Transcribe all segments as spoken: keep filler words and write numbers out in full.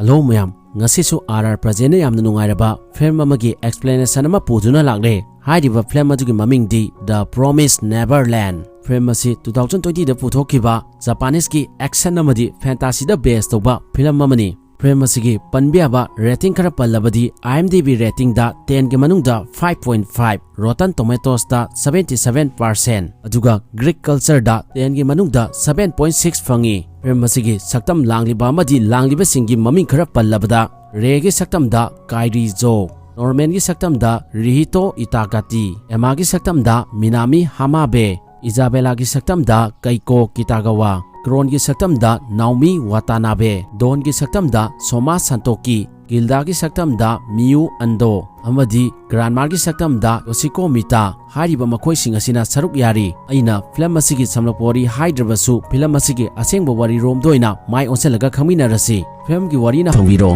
Hello ꯃꯌꯥꯝ, ꯉꯁꯤꯁꯨ R R ꯄ꯭ꯔꯖꯦꯟꯅ ꯌꯥꯝꯅ ꯅꯨꯡꯉꯥꯏꯔꯕ ꯐꯤꯂꯝ ꯑꯃꯒꯤ explanation ꯑꯃ ꯄꯨꯗꯨꯅ ꯂꯥꯛꯂꯦ꯫ ꯍꯥꯏꯔꯤꯕ ꯐꯤꯂꯝ ꯑꯗꯨꯒꯤ ꯃꯃꯤꯡꯗꯤ The Promised Neverland꯫ ꯐꯤꯂꯝ ꯑꯁꯤ two thousand twenty ꯗ ꯄꯨꯊꯣꯛꯈꯤꯕ ꯖꯄꯥꯅꯤꯁꯀꯤ action ꯑꯃꯗꯤ fantasy ꯗ base ꯇꯧꯕ ꯐꯤꯂꯝ ꯑꯃꯅꯤ꯫ ꯐꯤꯂꯝ ꯑꯁꯤꯒꯤ ꯄꯟꯕ ꯌꯥꯕ rating ꯈꯔ ꯄꯜꯂꯕꯗꯤ, IMDb rating ꯗ ten ꯒꯤ ꯃꯅꯨꯡꯗ five point five, Rotten Tomatoes ꯇ seventy seven percent, ꯑꯗꯨꯒ Greek Culture ꯗ ten ꯒꯤ ꯃꯅꯨꯡꯗ seven point six ꯐꯪꯉꯤ꯫ ꯐꯤꯂꯝ ꯑꯁꯤꯒꯤ ꯁꯛꯇꯝ ꯂꯥꯡꯂꯤꯕ ꯑꯃꯗꯤ ꯂꯥꯡꯂꯤꯕꯁꯤꯡꯒꯤ ꯃꯃꯤꯡ ꯈꯔ ꯄꯜꯂꯕꯗ, ꯔꯦꯒꯤ ꯁꯛꯇꯝꯗ ꯀꯥꯏꯔꯤ ꯖꯣ, ꯅꯣꯔꯃꯦꯟꯒꯤ ꯁꯛꯇꯝꯗ ꯔꯤꯍꯤꯇꯣ ꯏꯇꯥꯒꯥꯇꯤ, ꯑꯦꯃꯥꯒꯤ ꯁꯛꯇꯝꯗ ꯃꯤꯅꯥꯃꯤ ꯍꯥꯃꯥꯕꯦ, ꯏꯖꯥꯕꯦꯂꯥꯒꯤ ꯁꯛꯇꯝꯗ ꯀꯩꯀꯣ ꯀꯤꯇꯥꯒꯥꯋꯥ, ꯀ꯭ꯔꯣꯟꯒꯤ ꯁꯛꯇꯝꯗ ꯅꯥꯎꯃꯤ ꯋꯥꯇꯥꯅꯥꯕꯦ, ꯗꯣꯟꯒꯤ ꯁꯛꯇꯝꯗ ꯁꯣꯃꯥ ꯁꯥꯟꯇꯣꯀꯤ, ꯒꯤꯜꯗꯥꯒꯤ ꯁꯛꯇꯝꯗ ꯃꯤꯌꯨ ꯑꯟꯗꯣ ꯑꯃꯗꯤ ꯒ꯭ꯔꯥꯟꯃꯥꯔꯒꯤ ꯁꯛꯇꯝꯗ ꯌꯣꯁꯤꯀꯣ ꯃꯤꯇꯥ꯫ ꯍꯥꯏꯔꯤꯕ ꯃꯈꯣꯏꯁꯤꯡ ꯑꯁꯤꯅ ꯁꯔꯨꯛ ꯌꯥꯔꯤ꯫ ꯑꯩꯅ ꯐꯤꯂꯝ ꯑꯁꯤꯒꯤ ꯁꯝꯂꯞꯄ ꯋꯥꯔꯤ ꯍꯥꯏꯗ꯭ꯔꯕꯁꯨ, ꯐꯤꯂꯝ ꯑꯁꯤꯒꯤ ꯑꯁꯦꯡꯕ ꯋꯥꯔꯤꯔꯣꯝꯗ ꯑꯣꯏꯅ ꯃꯥꯏ ꯑꯣꯟꯁꯤꯜꯂꯒ ꯈꯪꯃꯤꯟꯅꯔꯁꯤ꯫ ꯐꯤꯂꯝꯒꯤ ꯋꯥꯔꯤꯅ ꯍꯧꯕꯤꯔꯣ꯫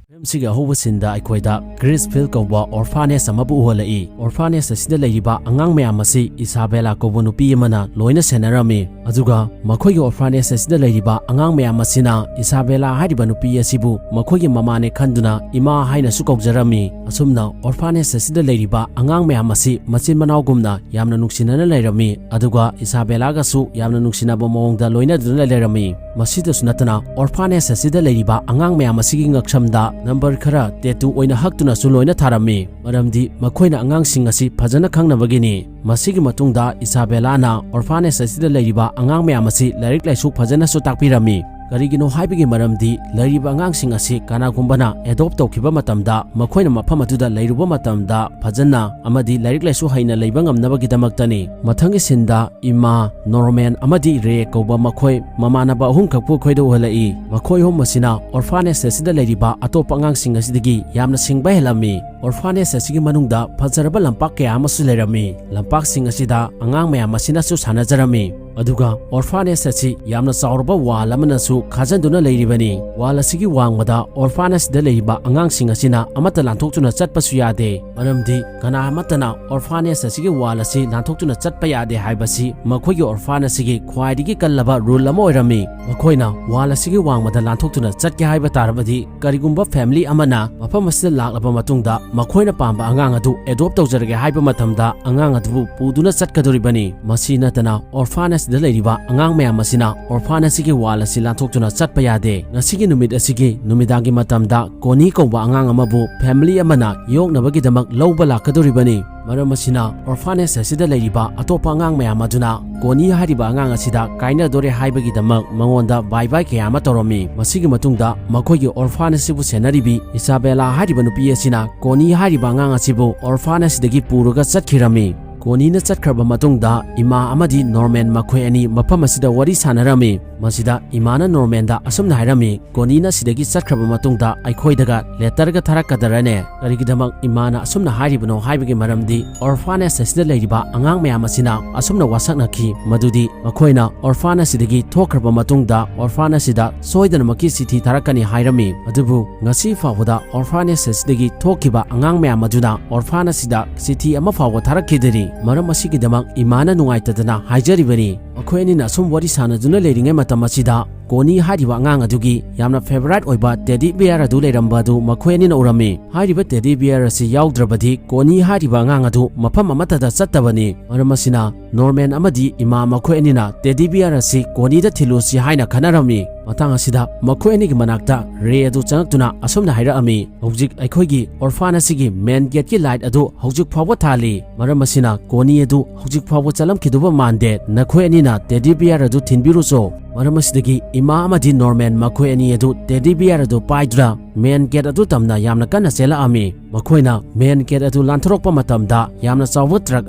ꯐꯤꯂꯝꯁꯤꯒꯤ ꯑꯍꯧꯕ ꯁꯤꯟꯗ ꯑꯩꯈꯣꯏꯗ ꯒ꯭ꯔꯤꯁ ꯐꯤꯜ ꯀꯧꯕ orphanage ꯑꯃꯕꯨ ꯎꯍꯜꯂꯛꯏ꯫ Orphanage ꯑꯁꯤꯗ ꯂꯩꯔꯤꯕ ꯑꯉꯥꯡ ꯃꯌꯥꯝ ꯑꯁꯤ ꯏꯁꯥꯕꯦꯂꯥ ꯀꯧꯕ ꯅꯨꯄꯤ ꯑꯃꯅ ꯂꯣꯏꯅ ꯁꯦꯟꯅꯔꯝꯃꯤ꯫ ꯑꯗꯨꯒ ꯃꯈꯣꯏꯒꯤ orphanage ꯑꯁꯤꯗ ꯂꯩꯔꯤꯕ ꯑꯉꯥꯡ ꯃꯌꯥꯝ ꯑꯁꯤꯅ ꯏꯁꯥꯕꯦꯂꯥ ꯍꯥꯏꯔꯤꯕ ꯅꯨꯄꯤ ꯑꯁꯤꯕꯨ ꯃꯈꯣꯏꯒꯤ ꯃꯃꯥꯅꯦ ꯈꯟꯗꯨꯅ ꯏꯃꯥ ꯍꯥꯏꯅꯁꯨ ꯀꯧꯖꯔꯝꯃꯤ꯫ ꯑꯁꯨꯝꯅ orphanage ꯑꯁꯤꯗ ꯂꯩꯔꯤꯕ ꯑꯉꯥꯡ ꯃꯌꯥꯝ ꯑꯁꯤ ꯃꯆꯤꯟ ꯃꯅꯥꯎꯒꯨꯝꯅ ꯌꯥꯝꯅ ꯅꯨꯡꯁꯤꯅꯅ ꯂꯩꯔꯝꯃꯤ꯫ ꯑꯗꯨꯒ ꯏꯁꯥꯕꯦꯂꯥꯒꯁꯨ ꯌꯥꯝꯅ ꯅꯨꯡꯁꯤꯅꯕ ꯃꯑꯣꯡꯗ ꯂꯣꯏꯅꯗꯨꯅ ꯂꯩꯔꯝꯃꯤ꯫ ꯃꯁꯤꯗꯁꯨ ꯅꯠꯇꯅ, orphanage ꯑꯁꯤꯗ ꯂꯩꯔꯤꯕ ꯑꯉꯥꯡ ꯃꯌꯥꯝ ꯑꯁꯤꯒꯤ ꯉꯛꯁꯝꯗ number ꯈꯔ tattoo ꯑꯣꯏꯅ ꯍꯛꯇꯨꯅꯁꯨ ꯂꯣꯏꯅ ꯊꯥꯔꯝꯃꯤ, ꯃꯔꯝꯗꯤ ꯃꯈꯣꯏꯅ ꯑꯉꯥꯡꯁꯤꯡ ꯑꯁꯤ ꯐꯖꯅ ꯈꯪꯅꯕꯒꯤꯅꯤ꯫ ꯃꯁꯤꯒꯤ ꯃꯇꯨꯡꯗ ꯏꯁꯥꯕꯦꯂꯥꯅ orphanage ꯑꯁꯤꯗ ꯂꯩꯔꯤꯕ ꯑꯉꯥꯡ ꯃꯌꯥꯝ ꯑꯁꯤ ꯂꯥꯏꯔꯤꯛ ꯂꯥꯏꯁꯨ ꯐꯖꯅꯁꯨ ꯇꯥꯛꯄꯤꯔꯝꯃꯤ꯫ ꯀꯔꯤꯒꯤꯅꯣ ꯍꯥꯏꯕꯒꯤ ꯃꯔꯝꯗꯤ, ꯂꯩꯔꯤꯕ ꯑꯉꯥꯡꯁꯤꯡ ꯑꯁꯤ ꯀꯅꯥꯒꯨꯝꯕꯅ adopt ꯇꯧꯈꯤꯕ ꯃꯇꯝꯗ, ꯃꯈꯣꯏꯅ ꯃꯐꯝ ꯑꯗꯨꯗ ꯂꯩꯔꯨꯕ ꯃꯇꯝꯗ ꯐꯖꯅ ꯑꯃꯗꯤ ꯂꯥꯏꯔꯤꯛ ꯂꯥꯏꯁꯨ ꯍꯩꯅ ꯂꯩꯕ ꯉꯝꯅꯕꯒꯤꯗꯃꯛꯇꯅꯤ꯫ ꯃꯊꯪꯒꯤ ꯁꯤꯟꯗ ꯏꯃꯥ, ꯅꯣꯔꯃꯦꯟ ꯑꯃꯗꯤ ꯔꯦ ꯀꯧꯕ ꯃꯈꯣꯏ ꯃꯃꯥꯟꯅꯕ ꯑꯍꯨꯝꯈꯛꯄꯨ ꯑꯩꯈꯣꯏꯗ ꯎꯍꯜꯂꯛꯏ꯫ ꯃꯈꯣꯏ ꯑꯍꯨꯝ ꯑꯁꯤꯅ orphanage ꯑꯁꯤꯗ ꯂꯩꯔꯤꯕ ꯑꯇꯣꯞꯄ ꯑꯉꯥꯡꯁꯤꯡ ꯑꯁꯤꯗꯒꯤ ꯌꯥꯝꯅ ꯁꯤꯡꯕ ꯍꯦꯜꯂꯝꯃꯤ꯫ Orphanage ꯑꯁꯤꯒꯤ ꯃꯅꯨꯡꯗ ꯐꯖꯔꯕ ꯂꯝꯄꯥꯛ ꯀꯌꯥ ꯑꯃꯁꯨ ꯂꯩꯔꯝꯃꯤ꯫ ꯂꯝꯄꯥꯛꯁꯤꯡ ꯑꯁꯤꯗ ꯑꯉꯥꯡ ꯃꯌꯥꯝ ꯑꯁꯤꯅꯁꯨ ꯁꯥꯟꯅꯖꯔꯝꯃꯤ꯫ ꯑꯗꯨꯒ orphanage ꯑꯁꯤ ꯌꯥꯝꯅ ꯆꯥꯎꯔꯕ wall ꯑꯃꯅꯁꯨ ꯈꯥꯖꯤꯟꯗꯨꯅ ꯂꯩꯔꯤꯕꯅꯤ꯫ Wall ꯑꯁꯤꯒꯤ ꯋꯥꯡꯃꯗ orphanageꯗ ꯂꯩꯔꯤꯕ ꯑꯉꯥꯡꯁꯤꯡ ꯑꯁꯤꯅ ꯑꯃꯠꯇ ꯂꯥꯟꯊꯣꯛꯇꯨꯅ ꯆꯠꯄꯁꯨ ꯌꯥꯗꯦ꯫ ꯃꯔꯝꯗꯤ ꯀꯅꯥ ꯑꯃꯠꯇꯅ orphanage ꯑꯁꯤꯒꯤ wall ꯑꯁꯤ ꯂꯥꯟꯊꯣꯛꯇꯨꯅ ꯆꯠꯄ ꯌꯥꯗꯦ ꯍꯥꯏꯕꯁꯤ ꯃꯈꯣꯏꯒꯤ orphanage ꯑꯁꯤꯒꯤ ꯈ꯭ꯋꯥꯏꯗꯒꯤ ꯀꯜꯂꯕ rule ꯑꯃ ꯑꯣꯏꯔꯝꯃꯤ꯫ ꯃꯈꯣꯏꯅ wall ꯑꯁꯤꯒꯤ ꯋꯥꯡꯃꯗ ꯂꯥꯟꯊꯣꯛꯇꯨꯅ ꯆꯠꯀꯦ ꯍꯥꯏꯕ ꯇꯥꯔꯕꯗꯤ, ꯀꯔꯤꯒꯨꯝꯕ family ꯑꯃꯅ ꯃꯐꯝ ꯑꯁꯤꯗ ꯂꯥꯛꯂꯕ ꯃꯇꯨꯡꯗ ꯃꯈꯣꯏꯅ ꯄꯥꯝꯕ ꯑꯉꯥꯡ ꯑꯗꯨ adopt ꯇꯧꯖꯔꯒꯦ ꯍꯥꯏꯕ ꯃꯇꯝꯗ, ꯑꯉꯥꯡ ꯑꯗꯨꯕꯨ ꯄꯨꯗꯨꯅ ꯆꯠꯀꯗꯧꯔꯤꯕꯅꯤ꯫ ꯃꯁꯤ ꯅꯠꯇꯅ orphanageꯗ ꯂꯩꯔꯤꯕ ꯑꯉꯥꯡ ꯃꯌꯥꯝ ꯑꯁꯤꯅ orphanageꯒꯤ wall ꯑꯁꯤ ꯂꯥꯟꯊꯣꯛꯇꯨꯅ ꯆꯠꯄ ꯌꯥꯗꯦ꯫ ꯉꯁꯤꯒꯤ ꯅꯨꯃꯤꯠ ꯑꯁꯤꯒꯤ ꯅꯨꯃꯤꯗꯥꯡꯒꯤ ꯃꯇꯝꯗ ꯀꯣꯅꯤ ꯀꯧꯕ ꯑꯉꯥꯡ ꯑꯃꯕꯨ family ꯑꯃꯅ ꯌꯣꯛꯅꯕꯒꯤꯗꯃꯛ ꯂꯧꯕ ꯂꯥꯛꯀꯗꯧꯔꯤꯕꯅꯤ꯫ ꯃꯔꯝ ꯑꯁꯤꯅ orphanage ꯑꯁꯤꯗ ꯂꯩꯔꯤꯕ ꯑꯇꯣꯞꯄ ꯑꯉꯥꯡ ꯃꯌꯥꯝ ꯑꯗꯨꯅ ꯀꯣꯅꯤ ꯍꯥꯏꯔꯤꯕ ꯑꯉꯥꯡ ꯑꯁꯤꯗ ꯀꯥꯏꯅꯗꯣꯔꯦ ꯍꯥꯏꯕꯒꯤꯗꯃꯛ ꯃꯉꯣꯟꯗ bye bye ꯀꯌꯥ ꯑꯃ ꯇꯧꯔꯝꯃꯤ꯫ ꯃꯁꯤꯒꯤ ꯃꯇꯨꯡꯗ ꯃꯈꯣꯏꯒꯤ orphanage ꯑꯁꯤꯕꯨ ꯁꯦꯟꯅꯔꯤꯕꯤ ꯏꯁꯥꯕꯦꯂꯥ ꯍꯥꯏꯔꯤꯕ ꯅꯨꯄꯤ ꯑꯁꯤꯅ ꯀꯣꯅꯤ ꯍꯥꯏꯔꯤꯕ ꯑꯉꯥꯡ ꯑꯁꯤꯕꯨ orphanageꯗꯒꯤ ꯄꯨꯔꯒ ꯆꯠꯈꯤꯔꯝꯃꯤ꯫ ꯀꯣꯅꯤꯅ ꯆꯠꯈ꯭ꯔꯕ ꯃꯇꯨꯡꯗ ꯏꯃꯥ ꯑꯃꯗꯤ ꯅꯣꯔꯃꯦꯟ ꯃꯈꯣꯏ ꯑꯅꯤ ꯃꯐꯝ ꯑꯁꯤꯗ ꯋꯥꯔꯤ ꯁꯥꯟꯅꯔꯝꯃꯤ꯫ ꯃꯁꯤꯗ ꯏꯃꯥꯅ ꯅꯣꯔꯃꯦꯟꯗ ꯑꯁꯨꯝꯅ ꯍꯥꯏꯔꯝꯃꯤ, "ꯀꯣꯅꯤꯅ ꯁꯤꯗꯒꯤ ꯆꯠꯈ꯭ꯔꯕ ꯃꯇꯨꯡꯗ ꯑꯩꯈꯣꯏꯗꯒ letterꯒ ꯊꯥꯔꯛꯀꯗꯔꯅꯦ? ꯀꯔꯤꯒꯤꯗꯃꯛ ꯏꯃꯥꯅ ꯑꯁꯨꯝꯅ ꯍꯥꯏꯔꯤꯕꯅꯣ ꯍꯥꯏꯕꯒꯤ ꯃꯔꯝꯗꯤ orphanage ꯑꯁꯤꯗ ꯂꯩꯔꯤꯕ ꯑꯉꯥꯡ ꯃꯌꯥꯝ ꯑꯁꯤꯅ ꯑꯁꯨꯝꯅ ꯋꯥꯁꯛꯅꯈꯤ ꯃꯗꯨꯗꯤ ꯃꯈꯣꯏꯅ orphanage ꯑꯁꯤꯗꯒꯤ ꯊꯣꯛꯈ꯭ꯔꯕ ꯃꯇꯨꯡꯗ orphanage ꯑꯁꯤꯗ ꯁꯣꯏꯗꯅꯃꯛꯀꯤ ꯆꯤꯊꯤ ꯊꯥꯔꯛꯀꯅꯤ ꯍꯥꯏꯔꯝꯃꯤ꯫ ꯑꯗꯨꯕꯨ ꯉꯁꯤ ꯐꯥꯎꯕꯗ orphanage ꯑꯁꯤꯗꯒꯤ ꯊꯣꯛꯈꯤꯕ ꯑꯉꯥꯡ ꯃꯌꯥꯝ ꯑꯗꯨꯅ orphanage ꯑꯁꯤꯗ ꯆꯤꯊꯤ ꯑꯃ ꯐꯥꯎꯕ ꯊꯥꯔꯛꯈꯤꯗ꯭ꯔꯤ꯫ ꯃꯔꯝ ꯑꯁꯤꯒꯤꯗꯃꯛ ꯏꯃꯥꯅ ꯅꯨꯡꯉꯥꯏꯇꯗꯅ ꯍꯥꯏꯖꯔꯤꯕꯅꯤ꯫" ꯃꯈꯣꯏ ꯑꯅꯤꯅ ꯑꯁꯨꯝ ꯋꯥꯔꯤ ꯁꯥꯟꯅꯗꯨꯅ ꯂꯩꯔꯤꯉꯩ ꯃꯇꯝ ꯑꯁꯤꯗ ꯀꯣꯅꯤ ꯍꯥꯏꯔꯤꯕ ꯑꯉꯥꯡ ꯑꯗꯨꯒꯤ ꯌꯥꯝꯅ favourite ꯑꯣꯏꯕ teddy bear ꯑꯗꯨ ꯂꯩꯔꯝꯕ ꯑꯗꯨ ꯃꯈꯣꯏ ꯑꯅꯤꯅ ꯎꯔꯝꯃꯤ꯫ ꯍꯥꯏꯔꯤꯕ teddy bear ꯑꯁꯤ ꯌꯥꯎꯗ꯭ꯔꯕꯗꯤ ꯀꯣꯅꯤ ꯍꯥꯏꯔꯤꯕ ꯑꯉꯥꯡ ꯑꯗꯨ ꯃꯐꯝ ꯑꯃꯠꯇꯗ ꯆꯠꯇꯕꯅꯤ꯫ ꯃꯔꯝ ꯑꯁꯤꯅ ꯅꯣꯔꯃꯦꯟ ꯑꯃꯗꯤ ꯏꯃꯥ ꯃꯈꯣꯏ ꯑꯅꯤꯅ teddy bear ꯑꯁꯤ ꯀꯣꯅꯤꯗ ꯊꯤꯜꯂꯨꯁꯤ ꯍꯥꯏꯅ ꯈꯟꯅꯔꯝꯃꯤ꯫ ꯃꯇꯥꯡ ꯑꯁꯤꯗ ꯃꯈꯣꯏ ꯑꯅꯤꯒꯤ ꯃꯅꯥꯛꯇ ꯔꯦ ꯑꯗꯨ ꯆꯪꯉꯛꯇꯨꯅ ꯑꯁꯨꯝꯅ ꯍꯥꯏꯔꯛꯑꯝꯃꯤ, "ꯍꯧꯖꯤꯛ ꯑꯩꯈꯣꯏꯒꯤ orphanage ꯑꯁꯤꯒꯤ main gateꯀꯤ light ꯑꯗꯨ ꯍꯧꯖꯤꯛ ꯐꯥꯎꯕ ꯊꯥꯜꯂꯤ꯫ ꯃꯔꯝ ꯑꯁꯤꯅ ꯀꯣꯅꯤ ꯑꯗꯨ ꯍꯧꯖꯤꯛ ꯐꯥꯎꯕ ꯆꯠꯂꯝꯈꯤꯗꯧꯕ ꯃꯥꯟꯗꯦ꯫ ꯅꯈꯣꯏ ꯑꯅꯤꯅ teddy bear ꯑꯗꯨ ꯊꯤꯟꯕꯤꯔꯨꯆꯣ꯫" ꯃꯔꯝ ꯑꯁꯤꯗꯒꯤ ꯏꯃꯥ ꯑꯃꯗꯤ ꯅꯣꯔꯃꯦꯟ ꯃꯈꯣꯏ ꯑꯅꯤ ꯑꯗꯨ teddy bear ꯑꯗꯨ ꯄꯥꯏꯗꯨꯅ main gate ꯑꯗꯨ ꯇꯝꯅ ꯌꯥꯝꯅ ꯀꯟꯅ ꯆꯦꯜꯂꯛꯑꯝꯃꯤ꯫ ꯃꯈꯣꯏꯅ main gate ꯑꯗꯨ ꯂꯥꯟꯊꯣꯔꯛꯄ ꯃꯇꯝꯗ ꯌꯥꯝꯅ ꯆꯥꯎꯕ truck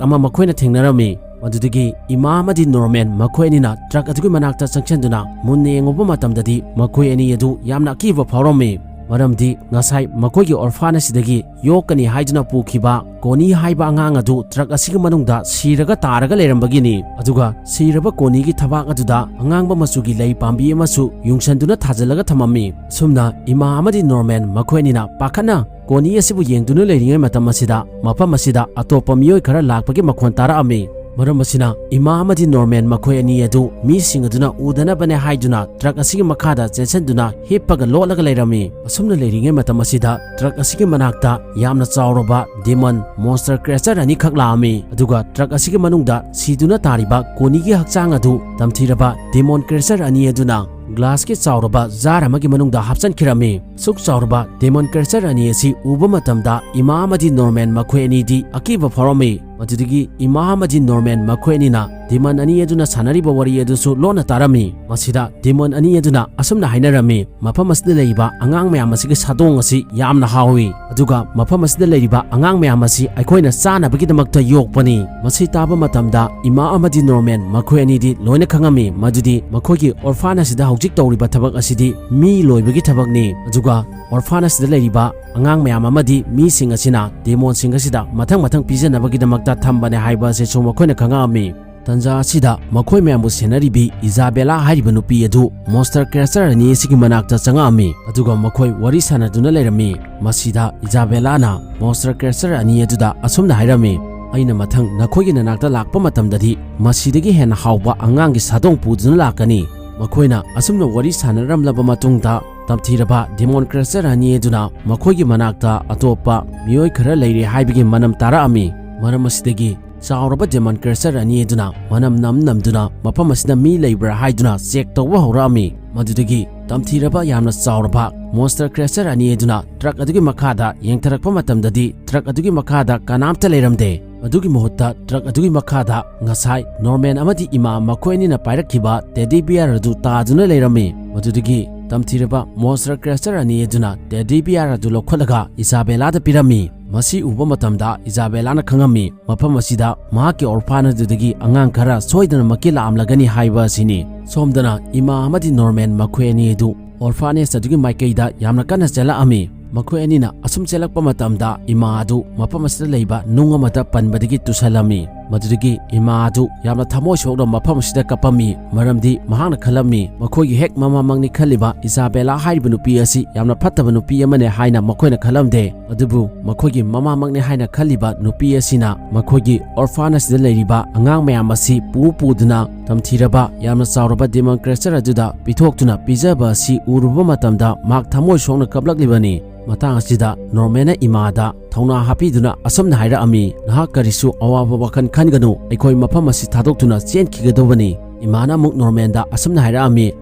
ꯑꯃ ꯃꯈꯣꯏꯅ ꯊꯦꯡꯅꯔꯝꯃꯤ꯫ ꯃꯗꯨꯗꯒꯤ ꯏꯃꯥ ꯑꯃꯗꯤ ꯅꯣꯔꯃꯦꯟ ꯃꯈꯣꯏ ꯑꯅꯤꯅ truck ꯑꯗꯨꯒꯤ ꯃꯅꯥꯛꯇ ꯆꯪꯁꯤꯟꯗꯨꯅ ꯃꯨꯟꯅ ꯌꯦꯡꯉꯨꯕ ꯃꯇꯝꯗꯗꯤ ꯃꯈꯣꯏ ꯑꯅꯤ ꯑꯗꯨ ꯌꯥꯝꯅ ꯑꯀꯤꯕ ꯐꯥꯎꯔꯝꯃꯤ꯫ ꯃꯔꯝꯗꯤ ꯉꯁꯥꯏ ꯃꯈꯣꯏꯒꯤ orphan ꯑꯁꯤꯗꯒꯤ ꯌꯣꯛꯀꯅꯤ ꯍꯥꯏꯗꯨꯅ ꯄꯨꯈꯤꯕ ꯀꯣꯅꯤ ꯍꯥꯏꯕ ꯑꯉꯥꯡ ꯑꯗꯨ truck ꯑꯁꯤꯒꯤ ꯃꯅꯨꯡꯗ ꯁꯤꯔꯒ ꯇꯥꯔꯒ ꯂꯩꯔꯝꯕꯒꯤꯅꯤ꯫ ꯑꯗꯨꯒ ꯁꯤꯔꯕ ꯀꯣꯅꯤꯒꯤ ꯊꯕꯥꯛ ꯑꯗꯨꯗ ꯑꯉꯥꯡꯕ ꯃꯆꯨꯒꯤ ꯂꯩ ꯄꯥꯝꯕꯤ ꯑꯃꯁꯨ ꯌꯨꯡꯁꯟꯗꯨꯅ ꯊꯥꯖꯤꯜꯂꯒ ꯊꯝꯃꯝꯃꯤ꯫ ꯑꯁꯨꯝꯅ ꯏꯃꯥ ꯑꯃꯗꯤ ꯅꯣꯔꯃꯦꯟ ꯃꯈꯣꯏ ꯑꯅꯤꯅ ꯄꯥꯈꯠꯅ ꯀꯣꯅꯤ ꯑꯁꯤꯕꯨ ꯌꯦꯡꯗꯨꯅ ꯂꯩꯔꯤꯉꯩ ꯃꯇꯝ ꯑꯁꯤꯗ ꯃꯐꯝ ꯑꯁꯤꯗ ꯑꯇꯣꯞꯄ ꯃꯤꯑꯣꯏ ꯈꯔ ꯂꯥꯛꯄꯒꯤ ꯃꯈꯣꯟ ꯇꯥꯔꯛꯑꯝꯃꯤ꯫ ꯃꯔꯝ ꯑꯁꯤꯅ ꯏꯃꯥ ꯑꯃꯗꯤ ꯅꯣꯔꯃꯦꯟ ꯃꯈꯣꯏ ꯑꯅꯤ ꯑꯗꯨ ꯃꯤꯁꯤꯡ ꯑꯗꯨꯅ ꯎꯗꯅꯕꯅꯦ ꯍꯥꯏꯗꯨꯅ truck ꯑꯁꯤꯒꯤ ꯃꯈꯥꯗ ꯆꯦꯟꯁꯤꯟꯗꯨꯅ ꯍꯤꯞꯄꯒ ꯂꯣꯠꯂꯒ ꯂꯩꯔꯝꯃꯤ꯫ ꯑꯁꯨꯝꯅ ꯂꯩꯔꯤꯉꯩ ꯃꯇꯝ ꯑꯁꯤꯗ truck ꯑꯁꯤꯒꯤ ꯃꯅꯥꯛꯇ ꯌꯥꯝꯅ ꯆꯥꯎꯔꯕ demon monster creature ꯑꯅꯤꯈꯛ ꯂꯥꯛꯑꯝꯃꯤ꯫ ꯑꯗꯨꯒ truck ꯑꯁꯤꯒꯤ ꯃꯅꯨꯡꯗ ꯁꯤꯗꯨꯅ ꯇꯥꯔꯤꯕ ꯀꯣꯅꯤꯒꯤ ꯍꯛꯆꯥꯡ ꯑꯗꯨ ꯇꯝꯊꯤꯔꯕ demon creature ꯑꯅꯤ ꯑꯗꯨꯅ glassꯀꯤ ꯆꯥꯎꯔꯕ jar ꯑꯃꯒꯤ ꯃꯅꯨꯡꯗ ꯍꯥꯞꯆꯤꯟꯈꯤꯔꯝꯃꯤ꯫ ꯁꯨꯛ ꯆꯥꯎꯔꯕ demon creature ꯑꯅꯤ ꯑꯁꯤ ꯎꯕ ꯃꯇꯝꯗ ꯏꯃꯥ ꯑꯃꯗꯤ ꯅꯣꯔꯃꯦꯟ ꯃꯈꯣꯏ ꯑꯅꯤꯗꯤ ꯑꯀꯤꯕ ꯐꯥꯎꯔꯝꯃꯤ꯫ ꯃꯗꯨꯗꯒꯤ ꯏꯃꯥ ꯑꯃꯗꯤ ꯅꯣꯔꯃꯦꯟ ꯃꯈꯣꯏ ꯑꯅꯤꯅ demon ꯑꯅꯤ ꯑꯗꯨꯅ ꯁꯥꯟꯅꯔꯤꯕ ꯋꯥꯔꯤ ꯑꯗꯨꯁꯨ ꯂꯣꯟꯅ ꯇꯥꯔꯝꯃꯤ꯫ ꯃꯁꯤꯗ demon ꯑꯅꯤ ꯑꯗꯨꯅ ꯑꯁꯨꯝꯅ ꯍꯥꯏꯅꯔꯝꯃꯤ, "ꯃꯐꯝ ꯑꯁꯤꯗ ꯂꯩꯔꯤꯕ ꯑꯉꯥꯡ ꯃꯌꯥꯝ ꯑꯁꯤꯒꯤ ꯁꯥꯗꯣꯡ ꯑꯁꯤ ꯌꯥꯝꯅ ꯍꯥꯎꯏ, ꯑꯗꯨꯒ ꯃꯐꯝ ꯑꯁꯤꯗ ꯂꯩꯔꯤꯕ ꯑꯉꯥꯡ ꯃꯌꯥꯝ ꯑꯁꯤ ꯑꯩꯈꯣꯏꯅ ꯆꯥꯅꯕꯒꯤꯗꯃꯛꯇ ꯌꯣꯛꯄꯅꯤ꯫" ꯃꯁꯤ ꯇꯥꯕ ꯃꯇꯝꯗ ꯏꯃꯥ ꯑꯃꯗꯤ ꯅꯣꯔꯃꯦꯟ ꯃꯈꯣꯏ ꯑꯅꯤꯗꯤ ꯂꯣꯏꯅ ꯈꯪꯉꯝꯃꯤ ꯃꯗꯨꯗꯤ ꯃꯈꯣꯏꯒꯤ orphan ꯑꯁꯤꯗ ꯍꯧꯖꯤꯛ ꯇꯧꯔꯤꯕ ꯊꯕꯛ ꯑꯁꯤꯗꯤ ꯃꯤ ꯂꯣꯏꯕꯒꯤ ꯊꯕꯛꯅꯤ꯫ ꯑꯗꯨꯒ orphan ꯑꯁꯤꯗ ꯂꯩꯔꯤꯕ ꯑꯉꯥꯡ ꯃꯌꯥꯝ ꯑꯃꯗꯤ ꯃꯤꯁꯤꯡ ꯑꯁꯤꯅ demonꯁꯤꯡ ꯑꯁꯤꯗ ꯃꯊꯪ ꯃꯊꯪ ꯄꯤꯖꯅꯕꯒꯤꯗꯃꯛꯇ ꯊꯝꯕꯅꯦ ꯍꯥꯏꯕ ꯑꯁꯤꯁꯨ ꯃꯈꯣꯏꯅ ꯈꯪꯉꯛꯑꯝꯃꯤ꯫ ꯇꯟꯖꯥ ꯑꯁꯤꯗ ꯃꯈꯣꯏ ꯃꯌꯥꯝꯕꯨ ꯁꯦꯟꯅꯔꯤꯕꯤ ꯏꯖꯥꯕꯦꯂꯥ ꯍꯥꯏꯔꯤꯕ ꯅꯨꯄꯤ ꯑꯗꯨ monster creature ꯑꯅꯤ ꯑꯁꯤꯒꯤ ꯃꯅꯥꯛꯇ ꯆꯪꯉꯛꯑꯝꯃꯤ꯫ ꯑꯗꯨꯒ ꯃꯈꯣꯏ ꯋꯥꯔꯤ ꯁꯥꯟꯅꯗꯨꯅ ꯂꯩꯔꯝꯃꯤ꯫ ꯃꯁꯤꯗ ꯏꯖꯥꯕꯦꯂꯥꯅ monster creature ꯑꯅꯤ ꯑꯗꯨꯗ ꯑꯁꯨꯝꯅ ꯍꯥꯏꯔꯝꯃꯤ, "ꯑꯩꯅ ꯃꯊꯪ ꯅꯈꯣꯏꯒꯤ ꯅꯅꯥꯛꯇ ꯂꯥꯛꯄ ꯃꯇꯝꯗꯗꯤ ꯃꯁꯤꯗꯒꯤ ꯍꯦꯟꯅ ꯍꯥꯎꯕ ꯑꯉꯥꯡꯒꯤ ꯁꯥꯗꯣꯡ ꯄꯨꯗꯨꯅ ꯂꯥꯛꯀꯅꯤ꯫" ꯃꯈꯣꯏꯅ ꯑꯁꯨꯝꯅ ꯋꯥꯔꯤ ꯁꯥꯟꯅꯔꯝꯂꯕ ꯃꯇꯨꯡꯗ, ꯇꯝꯊꯤꯔꯕ demon creature ꯑꯅꯤ ꯑꯗꯨꯅ ꯃꯈꯣꯏꯒꯤ ꯃꯅꯥꯛꯇ ꯑꯇꯣꯞꯄ ꯃꯤꯑꯣꯏ ꯈꯔ ꯂꯩꯔꯦ ꯍꯥꯏꯕꯒꯤ ꯃꯅꯝ ꯇꯥꯔꯛꯑꯝꯃꯤ꯫ ꯃꯔꯝ ꯑꯁꯤꯗꯒꯤ ꯆꯥꯎꯔꯕ demon creature ꯑꯅꯤ ꯑꯗꯨꯅ ꯃꯅꯝ ꯅꯝ ꯅꯝꯗꯨꯅ ꯃꯐꯝ ꯑꯁꯤꯗ ꯃꯤ ꯂꯩꯕ꯭ꯔꯥ ꯍꯥꯏꯗꯨꯅ check ꯇꯧꯕ ꯍꯧꯔꯛꯑꯝꯃꯤ꯫ ꯃꯗꯨꯗꯒꯤ ꯇꯝꯊꯤꯔꯕ ꯌꯥꯝꯅ ꯆꯥꯎꯔꯕ monster creature ꯑꯅꯤ ꯑꯗꯨꯅ truck ꯑꯗꯨꯒꯤ ꯃꯈꯥꯗ ꯌꯦꯡꯊꯔꯛꯄ ꯃꯇꯝꯗꯗꯤ, truck ꯑꯗꯨꯒꯤ ꯃꯈꯥꯗ ꯀꯅꯥꯝꯇ ꯂꯩꯔꯝꯗꯦ꯫ ꯑꯗꯨꯒꯤ ꯃꯍꯨꯠꯇ truck ꯑꯗꯨꯒꯤ ꯃꯈꯥꯗ ꯉꯁꯥꯏ ꯅꯣꯔꯃꯦꯟ ꯑꯃꯗꯤ ꯏꯃꯥ ꯃꯈꯣꯏ ꯑꯅꯤꯅ ꯄꯥꯏꯔꯛꯈꯤꯕ teddy bear ꯑꯗꯨ ꯇꯥꯗꯨꯅ ꯂꯩꯔꯝꯃꯤ꯫ ꯃꯗꯨꯗꯒꯤ ꯇꯝꯊꯤꯔꯕ monster creature ꯑꯅꯤ ꯑꯗꯨꯅ teddy bear ꯑꯗꯨ ꯂꯧꯈꯠꯂꯒ ꯏꯖꯥꯕꯦꯂꯥꯗ ꯄꯤꯔꯝꯃꯤ꯫ ꯃꯁꯤ ꯎꯕ ꯃꯇꯝꯗ ꯏꯖꯥꯕꯦꯂꯥꯅ ꯈꯪꯉꯝꯃꯤ, ꯃꯐꯝ ꯑꯁꯤꯗ ꯃꯍꯥꯛꯀꯤ orphan ꯑꯗꯨꯗꯒꯤ ꯑꯉꯥꯡ ꯈꯔ ꯁꯣꯏꯗꯅꯃꯛꯀꯤ ꯂꯥꯛꯂꯝꯂꯒꯅꯤ ꯍꯥꯏꯕ ꯑꯁꯤꯅꯤ꯫ ꯁꯣꯝꯗꯅ ꯏꯃꯥ ꯑꯃꯗꯤ ꯅꯣꯔꯃꯦꯟ ꯃꯈꯣꯏ ꯑꯅꯤ ꯑꯗꯨ orphanage ꯑꯗꯨꯒꯤ ꯃꯥꯏꯀꯩꯗ ꯌꯥꯝꯅ ꯀꯟꯅ ꯆꯦꯜꯂꯛꯑꯝꯃꯤ꯫ ꯃꯈꯣꯏ ꯑꯅꯤꯅ ꯑꯁꯨꯝ ꯆꯦꯜꯂꯛꯄ ꯃꯇꯝꯗ ꯏꯃꯥ ꯑꯗꯨ ꯃꯐꯝ ꯑꯁꯤꯗ ꯂꯩꯕ ꯅꯨꯡ ꯑꯃꯗ ꯄꯟꯕꯗꯒꯤ ꯇꯨꯁꯜꯂꯝꯃꯤ꯫ ꯃꯗꯨꯗꯒꯤ ꯏꯃꯥ ꯑꯗꯨ ꯌꯥꯝꯅ ꯊꯃꯣꯏ ꯁꯣꯛꯅ ꯃꯐꯝ ꯑꯁꯤꯗ ꯀꯞꯄꯝꯃꯤ, ꯃꯔꯝꯗꯤ ꯃꯍꯥꯛꯅ ꯈꯜꯂꯝꯃꯤ ꯃꯈꯣꯏꯒꯤ ꯍꯦꯛ ꯃꯃꯥꯃꯛꯅꯤ ꯈꯜꯂꯤꯕ ꯏꯖꯥꯕꯦꯂꯥ ꯍꯥꯏꯔꯤꯕ ꯅꯨꯄꯤ ꯑꯁꯤ ꯌꯥꯝꯅ ꯐꯠꯇꯕ ꯅꯨꯄꯤ ꯑꯃꯅꯦ ꯍꯥꯏꯅ ꯃꯈꯣꯏꯅ ꯈꯜꯂꯝꯗꯦ꯫ ꯑꯗꯨꯕꯨ ꯃꯈꯣꯏꯒꯤ ꯃꯃꯥꯃꯛꯅꯦ ꯍꯥꯏꯅ ꯈꯜꯂꯤꯕ ꯅꯨꯄꯤ ꯑꯁꯤꯅ ꯃꯈꯣꯏꯒꯤ orphanage ꯑꯁꯤꯗ ꯂꯩꯔꯤꯕ ꯑꯉꯥꯡ ꯃꯌꯥꯝ ꯑꯁꯤ ꯄꯨ ꯄꯨꯗꯨꯅ ꯇꯝꯊꯤꯔꯕ ꯌꯥꯝꯅ ꯆꯥꯎꯔꯕ demon creature ꯑꯗꯨꯗ ꯄꯤꯊꯣꯛꯇꯨꯅ ꯄꯤꯖꯕ ꯑꯁꯤ ꯎꯔꯨꯕ ꯃꯇꯝꯗ ꯃꯍꯥꯛ ꯊꯃꯣꯏ ꯁꯣꯛꯅ ꯀꯞꯂꯛꯂꯤꯕꯅꯤ꯫ ꯃꯇꯥꯡ ꯑꯁꯤꯗ ꯅꯣꯔꯃꯦꯟꯅ ꯏꯃꯥꯗ ꯊꯧꯅꯥ ꯍꯥꯞꯄꯤꯗꯨꯅ ꯑꯁꯨꯝꯅ ꯍꯥꯏꯔꯛꯑꯝꯃꯤ, "ꯅꯍꯥꯛ ꯀꯔꯤꯁꯨ ꯑꯋꯥꯕ ꯋꯥꯈꯜ ꯈꯟꯒꯅꯨ, ꯑꯩꯈꯣꯏ ꯃꯐꯝ ꯑꯁꯤ ꯊꯥꯗꯣꯛꯇꯨꯅ ꯆꯦꯟꯈꯤꯒꯗꯧꯕꯅꯤ꯫" ꯏꯃꯥꯅ ꯑꯃꯨꯛ ꯅꯣꯔꯃꯦꯟꯗ ꯑꯁꯨꯝꯅ ꯍꯥꯏꯔꯛꯑꯝꯃꯤ,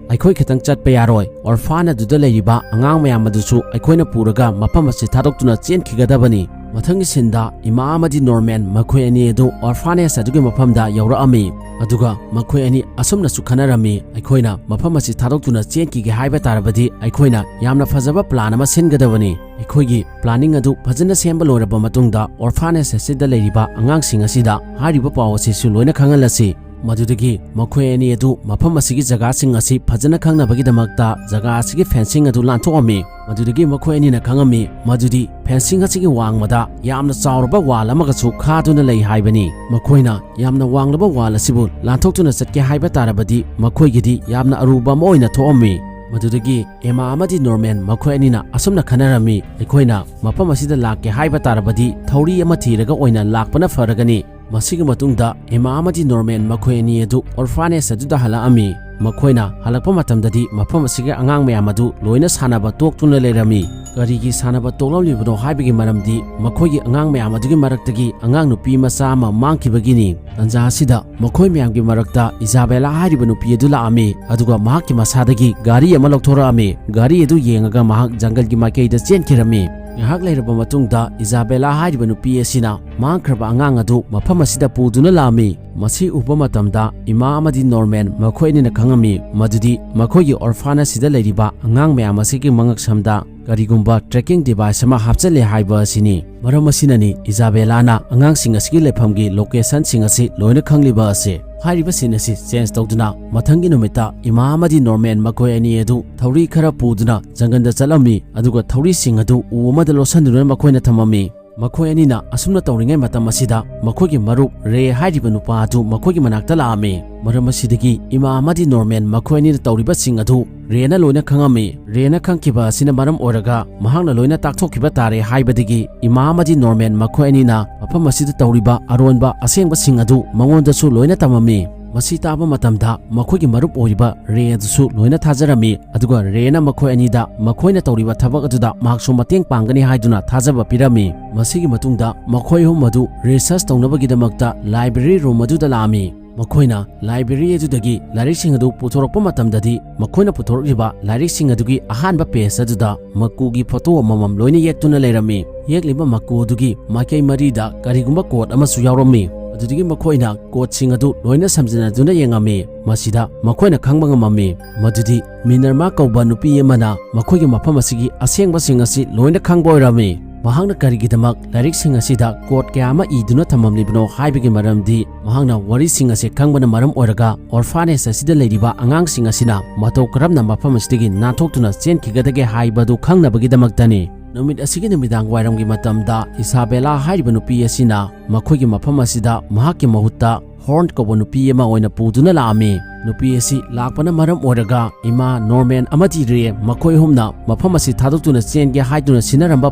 "ꯑꯩꯈꯣꯏ ꯈꯛꯇꯪ ꯆꯠꯄ ꯌꯥꯔꯣꯏ, orphanage ꯑꯗꯨꯗ ꯂꯩꯔꯤꯕ ꯑꯉꯥꯡ ꯃꯌꯥꯝ ꯑꯗꯨꯁꯨ ꯑꯩꯈꯣꯏꯅ ꯄꯨꯔꯒ ꯃꯐꯝ ꯑꯁꯤ ꯊꯥꯗꯣꯛꯇꯨꯅ ꯆꯦꯟꯈꯤꯒꯗꯕꯅꯤ꯫" ꯃꯊꯪꯒꯤ ꯁꯤꯟꯗ ꯏꯃꯥ ꯑꯃꯗꯤ ꯅꯣꯔꯃꯦꯟ ꯃꯈꯣꯏ ꯑꯅꯤ ꯑꯗꯨ orphanage ꯑꯗꯨꯒꯤ ꯃꯐꯝꯗ ꯌꯧꯔꯛꯑꯝꯃꯤ꯫ ꯑꯗꯨꯒ ꯃꯈꯣꯏ ꯑꯅꯤ ꯑꯁꯨꯝꯅꯁꯨ ꯈꯟꯅꯔꯝꯃꯤ, "ꯑꯩꯈꯣꯏꯅ ꯃꯐꯝ ꯑꯁꯤ ꯊꯥꯗꯣꯛꯇꯨꯅ ꯆꯦꯟꯈꯤꯒꯦ ꯍꯥꯏꯕ ꯇꯥꯔꯕꯗꯤ ꯑꯩꯈꯣꯏꯅ ꯌꯥꯝꯅ ꯐꯖꯕ plan ꯑꯃ ꯁꯤꯟꯒꯗꯕꯅꯤ꯫ ꯑꯩꯈꯣꯏꯒꯤ planning ꯑꯗꯨ ꯐꯖꯅ ꯁꯦꯝꯕ ꯂꯣꯏꯔꯕ ꯃꯇꯨꯡꯗ orphanage ꯑꯁꯤꯗ ꯂꯩꯔꯤꯕ ꯑꯉꯥꯡꯁꯤꯡ ꯑꯁꯤꯗ ꯍꯥꯏꯔꯤꯕ ꯄꯥꯎ ꯑꯁꯤꯁꯨ ꯂꯣꯏꯅ ꯈꯪꯍꯜꯂꯁꯤ꯫" ꯃꯗꯨꯗꯒꯤ ꯃꯈꯣꯏ ꯑꯅꯤ ꯑꯗꯨ ꯃꯐꯝ ꯑꯁꯤꯒꯤ ꯖꯒꯥꯁꯤꯡ ꯑꯁꯤ ꯐꯖꯅ ꯈꯪꯅꯕꯒꯤꯗꯃꯛꯇ ꯖꯒꯥ ꯑꯁꯤꯒꯤ fencing ꯑꯗꯨ ꯂꯥꯟꯊꯣꯛꯑꯝꯃꯤ꯫ ꯃꯗꯨꯗꯒꯤ ꯃꯈꯣꯏ ꯑꯅꯤꯅ ꯈꯪꯉꯝꯃꯤ ꯃꯗꯨꯗꯤ fencing ꯑꯁꯤꯒꯤ ꯋꯥꯡꯃꯗ ꯌꯥꯝꯅ ꯆꯥꯎꯔꯕ wall ꯑꯃꯒꯁꯨ ꯈꯥꯗꯨꯅ ꯂꯩ ꯍꯥꯏꯕꯅꯤ꯫ ꯃꯈꯣꯏꯅ ꯌꯥꯝꯅ ꯋꯥꯡꯂꯕ wall ꯑꯁꯤꯕꯨ ꯂꯥꯟꯊꯣꯛꯇꯨꯅ ꯆꯠꯀꯦ ꯍꯥꯏꯕ ꯇꯥꯔꯕꯗꯤ ꯃꯈꯣꯏꯒꯤꯗꯤ ꯌꯥꯝꯅ ꯑꯔꯨꯕ ꯑꯃ ꯑꯣꯏꯅ ꯊꯣꯛꯑꯝꯃꯤ꯫ ꯃꯗꯨꯗꯒꯤ ꯑꯦꯃꯥ ꯑꯃꯗꯤ ꯅꯣꯔꯃꯦꯟ ꯃꯈꯣꯏ ꯑꯅꯤꯅ ꯑꯁꯨꯝꯅ ꯈꯟꯅꯔꯝꯃꯤ, "ꯑꯩꯈꯣꯏꯅ ꯃꯐꯝ ꯑꯁꯤꯗ ꯂꯥꯛꯀꯦ ꯍꯥꯏꯕ ꯇꯥꯔꯕꯗꯤ ꯊꯧꯔꯤ ꯑꯃ ꯊꯤꯔꯒ ꯑꯣꯏꯅ ꯂꯥꯛꯄꯅ ꯐꯔꯒꯅꯤ꯫" ꯃꯁꯤꯒꯤ ꯃꯇꯨꯡꯗ ꯑꯦꯃꯥ ꯑꯃꯗꯤ ꯅꯣꯔꯃꯦꯟ ꯃꯈꯣꯏ ꯑꯅꯤ ꯑꯗꯨ orphanage ꯑꯗꯨꯗ ꯍꯜꯂꯛꯑꯝꯃꯤ꯫ ꯃꯈꯣꯏꯅ ꯍꯜꯂꯛꯄ ꯃꯇꯝꯗꯗꯤ ꯃꯐꯝ ꯑꯁꯤꯒꯤ ꯑꯉꯥꯡ ꯃꯌꯥꯝ ꯑꯗꯨ ꯂꯣꯏꯅ ꯁꯥꯟꯅꯕ ꯇꯣꯛꯇꯨꯅ ꯂꯩꯔꯝꯃꯤ꯫ ꯀꯔꯤꯒꯤ ꯁꯥꯟꯅꯕ ꯇꯣꯛꯂꯝꯂꯤꯕꯅꯣ ꯍꯥꯏꯕꯒꯤ ꯃꯔꯝꯗꯤ ꯃꯈꯣꯏꯒꯤ ꯑꯉꯥꯡ ꯃꯌꯥꯝ ꯑꯗꯨꯒꯤ ꯃꯔꯛꯇꯒꯤ ꯑꯉꯥꯡ ꯅꯨꯄꯤ ꯃꯆꯥ ꯑꯃ ꯃꯥꯡꯈꯤꯕꯒꯤꯅꯤ꯫ ꯇꯟꯖꯥ ꯑꯁꯤꯗ ꯃꯈꯣꯏ ꯃꯌꯥꯝꯒꯤ ꯃꯔꯛꯇ ꯏꯖꯥꯕꯦꯂꯥ ꯍꯥꯏꯔꯤꯕ ꯅꯨꯄꯤ ꯑꯗꯨ ꯂꯥꯛꯑꯝꯃꯤ, ꯑꯗꯨꯒ ꯃꯍꯥꯛꯀꯤ ꯃꯁꯥꯗꯒꯤ ꯒꯥꯔꯤ ꯑꯃ ꯂꯧꯊꯣꯔꯛꯑꯝꯃꯤ꯫ ꯒꯥꯔꯤ ꯑꯗꯨ ꯌꯦꯡꯉꯒ ꯃꯍꯥꯛ ꯖꯪꯒꯜꯒꯤ ꯃꯥꯏꯀꯩꯗ ꯆꯦꯟꯈꯤꯔꯝꯃꯤ꯫ ꯉꯥꯏꯍꯥꯛ ꯂꯩꯔꯕ ꯃꯇꯨꯡꯗ ꯏꯖꯥꯕꯦꯂꯥ ꯍꯥꯏꯔꯤꯕ ꯅꯨꯄꯤ ꯑꯁꯤꯅ ꯃꯥꯡꯈ꯭ꯔꯕ ꯑꯉꯥꯡ ꯑꯗꯨ ꯃꯐꯝ ꯑꯁꯤꯗ ꯄꯨꯗꯨꯅ ꯂꯥꯛꯑꯝꯃꯤ꯫ ꯃꯁꯤ ꯎꯕ ꯃꯇꯝꯗ ꯏꯃꯥ ꯑꯃꯗꯤ ꯅꯣꯔꯃꯦꯟ ꯃꯈꯣꯏ ꯑꯅꯤꯅ ꯈꯪꯉꯝꯃꯤ ꯃꯗꯨꯗꯤ ꯃꯈꯣꯏꯒꯤ orphanage ꯑꯁꯤꯗ ꯂꯩꯔꯤꯕ ꯑꯉꯥꯡ ꯃꯌꯥꯝ ꯑꯁꯤꯒꯤ ꯃꯉꯛꯁꯝꯗ ꯀꯔꯤꯒꯨꯝꯕ tracking device ꯑꯃ ꯍꯥꯞꯆꯤꯜꯂꯦ ꯍꯥꯏꯕ ꯑꯁꯤꯅꯤ꯫ ꯃꯔꯝ ꯑꯁꯤꯅꯅꯤ ꯏꯖꯥꯕꯦꯂꯥꯅ ꯑꯉꯥꯡꯁꯤꯡ ꯑꯁꯤꯒꯤ ꯂꯩꯐꯝꯒꯤ locationꯁꯤꯡ ꯑꯁꯤ ꯂꯣꯏꯅ ꯈꯪꯂꯤꯕ ꯑꯁꯤ꯫ ꯍꯥꯏꯔꯤꯕ scene ꯑꯁꯤ change ꯇꯧꯗꯨꯅ ꯃꯊꯪꯒꯤ ꯅꯨꯃꯤꯠꯇ ꯏꯃꯥ ꯑꯃꯗꯤ ꯅꯣꯔꯃꯦꯟ ꯃꯈꯣꯏ ꯑꯅꯤ ꯑꯗꯨ ꯊꯧꯔꯤ ꯈꯔ ꯄꯨꯗꯨꯅ ꯖꯪꯒꯜꯗ ꯆꯠꯂꯝꯃꯤ, ꯑꯗꯨꯒ ꯊꯧꯔꯤꯁꯤꯡ ꯑꯗꯨ ꯎ ꯑꯃꯗ ꯂꯣꯠꯁꯤꯟꯗꯨꯅ ꯃꯈꯣꯏꯅ ꯊꯝꯃꯝꯃꯤ꯫ ꯃꯈꯣꯏ ꯑꯅꯤꯅ ꯑꯁꯨꯝꯅ ꯇꯧꯔꯤꯉꯩ ꯃꯇꯝ ꯑꯁꯤꯗ ꯃꯈꯣꯏꯒꯤ ꯃꯔꯨꯞ ꯔꯦ ꯍꯥꯏꯔꯤꯕ ꯅꯨꯄꯥ ꯑꯗꯨ ꯃꯈꯣꯏꯒꯤ ꯃꯅꯥꯛꯇ ꯂꯥꯛꯑꯝꯃꯤ꯫ ꯃꯔꯝ ꯑꯁꯤꯗꯒꯤ ꯏꯃꯥ ꯑꯃꯗꯤ ꯅꯣꯔꯃꯦꯟ ꯃꯈꯣꯏ ꯑꯅꯤꯅ ꯇꯧꯔꯤꯕꯁꯤꯡ ꯑꯗꯨ ꯔꯦꯅ ꯂꯣꯏꯅ ꯈꯪꯉꯝꯃꯤ꯫ ꯔꯦꯅ ꯈꯪꯈꯤꯕ ꯑꯁꯤꯅ ꯃꯔꯝ ꯑꯣꯏꯔꯒ ꯃꯍꯥꯛꯅ ꯂꯣꯏꯅ ꯇꯥꯛꯊꯣꯛꯈꯤꯕ ꯇꯥꯔꯦ ꯍꯥꯏꯕꯗꯒꯤ ꯏꯃꯥ ꯑꯃꯗꯤ ꯅꯣꯔꯃꯦꯟ ꯃꯈꯣꯏ ꯑꯅꯤꯅ ꯃꯐꯝ ꯑꯁꯤꯗ ꯇꯧꯔꯤꯕ ꯑꯔꯣꯟꯕ ꯑꯁꯦꯡꯕꯁꯤꯡ ꯑꯗꯨ ꯃꯉꯣꯟꯗꯁꯨ ꯂꯣꯏꯅ ꯇꯝꯃꯝꯃꯤ꯫ ꯃꯁꯤ ꯇꯥꯕ ꯃꯇꯝꯗ ꯃꯈꯣꯏꯒꯤ ꯃꯔꯨꯞ ꯑꯣꯏꯔꯤꯕ ꯔꯦ ꯑꯗꯨꯁꯨ ꯂꯣꯏꯅ ꯊꯥꯖꯔꯝꯃꯤ, ꯑꯗꯨꯒ ꯔꯦꯅ ꯃꯈꯣꯏ ꯑꯅꯤꯗ ꯃꯈꯣꯏꯅ ꯇꯧꯔꯤꯕ ꯊꯕꯛ ꯑꯗꯨꯗ ꯃꯍꯥꯛꯁꯨ ꯃꯇꯦꯡ ꯄꯥꯡꯒꯅꯤ ꯍꯥꯏꯗꯨꯅ ꯊꯥꯖꯕ ꯄꯤꯔꯝꯃꯤ꯫ ꯃꯁꯤꯒꯤ ꯃꯇꯨꯡꯗ ꯃꯈꯣꯏ ꯑꯍꯨꯝ ꯑꯗꯨ research ꯇꯧꯅꯕꯒꯤꯗꯃꯛꯇ library room ꯑꯗꯨꯗ ꯂꯥꯛꯑꯝꯃꯤ꯫ ꯃꯈꯣꯏꯅ library ꯑꯗꯨꯗꯒꯤ ꯂꯥꯏꯔꯤꯛꯁꯤꯡ ꯑꯗꯨ ꯄꯨꯊꯣꯔꯛꯄ ꯃꯇꯝꯗꯗꯤ ꯃꯈꯣꯏꯅ ꯄꯨꯊꯣꯔꯛꯂꯤꯕ ꯂꯥꯏꯔꯤꯛꯁꯤꯡ ꯑꯗꯨꯒꯤ ꯑꯍꯥꯟꯕ page ꯑꯗꯨꯗ ꯃꯀꯨꯒꯤ photo ꯑꯃꯃꯝ ꯂꯣꯏꯅ ꯌꯦꯛꯇꯨꯅ ꯂꯩꯔꯝꯃꯤ꯫ ꯌꯦꯛꯂꯤꯕ ꯃꯀꯨ ꯑꯗꯨꯒꯤ ꯃꯥꯏꯀꯩ ꯃꯔꯤꯗ ꯀꯔꯤꯒꯨꯝꯕ code ꯑꯃꯁꯨ ꯌꯥꯎꯔꯝꯃꯤ꯫ ꯑꯗꯨꯗꯒꯤ ꯃꯈꯣꯏꯅ codeꯁꯤꯡ ꯑꯗꯨ ꯂꯣꯏꯅ ꯁꯝꯖꯤꯟꯅꯗꯨꯅ ꯌꯦꯡꯉꯝꯃꯤ꯫ ꯃꯁꯤꯗ ꯃꯈꯣꯏꯅ ꯈꯪꯕ ꯉꯝꯃꯝꯃꯤ ꯃꯗꯨꯗꯤ ꯃꯤꯅꯔꯃꯥ ꯀꯧꯕ ꯅꯨꯄꯤ ꯑꯃꯅ ꯃꯈꯣꯏꯒꯤ ꯃꯐꯝ ꯑꯁꯤꯒꯤ ꯑꯁꯦꯡꯕꯁꯤꯡ ꯑꯁꯤ ꯂꯣꯏꯅ ꯈꯪꯕ ꯑꯣꯏꯔꯝꯃꯤ꯫ ꯃꯍꯥꯛꯅ ꯀꯔꯤꯒꯤꯗꯃꯛ ꯂꯥꯏꯔꯤꯛꯁꯤꯡ ꯑꯁꯤꯗ code ꯀꯌꯥ ꯑꯃ ꯏꯗꯨꯅ ꯊꯝꯃꯝꯂꯤꯕꯅꯣ ꯍꯥꯏꯕꯒꯤ ꯃꯔꯝꯗꯤ ꯃꯍꯥꯛꯅ ꯋꯥꯔꯤꯁꯤꯡ ꯑꯁꯤ ꯈꯪꯕꯅ ꯃꯔꯝ ꯑꯣꯏꯔꯒ orphanage ꯑꯁꯤꯗ ꯂꯩꯔꯤꯕ ꯑꯉꯥꯡꯁꯤꯡ ꯑꯁꯤꯅ ꯃꯇꯧ ꯀꯔꯝꯅ ꯃꯐꯝ ꯑꯁꯤꯗꯒꯤ ꯅꯥꯟꯊꯣꯛꯇꯨꯅ ꯆꯦꯟꯈꯤꯒꯗꯒꯦ ꯍꯥꯏꯕꯗꯨ ꯈꯪꯅꯕꯒꯤꯗꯃꯛꯇꯅꯤ꯫ ꯅꯨꯃꯤꯠ ꯑꯁꯤꯒꯤ ꯅꯨꯃꯤꯗꯥꯡ ꯋꯥꯏꯔꯝꯒꯤ ꯃꯇꯝꯗ ꯏꯁꯥꯕꯦꯂꯥ ꯍꯥꯏꯔꯤꯕ ꯅꯨꯄꯤ ꯑꯁꯤꯅ ꯃꯈꯣꯏꯒꯤ ꯃꯐꯝ ꯑꯁꯤꯗ ꯃꯍꯥꯛꯀꯤ ꯃꯍꯨꯠꯇ ꯍꯣꯔꯟ ꯀꯧꯕ ꯅꯨꯄꯤ ꯑꯃ ꯑꯣꯏꯅ ꯄꯨꯗꯨꯅ ꯂꯥꯛꯑꯝꯃꯤ꯫ ꯅꯨꯄꯤ ꯑꯁꯤ ꯂꯥꯛꯄꯅ ꯃꯔꯝ ꯑꯣꯏꯔꯒ ꯏꯃꯥ ꯅꯣꯔꯃꯦꯟ ꯑꯃꯗꯤ ꯔꯦ ꯃꯈꯣꯏ ꯑꯍꯨꯝꯅ ꯃꯐꯝ ꯑꯁꯤ ꯊꯥꯗꯣꯛꯇꯨꯅ ꯆꯦꯟꯒꯦ ꯍꯥꯏꯗꯨꯅ ꯁꯤꯟꯅꯔꯝꯕ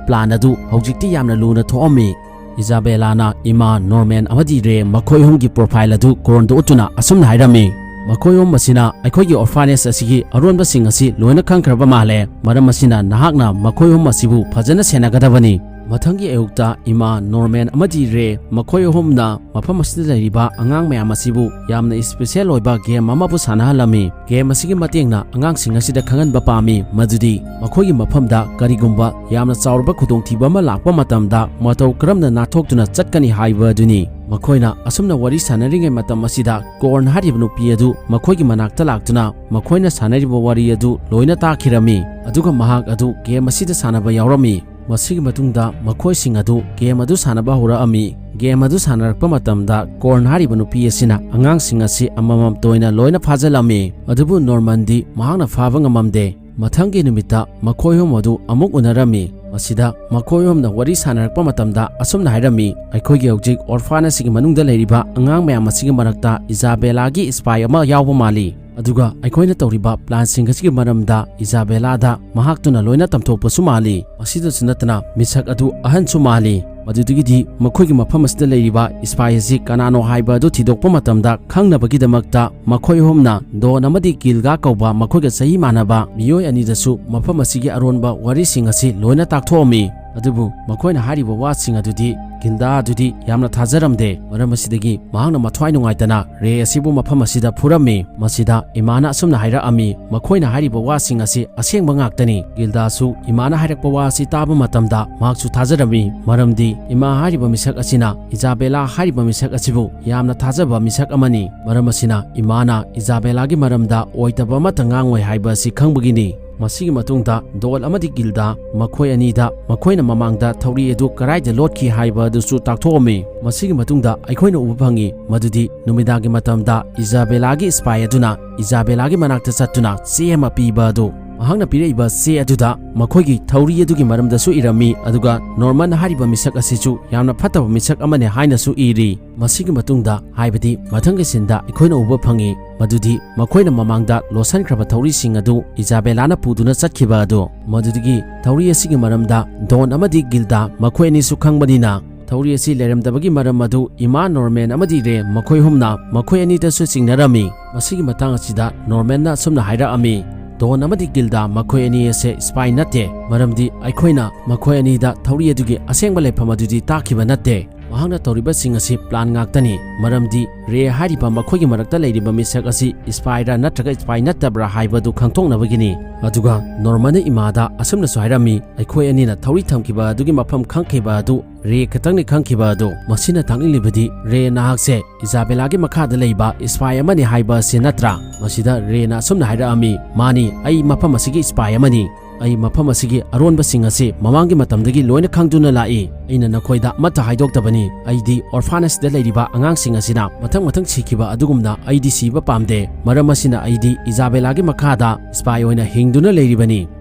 plan ꯑꯗꯨ ꯍꯧꯖꯤꯛꯇꯤ ꯌꯥꯝꯅ ꯂꯨꯅ ꯊꯣꯛꯑꯝꯃꯤ꯫ ꯏꯖꯥꯕꯦꯂꯥꯅ ꯏꯃꯥ ꯅꯣꯔꯃꯦꯟ ꯑꯃꯗꯤ ꯔꯦ ꯃꯈꯣꯏ ꯑꯍꯨꯝꯒꯤ profile ꯑꯗꯨ ꯀꯣꯔꯣꯟꯗ ꯎꯠꯇꯨꯅ ꯑꯁꯨꯝꯅ ꯍꯥꯏꯔꯝꯃꯤ, "ꯃꯈꯣꯏ ꯑꯍꯨꯝ ꯑꯁꯤꯅ ꯑꯩꯈꯣꯏꯒꯤ orphanage ꯑꯁꯤꯒꯤ ꯑꯔꯣꯟꯕꯁꯤꯡ ꯑꯁꯤ ꯂꯣꯏꯅ ꯈꯪꯈ꯭ꯔꯕ ꯃꯥꯜꯂꯦ꯫ ꯃꯔꯝ ꯑꯁꯤꯅ ꯅꯍꯥꯛꯅ ꯃꯈꯣꯏ ꯑꯍꯨꯝ ꯑꯁꯤꯕꯨ ꯐꯖꯅ ꯁꯦꯟꯅꯒꯗꯕꯅꯤ꯫ ꯃꯊꯪꯒꯤ ꯑꯌꯨꯛꯇ ꯏꯃꯥ, ꯅꯣꯔꯃꯦꯟ ꯑꯃꯗꯤ ꯔꯦ, ꯃꯈꯣꯏ ꯑꯍꯨꯝꯅ ꯃꯐꯝ ꯑꯁꯤꯗ ꯂꯩꯔꯤꯕ ꯑꯉꯥꯡ ꯃꯌꯥꯝ ꯑꯁꯤꯕꯨ ꯌꯥꯝꯅ ꯏꯁꯄꯤꯁꯦꯜ ꯑꯣꯏꯕ ꯒꯦꯝ ꯑꯃꯕꯨ ꯁꯥꯟꯅꯍꯜꯂꯝꯃꯤ꯫ ꯒꯦꯝ ꯑꯁꯤꯒꯤ ꯃꯇꯦꯡꯅ ꯑꯉꯥꯡꯁꯤꯡ ꯑꯁꯤꯗ ꯈꯪꯍꯟꯕ ꯄꯥꯝꯃꯤ ꯃꯗꯨꯗꯤ ꯃꯈꯣꯏꯒꯤ ꯃꯐꯝꯗ ꯀꯔꯤꯒꯨꯝꯕ ꯌꯥꯝꯅ ꯆꯥꯎꯔꯕ ꯈꯨꯗꯣꯡꯊꯤꯕ ꯑꯃ ꯂꯥꯛꯄ ꯃꯇꯝꯗ ꯃꯇꯧ ꯀꯔꯝꯅ ꯅꯥꯟꯊꯣꯛꯇꯨꯅ ꯆꯠꯀꯅꯤ ꯍꯥꯏꯕ ꯑꯗꯨꯅꯤ꯫ ꯃꯈꯣꯏꯅ ꯑꯁꯨꯝꯅ ꯋꯥꯔꯤ ꯁꯥꯟꯅꯔꯤꯉꯩ ꯃꯇꯝ ꯑꯁꯤꯗ ꯀꯣꯔꯟ ꯍꯥꯏꯔꯤꯕ ꯅꯨꯄꯤ ꯑꯗꯨ ꯃꯈꯣꯏꯒꯤ ꯃꯅꯥꯛꯇ ꯂꯥꯛꯇꯨꯅ ꯃꯈꯣꯏꯅ ꯁꯥꯟꯅꯔꯤꯕ ꯋꯥꯔꯤ ꯑꯗꯨ ꯂꯣꯏꯅ ꯇꯥꯈꯤꯔꯝꯃꯤ, ꯑꯗꯨꯒ ꯃꯍꯥꯛ ꯑꯗꯨ ꯒꯦꯝ ꯑꯁꯤꯗ ꯁꯥꯟꯅꯕ ꯌꯥꯎꯔꯝꯃꯤ꯫ ꯃꯁꯤꯒꯤ ꯃꯇꯨꯡꯗ ꯃꯈꯣꯏꯁꯤꯡ ꯑꯗꯨ ꯒꯦꯝ ꯑꯗꯨ ꯁꯥꯟꯅꯕ ꯍꯧꯔꯛꯑꯝꯃꯤ꯫ ꯒꯦꯝ ꯑꯗꯨ ꯁꯥꯟꯅꯔꯛꯄ ꯃꯇꯝꯗ ꯀꯣꯔꯟ ꯍꯥꯏꯔꯤꯕ ꯅꯨꯄꯤ ꯑꯁꯤꯅ ꯑꯉꯥꯡꯁꯤꯡ ꯑꯁꯤ ꯑꯃꯃꯝꯇ ꯑꯣꯏꯅ ꯂꯣꯏꯅ ꯐꯥꯖꯤꯜꯂꯝꯃꯤ, ꯑꯗꯨꯕꯨ ꯅꯣꯔꯃꯟꯗꯤ ꯃꯍꯥꯛꯅ ꯐꯥꯕ ꯉꯝꯃꯝꯗꯦ꯫ ꯃꯊꯪꯒꯤ ꯅꯨꯃꯤꯠꯇ ꯃꯈꯣꯏ ꯑꯍꯨꯝ ꯑꯗꯨ ꯑꯃꯨꯛ ꯎꯅꯔꯝꯃꯤ꯫ ꯃꯁꯤꯗ ꯃꯈꯣꯏ ꯑꯍꯨꯝꯅ ꯋꯥꯔꯤ ꯁꯥꯟꯅꯔꯛꯄ ꯃꯇꯝꯗ ꯑꯁꯨꯝꯅ ꯍꯥꯏꯔꯝꯃꯤ, "ꯑꯩꯈꯣꯏꯒꯤ ꯍꯧꯖꯤꯛ ꯑꯣꯔꯐꯥꯟ ꯑꯁꯤꯒꯤ ꯃꯅꯨꯡꯗ ꯂꯩꯔꯤꯕ ꯑꯉꯥꯡ ꯃꯌꯥꯝ ꯑꯁꯤꯒꯤ ꯃꯔꯛꯇ ꯏꯖꯥꯕꯦꯂꯥꯒꯤ ꯏꯁꯄꯥꯏ ꯑꯃ ꯌꯥꯎꯕ ꯃꯥꯜꯂꯤ꯫ ꯑꯗꯨꯒ ꯑꯩꯈꯣꯏꯅ ꯇꯧꯔꯤꯕ ꯄ꯭ꯂꯥꯟꯁꯤꯡ ꯑꯁꯤꯒꯤ ꯃꯔꯝꯗ ꯏꯖꯥꯕꯦꯂꯥꯗ ꯃꯍꯥꯛꯇꯨꯅ ꯂꯣꯏꯅ ꯇꯝꯊꯣꯛꯄꯁꯨ ꯃꯥꯜꯂꯤ꯫ ꯃꯁꯤꯗꯁꯨ ꯅꯠꯇꯅ ꯃꯤꯁꯛ ꯑꯗꯨ ꯑꯍꯟꯁꯨ ꯃꯥꯜꯂꯤ꯫ ꯃꯗꯨꯗꯒꯤꯗꯤ ꯃꯈꯣꯏꯒꯤ ꯃꯐꯝ ꯑꯁꯤꯗ ꯂꯩꯔꯤꯕ ꯏꯁꯄꯥꯏ ꯑꯁꯤ ꯀꯅꯥꯅꯣ ꯍꯥꯏꯕ ꯑꯗꯨ ꯊꯤꯗꯣꯛꯄ ꯃꯇꯝꯗ ꯈꯪꯅꯕꯒꯤꯗꯃꯛꯇ ꯃꯈꯣꯏ ꯑꯍꯨꯝꯅ ꯗꯣꯟ ꯑꯃꯗꯤ ꯒꯤꯜꯒꯥ ꯀꯧꯕ ꯃꯈꯣꯏꯒ ꯆꯍꯤ ꯃꯥꯟꯅꯕ ꯃꯤꯑꯣꯏ ꯑꯅꯤꯗꯁꯨ ꯃꯐꯝ ꯑꯁꯤꯒꯤ ꯑꯔꯣꯟꯕ ꯋꯥꯔꯤꯁꯤꯡ ꯑꯁꯤ ꯂꯣꯏꯅ ꯇꯥꯛꯊꯣꯛꯑꯝꯃꯤ꯫ ꯑꯗꯨꯕꯨ ꯃꯈꯣꯏꯅ ꯍꯥꯏꯔꯤꯕ ꯋꯥꯁꯤꯡ ꯑꯗꯨꯗꯤ ꯒꯤꯜꯗꯥ ꯑꯗꯨꯗꯤ ꯌꯥꯝꯅ ꯊꯥꯖꯔꯝꯗꯦ꯫ ꯃꯔꯝ ꯑꯁꯤꯗꯒꯤ ꯃꯍꯥꯛꯅ ꯃꯊ꯭ꯋꯥꯏ ꯅꯨꯡꯉꯥꯏꯇꯅ ꯔꯦ ꯑꯁꯤꯕꯨ ꯃꯐꯝ ꯑꯁꯤꯗ ꯐꯨꯔꯝꯃꯤ꯫ ꯃꯁꯤꯗ ꯏꯃꯥꯅ ꯑꯁꯨꯝꯅ ꯍꯥꯏꯔꯛꯑꯝꯃꯤ, "ꯃꯈꯣꯏꯅ ꯍꯥꯏꯔꯤꯕ ꯋꯥꯁꯤꯡ ꯑꯁꯤ ꯑꯁꯦꯡꯕ ꯉꯥꯛꯇꯅꯤ꯫" ꯒꯤꯜꯗꯥꯁꯨ ꯏꯃꯥꯅ ꯍꯥꯏꯔꯛꯄ ꯋꯥ ꯑꯁꯤ ꯇꯥꯕ ꯃꯇꯝꯗ ꯃꯍꯥꯛꯁꯨ ꯊꯥꯖꯔꯝꯃꯤ, ꯃꯔꯝꯗꯤ ꯏꯃꯥ ꯍꯥꯏꯔꯤꯕ ꯃꯤꯁꯛ ꯑꯁꯤꯅ ꯏꯖꯥꯕꯦꯂꯥ ꯍꯥꯏꯔꯤꯕ ꯃꯤꯁꯛ ꯑꯁꯤꯕꯨ ꯌꯥꯝꯅ ꯊꯥꯖꯕ ꯃꯤꯁꯛ ꯑꯃꯅꯤ꯫ ꯃꯔꯝ ꯑꯁꯤꯅ ꯏꯃꯥꯅ ꯏꯖꯥꯕꯦꯂꯥꯒꯤ ꯃꯔꯝꯗ ꯑꯣꯏꯗꯕ ꯑꯃꯠꯇ ꯉꯥꯡꯉꯣꯏ ꯍꯥꯏꯕ ꯑꯁꯤ ꯈꯪꯕꯒꯤꯅꯤ꯫ ꯃꯁꯤꯒꯤ ꯃꯇꯨꯡꯗ ꯗꯣꯜ ꯑꯃꯗꯤ ꯒꯤꯜꯗꯥ ꯃꯈꯣꯏ ꯑꯅꯤꯗ ꯃꯈꯣꯏꯅ ꯃꯃꯥꯡꯗ ꯊꯧꯔꯤ ꯑꯗꯨ ꯀꯗꯥꯏꯗ ꯂꯣꯠꯈꯤ ꯍꯥꯏꯕ ꯑꯗꯨꯁꯨ ꯇꯥꯛꯊꯣꯛꯑꯝꯃꯤ꯫ ꯃꯁꯤꯒꯤ ꯃꯇꯨꯡꯗ ꯑꯩꯈꯣꯏꯅ ꯎꯕ ꯐꯪꯉꯤ ꯃꯗꯨꯗꯤ ꯅꯨꯃꯤꯗꯥꯡꯒꯤ ꯃꯇꯝꯗ ꯏꯖꯥꯕꯦꯂꯥꯒꯤ ꯏꯁꯄꯥꯏ ꯑꯗꯨꯅ ꯏꯖꯥꯕꯦꯂꯥꯒꯤ ꯃꯅꯥꯛꯇ ꯆꯠꯇꯨꯅ ꯆꯦ ꯑꯃ ꯄꯤꯕ ꯑꯗꯨ꯫ ꯃꯍꯥꯛꯅ ꯄꯤꯔꯛꯏꯕ ꯆꯦ ꯑꯗꯨꯗ ꯃꯈꯣꯏꯒꯤ ꯊꯧꯔꯤ ꯑꯗꯨꯒꯤ ꯃꯔꯝꯗꯁꯨ ꯏꯔꯝꯃꯤ, ꯑꯗꯨꯒ ꯅꯣꯔꯃꯟ ꯍꯥꯏꯔꯤꯕ ꯃꯤꯁꯛ ꯑꯁꯤꯁꯨ ꯌꯥꯝꯅ ꯐꯠꯇꯕ ꯃꯤꯁꯛ ꯑꯃꯅꯤ ꯍꯥꯏꯅꯁꯨ ꯏꯔꯤ꯫ ꯃꯁꯤꯒꯤ ꯃꯇꯨꯡꯗ, ꯍꯥꯏꯕꯗꯤ ꯃꯊꯪꯒꯤ ꯁꯤꯟꯗ ꯑꯩꯈꯣꯏꯅ ꯎꯕ ꯐꯪꯉꯤ ꯃꯗꯨꯗꯤ ꯃꯈꯣꯏꯅ ꯃꯃꯥꯡꯗ ꯂꯣꯠꯁꯤꯟꯈ꯭ꯔꯕ ꯊꯧꯔꯤꯁꯤꯡ ꯑꯗꯨ ꯏꯖꯥꯕꯦꯂꯥꯅ ꯄꯨꯗꯨꯅ ꯆꯠꯈꯤꯕ ꯑꯗꯨ꯫ ꯃꯗꯨꯗꯒꯤ ꯊꯧꯔꯤ ꯑꯁꯤꯒꯤ ꯃꯔꯝꯗ ꯗꯣꯟ ꯑꯃꯗꯤ ꯒꯤꯜꯗꯥ ꯃꯈꯣꯏ ꯑꯅꯤꯁꯨ ꯈꯪꯕꯅꯤꯅ, ꯊꯧꯔꯤ ꯑꯁꯤ ꯂꯩꯔꯝꯗꯕꯒꯤ ꯃꯔꯝ ꯑꯗꯨ ꯏꯃꯥ, ꯅꯣꯔꯃꯦꯟ ꯑꯃꯗꯤ ꯔꯦ ꯃꯈꯣꯏ ꯑꯍꯨꯝꯅ ꯃꯈꯣꯏ ꯑꯅꯤꯗꯁꯨ ꯆꯤꯡꯅꯔꯝꯃꯤ꯫ ꯃꯁꯤꯒꯤ ꯃꯇꯥꯡ ꯑꯁꯤꯗ ꯅꯣꯔꯃꯦꯟꯅ ꯑꯁꯨꯝꯅ ꯍꯥꯏꯔꯛꯑꯝꯃꯤ, ꯗꯣꯟ ꯑꯃꯗꯤ ꯒꯤꯜꯗꯥ ꯃꯈꯣꯏ ꯑꯅꯤ ꯑꯁꯦ ꯁ꯭ꯄꯥꯏ ꯅꯠꯇꯦ, ꯃꯔꯝꯗꯤ ꯑꯩꯈꯣꯏꯅ ꯃꯈꯣꯏ ꯑꯅꯤꯗ ꯊꯧꯔꯤ ꯑꯗꯨꯒꯤ ꯑꯁꯦꯡꯕ ꯂꯩꯐꯝ ꯑꯗꯨꯗꯤ ꯇꯥꯛꯈꯤꯕ ꯅꯠꯇꯦ꯫ ꯃꯍꯥꯛꯅ ꯇꯧꯔꯤꯕꯁꯤꯡ ꯑꯁꯤ ꯄ꯭ꯂꯥꯟ ꯉꯥꯛꯇꯅꯤ, ꯃꯔꯝꯗꯤ ꯔꯦ ꯍꯥꯏꯔꯤꯕ ꯃꯈꯣꯏꯒꯤ ꯃꯔꯛꯇ ꯂꯩꯔꯤꯕ ꯃꯤꯁꯛ ꯑꯁꯤ ꯁ꯭ꯄꯥꯏꯔ ꯅꯠꯇ꯭ꯔꯒ ꯁ꯭ꯄꯥꯏ ꯅꯠꯇꯕ꯭ꯔꯥ ꯍꯥꯏꯕꯗꯨ ꯈꯪꯗꯣꯛꯅꯕꯒꯤꯅꯤ꯫ ꯑꯗꯨꯒ ꯅꯣꯔꯃꯟꯅ ꯏꯃꯥꯗ ꯑꯁꯨꯝꯅꯁꯨ ꯍꯥꯏꯔꯝꯃꯤ, "ꯑꯩꯈꯣꯏ ꯑꯅꯤꯅ ꯊꯧꯔꯤ ꯊꯝꯈꯤꯕ ꯑꯗꯨꯒꯤ ꯃꯐꯝ ꯈꯪꯈꯤꯕ ꯑꯗꯨ ꯔꯦ ꯈꯛꯇꯪꯅꯤ ꯈꯪꯈꯤꯕ ꯑꯗꯨ꯫" ꯃꯁꯤꯅ ꯇꯥꯛꯂꯤꯕꯗꯤ ꯔꯦ ꯅꯍꯥꯛꯁꯦ ꯏꯖꯥꯕꯦꯂꯥꯒꯤ ꯃꯈꯥꯗ ꯂꯩꯕ ꯁ꯭ꯄꯥꯏ ꯑꯃꯅꯤ ꯍꯥꯏꯕ ꯑꯁꯤ ꯅꯠꯇ꯭ꯔꯥ? ꯃꯁꯤꯗ ꯔꯦꯅ ꯑꯁꯨꯝꯅ ꯍꯥꯏꯔꯛꯑꯝꯃꯤ, "ꯃꯥꯅꯤ, ꯑꯩ ꯃꯐꯝ ꯑꯁꯤꯒꯤ ꯁ꯭ꯄꯥꯏ ꯑꯃꯅꯤ꯫ ꯑꯩ ꯃꯐꯝ ꯑꯁꯤꯒꯤ ꯑꯔꯣꯟꯕꯁꯤꯡ ꯑꯁꯤ ꯃꯃꯥꯡꯒꯤ ꯃꯇꯝꯗꯒꯤ ꯂꯣꯏꯅ ꯈꯪꯗꯨꯅ ꯂꯥꯛꯏ꯫ ꯑꯩꯅ ꯅꯈꯣꯏꯗ ꯑꯃꯠꯇ ꯍꯥꯏꯗꯣꯛꯇꯕꯅꯤ꯫ ꯑꯩꯗꯤ ꯑꯣꯔꯐꯥꯟ ꯑꯁꯤꯗ ꯂꯩꯔꯤꯕ ꯑꯉꯥꯡꯁꯤꯡ ꯑꯁꯤꯅ ꯃꯊꯪ ꯃꯊꯪ ꯁꯤꯈꯤꯕ ꯑꯗꯨꯒꯨꯝꯅ ꯑꯩꯗꯤ ꯁꯤꯕ ꯄꯥꯝꯗꯦ꯫ ꯃꯔꯝ ꯑꯁꯤꯅ ꯑꯩꯗꯤ ꯏꯖꯥꯕꯦꯂꯥꯒꯤ ꯃꯈꯥꯗ ꯁ꯭ꯄꯥꯏ ꯑꯣꯏꯅ ꯍꯤꯡꯗꯨꯅ ꯂꯩꯔꯤꯕꯅꯤ꯫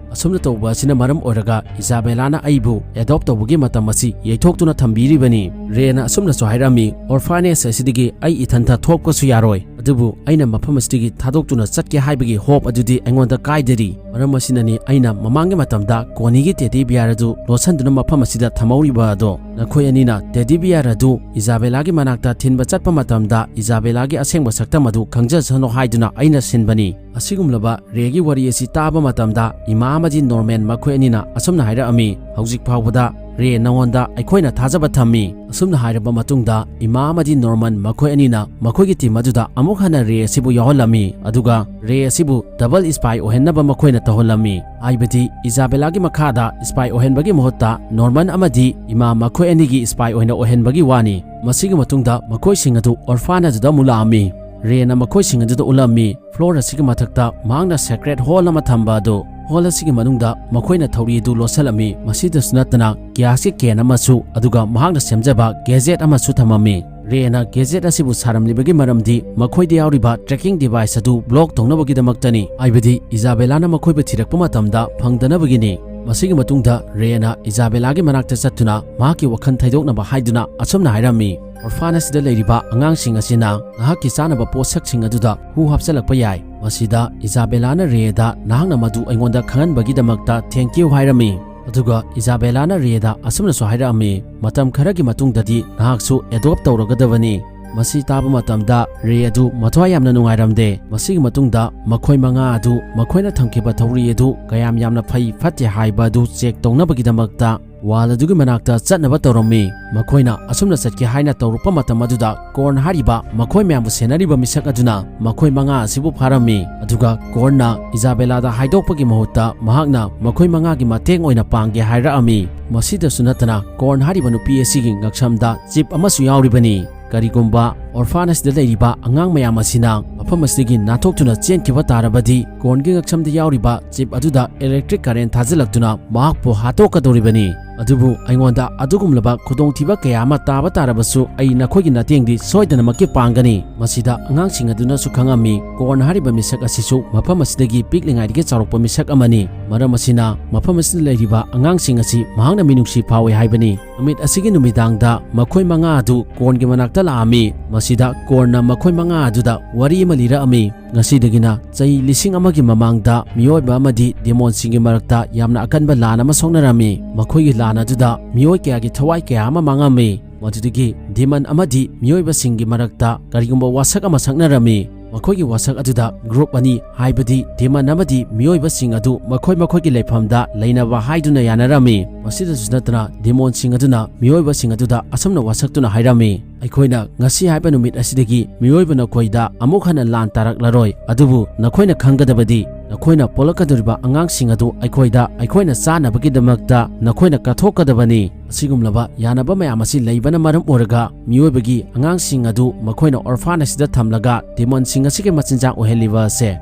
ꯑꯁꯨꯝꯅ ꯇꯧꯕ ꯑꯁꯤꯅ ꯃꯔꯝ ꯑꯣꯏꯔꯒ ꯏꯖꯥꯕꯦꯂꯥꯅ ꯑꯩꯕꯨ ꯑꯦꯗꯣꯞ ꯇꯧꯕꯒꯤ ꯃꯇꯝ ꯑꯁꯤ ꯌꯩꯊꯣꯛꯇꯨꯅ ꯊꯝꯕꯤꯔꯤꯕꯅꯤ꯫" ꯔꯦꯅ ꯑꯁꯨꯝꯅꯁꯨ ꯍꯥꯏꯔꯝꯃꯤ, "ꯑꯣꯔꯐꯥꯅꯦꯖ ꯑꯁꯤꯗꯒꯤ ꯑꯩ ꯏꯊꯟꯇ ꯊꯣꯛꯄꯁꯨ ꯌꯥꯔꯣꯏ꯫ ꯑꯗꯨꯕꯨ ꯑꯩꯅ ꯃꯐꯝ ꯑꯁꯤꯗꯒꯤ ꯊꯥꯗꯣꯛꯇꯨꯅ ꯆꯠꯀꯦ ꯍꯥꯏꯕꯒꯤ ꯍꯣꯞ ꯑꯗꯨꯗꯤ ꯑꯩꯉꯣꯟꯗ ꯀꯥꯏꯗꯔꯤ꯫ ꯃꯔꯝ ꯑꯁꯤꯅꯅꯤ ꯑꯩꯅ ꯃꯃꯥꯡꯒꯤ ꯃꯇꯝꯗ ꯀꯣꯅꯤꯒꯤ ꯇꯦꯗꯤ ꯕꯤꯌꯥꯔ ꯑꯗꯨ ꯂꯣꯠꯁꯤꯟꯗꯨꯅ ꯃꯐꯝ ꯑꯁꯤꯗ ꯊꯝꯍꯧꯔꯤꯕ ꯑꯗꯣ꯫ ꯅꯈꯣꯏ ꯑꯅꯤꯅ ꯇꯦꯗꯤ ꯕꯤꯌꯥꯔ ꯑꯗꯨ ꯏꯖꯥꯕꯦꯂꯥꯒꯤ ꯃꯅꯥꯛꯇ ꯊꯤꯟꯕ ꯆꯠꯄ ꯃꯇꯝꯗ ꯏꯖꯥꯕꯦꯂꯥꯒꯤ ꯑꯁꯦꯡꯕ ꯁꯛꯇꯝ ꯑꯗꯨ ꯈꯪꯖꯁꯅꯨ ꯍꯥꯏꯗꯨꯅ ꯑꯩꯅ ꯁꯤꯟꯕꯅꯤ꯫" ꯑꯁꯤꯒꯨꯝꯂꯕ ꯔꯦꯒꯤ ꯋꯥꯔꯤ ꯑꯁꯤ ꯇꯥꯕ ꯃꯇꯝꯗ ꯏꯃꯥ ꯑꯃꯗꯤ ꯅꯣꯔꯃꯦꯟ ꯃꯈꯣꯏ ꯑꯅꯤꯅ ꯑꯁꯨꯝꯅ ꯍꯥꯏꯔꯛꯑꯝꯃꯤ, "ꯍꯧꯖꯤꯛ ꯐꯥꯎꯕꯗ ꯔꯦ ꯅꯉꯣꯟꯗ ꯑꯩꯈꯣꯏꯅ ꯊꯥꯖꯕ ꯊꯝꯃꯤ꯫" ꯑꯁꯨꯝꯅ ꯍꯥꯏꯔꯕ ꯃꯇꯨꯡꯗ ꯏꯃꯥ ꯑꯃꯗꯤ ꯅꯣꯔꯃꯟ ꯃꯈꯣꯏ ꯑꯅꯤꯅ ꯃꯈꯣꯏꯒꯤ ꯇꯤꯝ ꯑꯗꯨꯗ ꯑꯃꯨꯛ ꯍꯟꯅ ꯔꯦ ꯑꯁꯤꯕꯨ ꯌꯥꯎꯍꯜꯂꯝꯃꯤ, ꯑꯗꯨꯒ ꯔꯦ ꯑꯁꯤꯕꯨ ꯗꯕꯜ ꯁ꯭ꯄꯥꯏ ꯑꯣꯏꯍꯟꯅꯕ ꯃꯈꯣꯏꯅ ꯇꯧꯍꯜꯂꯝꯃꯤ꯫ ꯍꯥꯏꯕꯗꯤ ꯏꯖꯥꯕꯦꯂꯥꯒꯤ ꯃꯈꯥꯗ ꯁ꯭ꯄꯥꯏ ꯑꯣꯏꯍꯟꯕꯒꯤ ꯃꯍꯨꯠꯇ ꯅꯣꯔꯃꯟ ꯑꯃꯗꯤ ꯏꯃꯥ ꯃꯈꯣꯏ ꯑꯅꯤꯒꯤ ꯁ꯭ꯄꯥꯏ ꯑꯣꯏꯅ ꯑꯣꯏꯍꯟꯕꯒꯤ ꯋꯥꯅꯤ꯫ ꯃꯁꯤꯒꯤ ꯃꯇꯨꯡꯗ ꯃꯈꯣꯏꯁꯤꯡ ꯑꯗꯨ ꯑꯣꯔꯐꯥꯟ ꯑꯗꯨꯗ ꯑꯃꯨꯛ ꯂꯥꯛꯑꯝꯃꯤ꯫ ꯔꯦꯅ ꯃꯈꯣꯏꯁꯤꯡ ꯑꯗꯨꯗ ꯎꯠꯂꯝꯃꯤ ꯐ꯭ꯂꯣꯔ ꯑꯁꯤꯒꯤ ꯃꯊꯛꯇ ꯃꯍꯥꯛꯅ ꯁꯦꯀ꯭ꯔꯦꯠ ꯍꯣꯜ ꯑꯃ ꯊꯝꯕ ꯑꯗꯨ꯫ ꯍꯣꯜ ꯑꯁꯤꯒꯤ ꯃꯅꯨꯡꯗ ꯃꯈꯣꯏꯅ ꯊꯧꯔꯤ ꯑꯗꯨ ꯂꯣꯠꯁꯤꯜꯂꯝꯃꯤ꯫ ꯃꯁꯤꯗꯁꯨ ꯅꯠꯇꯅ ꯒ꯭ꯌꯥꯁꯀꯤ ꯀꯦꯟ ꯑꯃꯁꯨ, ꯑꯗꯨꯒ ꯃꯍꯥꯛꯅ ꯁꯦꯝꯖꯕ ꯒꯦꯖꯦꯠ ꯑꯃꯁꯨ ꯊꯝꯃꯝꯃꯤ꯫ ꯔꯦꯅ ꯒꯦꯖꯦꯠ ꯑꯁꯤꯕꯨ ꯁꯥꯔꯝꯂꯤꯕꯒꯤ ꯃꯔꯝꯗꯤ ꯃꯈꯣꯏꯗ ꯌꯥꯎꯔꯤꯕ ꯇ꯭ꯔꯦꯀꯤꯡ ꯗꯤꯚꯥꯏꯁ ꯑꯗꯨ ꯕ꯭ꯂꯣꯛ ꯇꯧꯅꯕꯒꯤꯗꯃꯛꯇꯅꯤ꯫ ꯍꯥꯏꯕꯗꯤ ꯏꯖꯥꯕꯦꯂꯥꯅ ꯃꯈꯣꯏꯕꯨ ꯊꯤꯔꯛꯄ ꯃꯇꯝꯗ ꯐꯪꯗꯅꯕꯒꯤꯅꯤ꯫ ꯃꯁꯤꯒꯤ ꯃꯇꯨꯡꯗ ꯔꯦꯅ ꯏꯖꯥꯕꯦꯂꯥꯒꯤ ꯃꯅꯥꯛꯇ ꯆꯠꯇꯨꯅ ꯃꯍꯥꯛꯀꯤ ꯋꯥꯈꯜ ꯊꯩꯗꯣꯛꯅꯕ ꯍꯥꯏꯗꯨꯅ ꯑꯁꯨꯝꯅ ꯍꯥꯏꯔꯝꯃꯤ, "ꯑꯣꯔꯐꯥꯟ ꯑꯁꯤꯗ ꯂꯩꯔꯤꯕ ꯑꯉꯥꯡꯁꯤꯡ ꯑꯁꯤꯅ ꯅꯍꯥꯛꯀꯤ ꯆꯥꯅꯕ ꯄꯣꯠꯁꯛꯁꯤꯡ ꯑꯗꯨꯗ ꯍꯨ ꯍꯥꯞꯆꯤꯜꯂꯛꯄ ꯌꯥꯏ꯫ ꯃꯁꯤꯗ ꯏꯖꯥꯕꯦꯂꯥꯅ ꯔꯦꯗ ꯅꯍꯥꯛꯅ ꯃꯗꯨ ꯑꯩꯉꯣꯟꯗ ꯈꯪꯍꯟꯕꯒꯤꯗꯃꯛꯇ thank you ꯍꯥꯏꯔꯝꯃꯤ꯫" ꯑꯗꯨꯒ ꯏꯖꯥꯕꯦꯂꯥꯅ ꯔꯦꯗ ꯑꯁꯨꯝꯅꯁꯨ ꯍꯥꯏꯔꯛꯑꯝꯃꯤ, "ꯃꯇꯝ ꯈꯔꯒꯤ ꯃꯇꯨꯡꯗꯗꯤ ꯅꯍꯥꯛꯁꯨ ꯑꯦꯗꯣꯞ ꯇꯧꯔꯒꯗꯕꯅꯤ꯫ ꯃꯁꯤ ꯇꯥꯕ ꯃꯇꯝꯗ ꯔꯦ ꯑꯗꯨ ꯃꯊ꯭ꯋꯥꯏ ꯌꯥꯝꯅ ꯅꯨꯡꯉꯥꯏꯔꯝꯗꯦ꯫ ꯃꯁꯤꯒꯤ ꯃꯇꯨꯡꯗ ꯃꯈꯣꯏ ꯃꯉꯥ ꯑꯗꯨ ꯃꯈꯣꯏꯅ ꯊꯝꯈꯤꯕ ꯊꯧꯔꯤ ꯑꯗꯨ ꯀꯌꯥꯝ ꯌꯥꯝꯅ ꯐꯩ ꯐꯠꯇꯦ ꯍꯥꯏꯕ ꯑꯗꯨ ꯆꯦꯛ ꯇꯧꯅꯕꯒꯤꯗꯃꯛꯇ ꯋꯥꯜ ꯑꯗꯨꯒꯤ ꯃꯅꯥꯛꯇ ꯆꯠꯅꯕ ꯇꯧꯔꯝꯃꯤ꯫ ꯃꯈꯣꯏꯅ ꯑꯁꯨꯝꯅ ꯆꯠꯀꯦ ꯍꯥꯏꯅ ꯇꯧꯔꯛꯄ ꯃꯇꯝ ꯑꯗꯨꯗ ꯀꯣꯔꯟ ꯍꯥꯏꯔꯤꯕ ꯃꯈꯣꯏ ꯃꯌꯥꯝꯕꯨ ꯁꯦꯟꯅꯔꯤꯕ ꯃꯤꯁꯛ ꯑꯗꯨꯅ ꯃꯈꯣꯏ ꯃꯉꯥ ꯑꯁꯤꯕꯨ ꯐꯥꯔꯝꯃꯤ꯫ ꯑꯗꯨꯒ ꯀꯣꯔꯟꯅ ꯏꯖꯥꯕꯦꯂꯥꯗ ꯍꯥꯏꯗꯣꯛꯄꯒꯤ ꯃꯍꯨꯠꯇ ꯃꯍꯥꯛꯅ ꯃꯈꯣꯏ ꯃꯉꯥꯒꯤ ꯃꯇꯦꯡ ꯑꯣꯏꯅ ꯄꯥꯡꯒꯦ ꯍꯥꯏꯔꯛꯑꯝꯃꯤ꯫ ꯃꯁꯤꯗꯁꯨ ꯅꯠꯇꯅ ꯀꯣꯔꯟ ꯍꯥꯏꯔꯤꯕ ꯅꯨꯄꯤ ꯑꯁꯤꯒꯤ ꯉꯛꯁꯝꯗ ꯆꯤꯞ ꯑꯃꯁꯨ ꯌꯥꯎꯔꯤꯕꯅꯤ꯫ ꯀꯔꯤꯒꯨꯝꯕ ꯑꯣꯔꯐꯥꯟ ꯑꯁꯤꯗ ꯂꯩꯔꯤꯕ ꯑꯉꯥꯡ ꯃꯌꯥꯝ ꯑꯁꯤꯅ ꯃꯐꯝ ꯑꯁꯤꯗꯒꯤ ꯅꯥꯟꯊꯣꯛꯇꯨꯅ ꯆꯦꯟꯈꯤꯕ ꯇꯥꯔꯕꯗꯤ ꯀꯣꯔꯟꯒꯤ ꯉꯛꯁꯝꯗ ꯌꯥꯎꯔꯤꯕ ꯆꯤꯞ ꯑꯗꯨꯗ ꯏꯂꯦꯛꯇ꯭ꯔꯤꯛ ꯀꯔꯦꯟ ꯊꯥꯖꯤꯜꯂꯛꯇꯨꯅ ꯃꯍꯥꯛꯄꯨ ꯍꯥꯠꯇꯣꯛꯀꯗꯧꯔꯤꯕꯅꯤ꯫ ꯑꯗꯨꯕꯨ ꯑꯩꯉꯣꯟꯗ ꯑꯗꯨꯒꯨꯝꯂꯕ ꯈꯨꯗꯣꯡꯊꯤꯕ ꯀꯌꯥ ꯑꯃ ꯇꯥꯕ ꯇꯥꯔꯕꯁꯨ ꯑꯩ ꯅꯈꯣꯏꯒꯤ ꯃꯇꯦꯡꯗꯤ ꯁꯣꯏꯗꯅꯃꯛꯀꯤ ꯄꯥꯡꯒꯅꯤ꯫ ꯃꯁꯤꯗ ꯑꯉꯥꯡꯁꯤꯡ ꯑꯗꯨꯅꯁꯨ ꯈꯪꯉꯝꯃꯤ ꯀꯣꯔꯟ ꯍꯥꯏꯔꯤꯕ ꯃꯤꯁꯛ ꯑꯁꯤꯁꯨ ꯃꯐꯝ ꯑꯁꯤꯗꯒꯤ ꯄꯤꯛꯂꯤꯉꯩꯗꯒꯤ ꯆꯥꯎꯔꯛꯄ ꯃꯤꯁꯛ ꯑꯃꯅꯤ꯫ ꯃꯔꯝ ꯑꯁꯤꯅ ꯃꯐꯝ ꯑꯁꯤꯗ ꯂꯩꯔꯤꯕ ꯑꯉꯥꯡꯁꯤꯡ ꯑꯁꯤ ꯃꯍꯥꯛꯅ ꯃꯤꯅꯨꯡꯁꯤ ꯐꯥꯎꯏ ꯍꯥꯏꯕꯅꯤ꯫ ꯅꯨꯃꯤꯠ ꯑꯁꯤꯒꯤ ꯅꯨꯃꯤꯗꯥꯡꯗ ꯃꯈꯣꯏ ꯃꯉꯥ ꯑꯗꯨ ꯀꯣꯔꯟꯒꯤ ꯃꯅꯥꯛꯇ ꯂꯥꯛꯑꯝꯃꯤ꯫ ꯃꯁꯤꯗ ꯀꯣꯔꯟꯅ ꯃꯈꯣꯏ ꯃꯉꯥ ꯑꯗꯨꯗ ꯋꯥꯔꯤ ꯑꯃ ꯂꯤꯔꯛꯑꯝꯃꯤ꯫ ꯉꯁꯤꯗꯒꯤꯅ ꯆꯍꯤ ꯂꯤꯁꯤꯡ ꯑꯃꯒꯤ ꯃꯃꯥꯡꯗ ꯃꯤꯑꯣꯏꯕ ꯑꯃꯗꯤ ꯗꯦꯃꯣꯟꯁꯤꯡꯒꯤ ꯃꯔꯛꯇ ꯌꯥꯝꯅ ꯑꯀꯟꯕ ꯂꯥꯟ ꯑꯃ ꯁꯣꯛꯅꯔꯝꯃꯤ꯫ ꯃꯈꯣꯏꯒꯤ ꯂꯥꯟ ꯑꯗꯨꯗ ꯃꯤꯑꯣꯏ ꯀꯌꯥꯒꯤ ꯊꯋꯥꯏ ꯀꯌꯥ ꯑꯃ ꯃꯥꯡꯉꯝꯃꯤ꯫ ꯃꯗꯨꯗꯒꯤ ꯗꯦꯃꯟ ꯑꯃꯗꯤ ꯃꯤꯑꯣꯏꯕꯁꯤꯡꯒꯤ ꯃꯔꯛꯇ ꯀꯔꯤꯒꯨꯝꯕ ꯋꯥꯁꯛ ꯑꯃ ꯁꯛꯅꯔꯝꯃꯤ꯫ ꯃꯈꯣꯏꯒꯤ ꯋꯥꯁꯛ ꯑꯗꯨꯗ ꯒ꯭ꯔꯨꯞ ꯑꯅꯤ, ꯍꯥꯏꯕꯗꯤ ꯗꯦꯃꯟ ꯑꯃꯗꯤ ꯃꯤꯑꯣꯏꯕꯁꯤꯡ ꯑꯗꯨ ꯃꯈꯣꯏ ꯃꯈꯣꯏꯒꯤ ꯂꯩꯐꯝꯗ ꯂꯩꯅꯕ ꯍꯥꯏꯗꯨꯅ ꯌꯥꯅꯔꯝꯃꯤ꯫ ꯃꯁꯤꯗꯁꯨ ꯅꯠꯇꯅ ꯗꯦꯃꯣꯟꯁꯤꯡ ꯑꯗꯨꯅ ꯃꯤꯑꯣꯏꯕꯁꯤꯡ ꯑꯗꯨꯗ ꯑꯁꯨꯝꯅ ꯋꯥꯁꯛꯇꯨꯅ ꯍꯥꯏꯔꯝꯃꯤ, "ꯑꯩꯈꯣꯏꯅ ꯉꯁꯤ ꯍꯥꯏꯕ ꯅꯨꯃꯤꯠ ꯑꯁꯤꯗꯒꯤ ꯃꯤꯑꯣꯏꯕ ꯅꯈꯣꯏꯗ ꯑꯃꯨꯛ ꯍꯟꯅ ꯂꯥꯟ ꯇꯥꯔꯛꯂꯔꯣꯏ꯫ ꯑꯗꯨꯕꯨ ꯅꯈꯣꯏꯅ ꯈꯪꯒꯗꯕꯗꯤ ꯅꯈꯣꯏꯅ ꯄꯣꯛꯂꯛꯀꯗꯧꯔꯤꯕ ꯑꯉꯥꯡꯁꯤꯡ ꯑꯗꯨ ꯑꯩꯈꯣꯏꯗ ꯑꯩꯈꯣꯏꯅ ꯆꯥꯅꯕꯒꯤꯗꯃꯛꯇ ꯅꯈꯣꯏꯅ ꯀꯠꯊꯣꯛꯀꯗꯕꯅꯤ꯫" ꯑꯁꯤꯒꯨꯝꯂꯕ ꯌꯥꯅꯕ ꯃꯌꯥꯝ ꯑꯁꯤ ꯂꯩꯕꯅ ꯃꯔꯝ ꯑꯣꯏꯔꯒ ꯃꯤꯑꯣꯏꯕꯒꯤ ꯑꯉꯥꯡꯁꯤꯡ ꯑꯗꯨ ꯃꯈꯣꯏꯅ ꯑꯣꯔꯐꯥꯟ ꯑꯁꯤꯗ ꯊꯝꯂꯒ ꯗꯦꯃꯣꯟꯁꯤꯡ ꯑꯁꯤꯒꯤ ꯃꯆꯤꯟꯖꯥꯛ ꯑꯣꯏꯍꯜꯂꯤꯕ ꯑꯁꯦ꯫